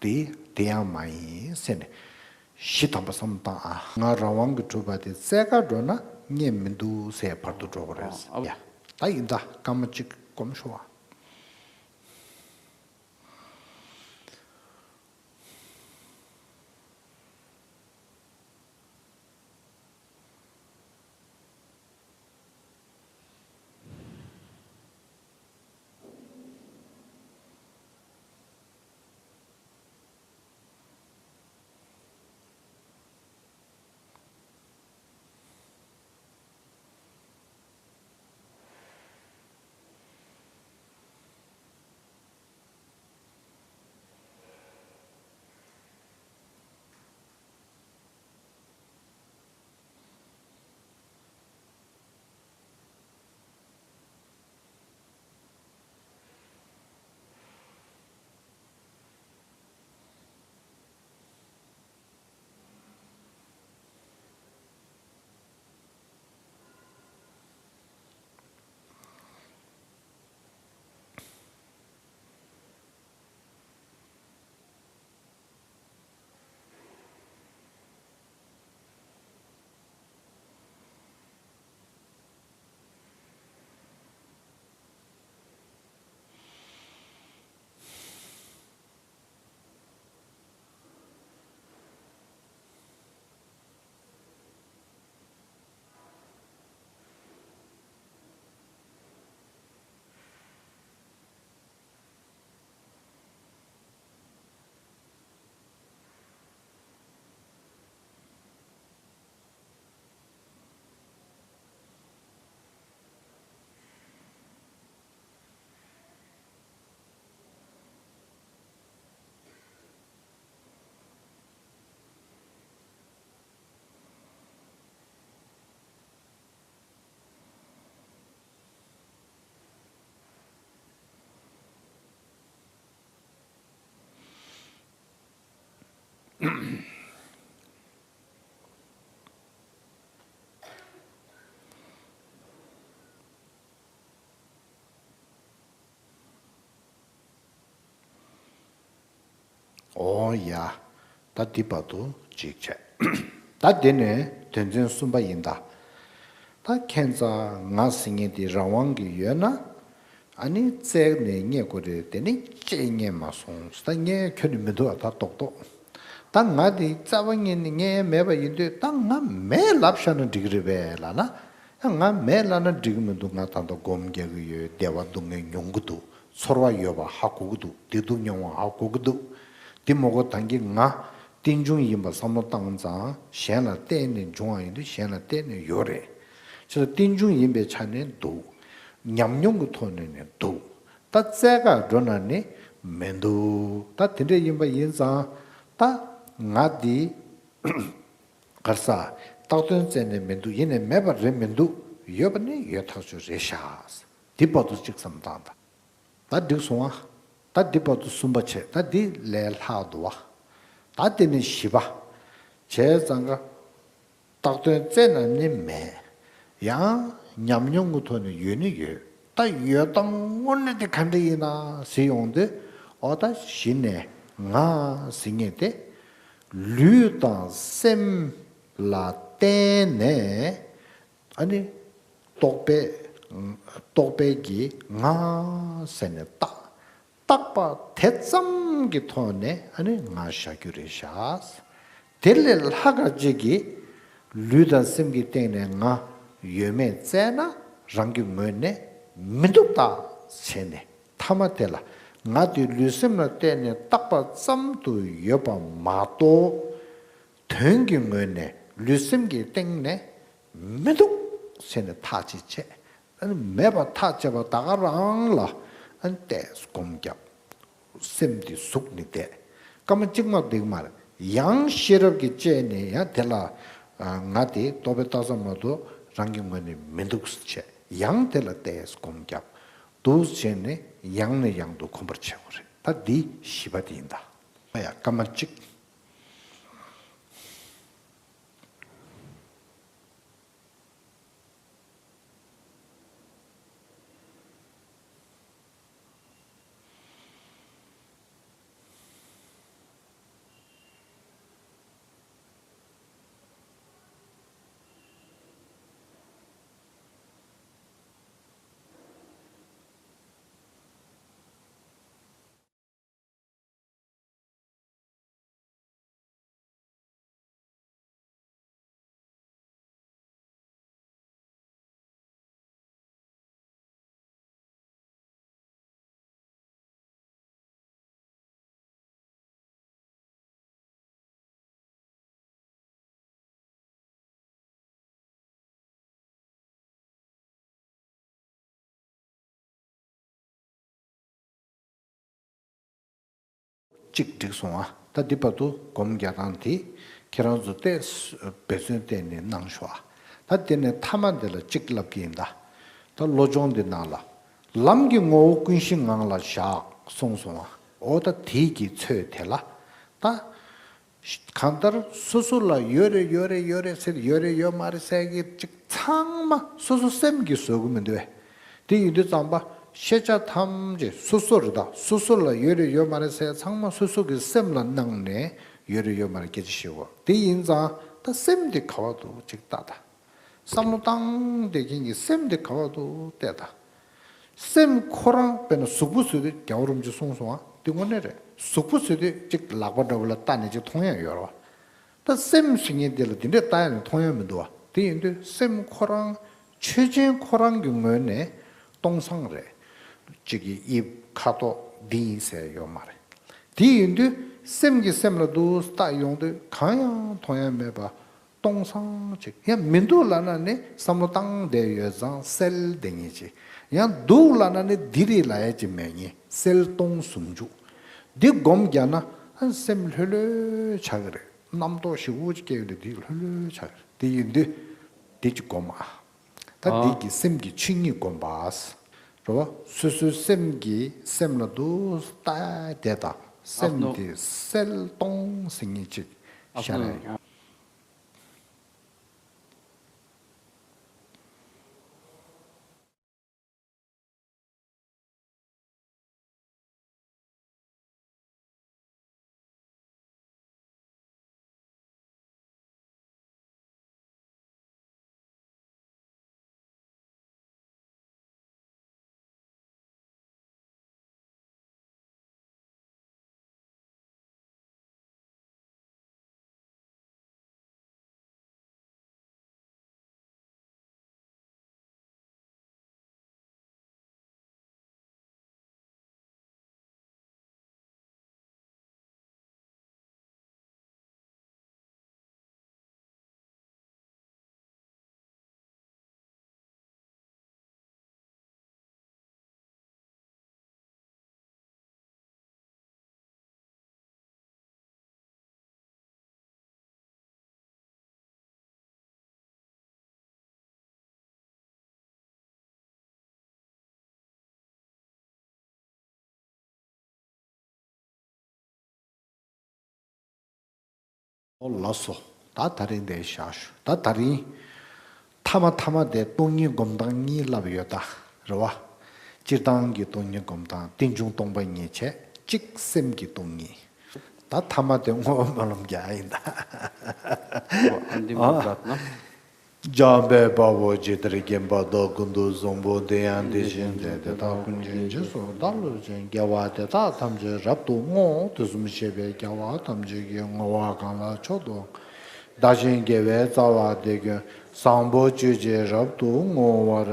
དེ་དེ་ཡང་མ་ཡིན་ཟེར་ནས། བཞི་དང་པོ་བསམ་བཏང་ཨ། ང་རང་དབང་གིས་གྲུབ་པ་དེ་བཙལ་ག་འགྲོ་ན་རྙེད་མི་འདུག་ཟེར་བར་དུ་འགྲོ་གི་རེད། ཨ། ཡ། ད་ཡིན་ད་སྐར་མ་གཅིག་སྐོམ་ཤོག་ཨ། ཨོ་ཡ། ད་འདི་བར་དུ་གཅིག་བྱས། ད་འདི་ནས་དོན་ཚན་གསུམ་པ་ཡིན་ད། ད་ཁྱད་མཚར་ང་ཟེར་མཁན་དེ་རང་དབང་གིས་ཡོད་ན། ཨ་ནི་བཙལ་ནས་རྙེད་དགོས་རེད། དེ་ནི་ཅིག་རྙེད་མ་སོང་། ད་རྙེད་ཁྱོན་ནས་མི་འདུག་ཨ། ད་རྡོག་རྡོག་ད་ང་དེ་རྩ་བ་ཉིད་ནས་རྙེད་མེད་པ་ཡིན་དུས། ད་ང་མེད་ལབ་བཞག་ན་འགྲིག་གི་རེད་པས་ལབ་ན། ད་ང་མེད་ལབ་ན་འགྲིག་གི་མི་འདུག་ང་ད་ལྟ་སྒོམ་རྒྱག་གི་ཡོད། བདེ་བ་སྡུག་བསྔལ་མྱོང་གི་འདུག་ཚོར་བ་ཡོད་པ་ཧ་གོ་གི་འདུག་བདེ་སྡུག་མྱོང་བ་ཧ་གོ་གི་འདུག་དེ་མ་གོ་ད་གིན་ང་རྟེན་འབྱུང་ཡིན་པ་བསམ་བློ་བཏང་ཙང་། གཞན་ལ་བརྟེན་ནས་འབྱུང་བ་ཡིན་དུས་གཞན་ལ་བརྟེན་ནས་ཡོད་རེད། བྱས་ཙང་རྟེན་འབྱུང་ཡིན་པའི་ཆ་ནས་འདུག་ཉམས་མྱོང་གི་ཐོག་ནས་ནས་འདུག་ད་བཙལ་ག་འགྲོ་ན་ནི་མི་འདུག་ད་དེ་འདྲ་ཡིན་པ་ཡིན་ཙང་། ད་ང་འདི་ག་རེ་ཟ། བཏགས་དོན་བཙལ་ནས་མི་འདུག་ཡིན་ནའི་མེད་པ་རེད་མི་འདུག་ཡོད་པ་ནི་ཡོད་ཐག་ཆོད་རེད་ཤག་འདི་བར་དུ་གཅིག་བསམ་བཏང་དང་། ད་འགྲིག་སོང་ཨ། ད་འདི་བར་དུ་གསུམ་པ་བྱས། ད་འདི་ལས་ལྷག་འདུག་བ། ད་དེ་ནི་བཞི་པ། བྱས་ཙང་ཀ། བཏགས་དོན་བཙལ་ན་ནི་མེད། ཡང་ཉམས་མྱོང་གི་ཐོག་ནས་ཡོད་ནི་ཡོད། ད་ཡོད་སྟངས་དངོས་གནས་དེ་ག་འདྲ་ཡིན་ན་ཟེར་ཡོང་དུས། ཨོ་ད་གཞི་ནས་ང་ཟེར་མཁན་དེ་ལུས་དང་སེམས་ལ་བརྟེན་ནས། ཨ་ནི་རྟོག་པས། རྟོག་པས་ཀྱིས་ང་ཟེར་ནས་བཏགས། བཏགས་པ་དེ་ཙམ་གྱི་ཐོག་ནས་ཨ་ནི་ང་བཞག་རྒྱུ་རེད་ཤག་དེ་ལས་ལྷག་ག་ཅིག་གིས་ལུས་དང་སེམས་ཀྱི་སྟེང་ནས་ང་ཡོད་མེད་བཙལ་ན་རང་གི་ངོས་ནས་མི་འདུག་ད་བྱས་ནས། ཐ་མ་དེ་ལ་ང་དེ་ལུས་སེམས་ལ་བརྟེན་ནས་བཏགས་པ་ཙམ་དུ་ཡོད་པ་མ་གཏོགས། དོན་གྱི་ངོས་ནས་ལུས་སེམས་ཀྱི་སྟེང་ནས་མི་འདུག་ཟེར་ནས་ཐག་གཅོད་བྱས། ཨ་ནི་མེད་པ་ཐག་བཅད་པ་ད་ག་རང་ལ་ཨ་ནི་ཏོག་ཙམ་སྒོམ་རྒྱབ། སེམས་དེ་ཟུག་ནས་བསྡད། སྐར་མ་གཅིག་མ་འདུག་མ་རེད། ཡང་ཤེས་རབ་ཀྱིས་དཔྱད་ནས་ཡང་དེ་ལ་ང་དེ་རྟོག་པས་བཏགས་ས་མ་གཏོགས་རང་གི་ངོས་ནས་མི་འདུག་ཟེར་བྱས། ཡང་དེ་ལ་ཏོག་ཙམ་སྒོམ་རྒྱབ། འདུག་བྱས་ནས་ཡང་ནས་ཡང་དུ་གོམས་པར་བྱེད་དགོས་རེད། ད་འདི་བཞི་པ་དེ་ཡིན་ད། ཨ་ཡ་སྐར་མ་གཅིག་གཅིག་འགྲིག་སོང་ཨ། ད་འདི་བར་དུ་སྒོམ་རྒྱག་སྟངས་དེ་ཁྱེད་རང་ཚོ་ཏོག་ཙམ་འབད་བརྩོན་བསྟེན་ནས་གནང་ཤོག་ཨ། ད་དེ་ནས་ཐ་མ་འདི་ལ་གཅིག་ལབ་ཀྱི་ཡིན་ད། ད་བློ་སྦྱོང་འདི་ནང་ལ་ལམ་གྱི་ངོ་བོ་ཀུན་གཞི་ངང་ལ་བཞག་གསུངས་སོང་ཨ། འོ་ད་དེའི་གི་ཚོད་དེ་ལ་ད། གང་ལྟར་སོ་སོ་ལ་ཡོད་རེད་ཡོད་རེད་ཡོད་རེད་ཟེར་ཡོད་རེད་ཡོད་མ་རེད་ཟེར་གི་ཅིག་ཚང་མ་སོ་སོ་སེམས་ཀྱིས་བཟོ་གི་མི་འདུག་བས། དེ་ཡིན་དུས་ཙམ་པ་ཤེས་བྱ་ཐམས་ཅད་སོ་སོ་རེད་ད། སོ་སོ་ལ་ཡོད་རེད་ཡོད་མ་རེད་ཟེར་ཚང་མ་སོ་སོ་གི་སེམས་ལ་སྣང་ནས་ཡོད་རེད་ཡོད་མ་རེད་སྐད་ཆ་བཤད་དགོས། དེ་ཡིན་ཙང་ད་སེམས་དེ་ག་བ་འདུག་ཅིག་ལྟ་ད། བསམ་བློ་བཏང་བསྡད་མཁན་གྱི་སེམས་དེ་ག་བ་འདུག་བལྟས་དང་། སེམས་ཁོ་རང་དཔེར་ན་གཟུགས་པོ་བཟོས་དུས་རྒྱལ་བ་རིན་པོ་ཆེ་གསུངས་སོང་ཨ། དེ་དངོས་གནས་རེད། གཟུགས་པོ་བཟོས་དུས་གཅིག་ལག་པ་འདྲ་བོ་ལ་བལྟས་ནས་གཅིག་མཐོང་ཡ་ཡོད་རེད་བ། ད་སེམས་ཟེར་མཁན་དེ་ལ་དེ་འདྲས་བལྟས་ཡ་ནས་མཐོང་ཡ་མི་འདུག་བ། དེ་ཡིན་དུས་སེམས་ཁོ་རང་ཆོས་ཅན་ཁོ་རང་གི་ངོས་ནས་སྟོང་སང་རེད། གཅིག་གི་དབྱིབས་ཁ་དོག་འདི་ཡིན་ཟེར་ཡོད་མ་རེད། དེ་ཡིན་དུས་སེམས་ཀྱིས་སེམས་ལ་འདུག་བལྟས་ཡོང་དུས་གང་ཡང་མཐོང་ཡ་མེད་པ། སྟོང་སང་ཅིག་ཡང་མི་འདུག་ལབ་ན་ནི་བསམ་བློ་བཏང་བསྡད་ཡོད་ཙང་གསལ་བསྡད་ངེས་ཅིག་ཡང་འདུག་ལབ་ན་ནི་འདི་རེད་ལབ་ཡ་ཅིག་མེད་ངེས། གསལ་སྟོང་ཟུང་འཇུག་འདི་སྒོམ་རྒྱག་ན་ཨ་སེམས་ལྷོད་ལྷོད་ཆགས་ཀྱི་རེད། རྣམ་རྟོག་ཞེ་པོ་ཅིག་སྐྱེ་ཡོད་དུས་འདི་ལྷོད་ལྷོད་ཆགས་ཀྱི་རེད། དེ་ཡིན་དུས་འདི་ཅིག་སྒོམ་ཨ། ད་འདི་གི་སེམས་ཀྱི་ཆོས་ཉིད་སྒོམ་པ། རེད་བ། སོ་སོའི་སེམས་ཀྱིས་སེམས་ལ་འདུག་ལྟ་བསྡད་དང་སེམས་དེ་གསལ་སྟོང་ཟེར་མཁན་ཅིག་ཤར་ཡ་ཡོད། ཨོ་ལགས་སོ། ད་ད་རིང་འདིར་བཞག་ཞུ། ད་ད་རིང་ཐ་མ་ཐ་མ་དེ་སྟོང་ཉིད་སྒོམ་སྟངས་གཉིས་ལབ་ཡོད་ད། རེད་བ། སྤྱིར་བཏང་གི་སྟོང་ཉིད་སྒོམ་སྟངས་རྟེན་འབྱུང་སྟོང་པ་ཉིད་བྱས། གཅིག་སེམས་ཀྱི་སྟོང་ཉིད། ད་ཐ་མ་དེ་བསྔོ་བ་སྨོན་ལམ་རྒྱག་ཡིན་ད། འོ་ཨ་འདི་མ་ཨ་བསྒྲགས་ན། འཇམ་དཔལ་དཔའ་བོས་ཇི་ལྟར་མཁྱེན་པ་དང་། ཀུན་ཏུ་བཟང་པོ་དེ་ཡང་དེ་བཞིན་ཏེ། དེ་དག་ཀུན་གྱི་རྗེས་སུ་བདག་སློབ་ཅིང་། དགེ་བ་དེ་དག་ཐམས་ཅད་རབ་ཏུ་བསྔོ། དུས་གསུམ་གཤེགས་པའི་རྒྱལ་བ་ཐམས་ཅད་ཀྱིས། བསྔོ་བ་གང་ལ་མཆོག་ཏུ་བདག་གཞན་དགེ་བའི་རྩ་བ་དེ་ཀུན། བཟང་པོ་སྤྱོད་ཕྱིར་རབ་ཏུ་བསྔོ་བར།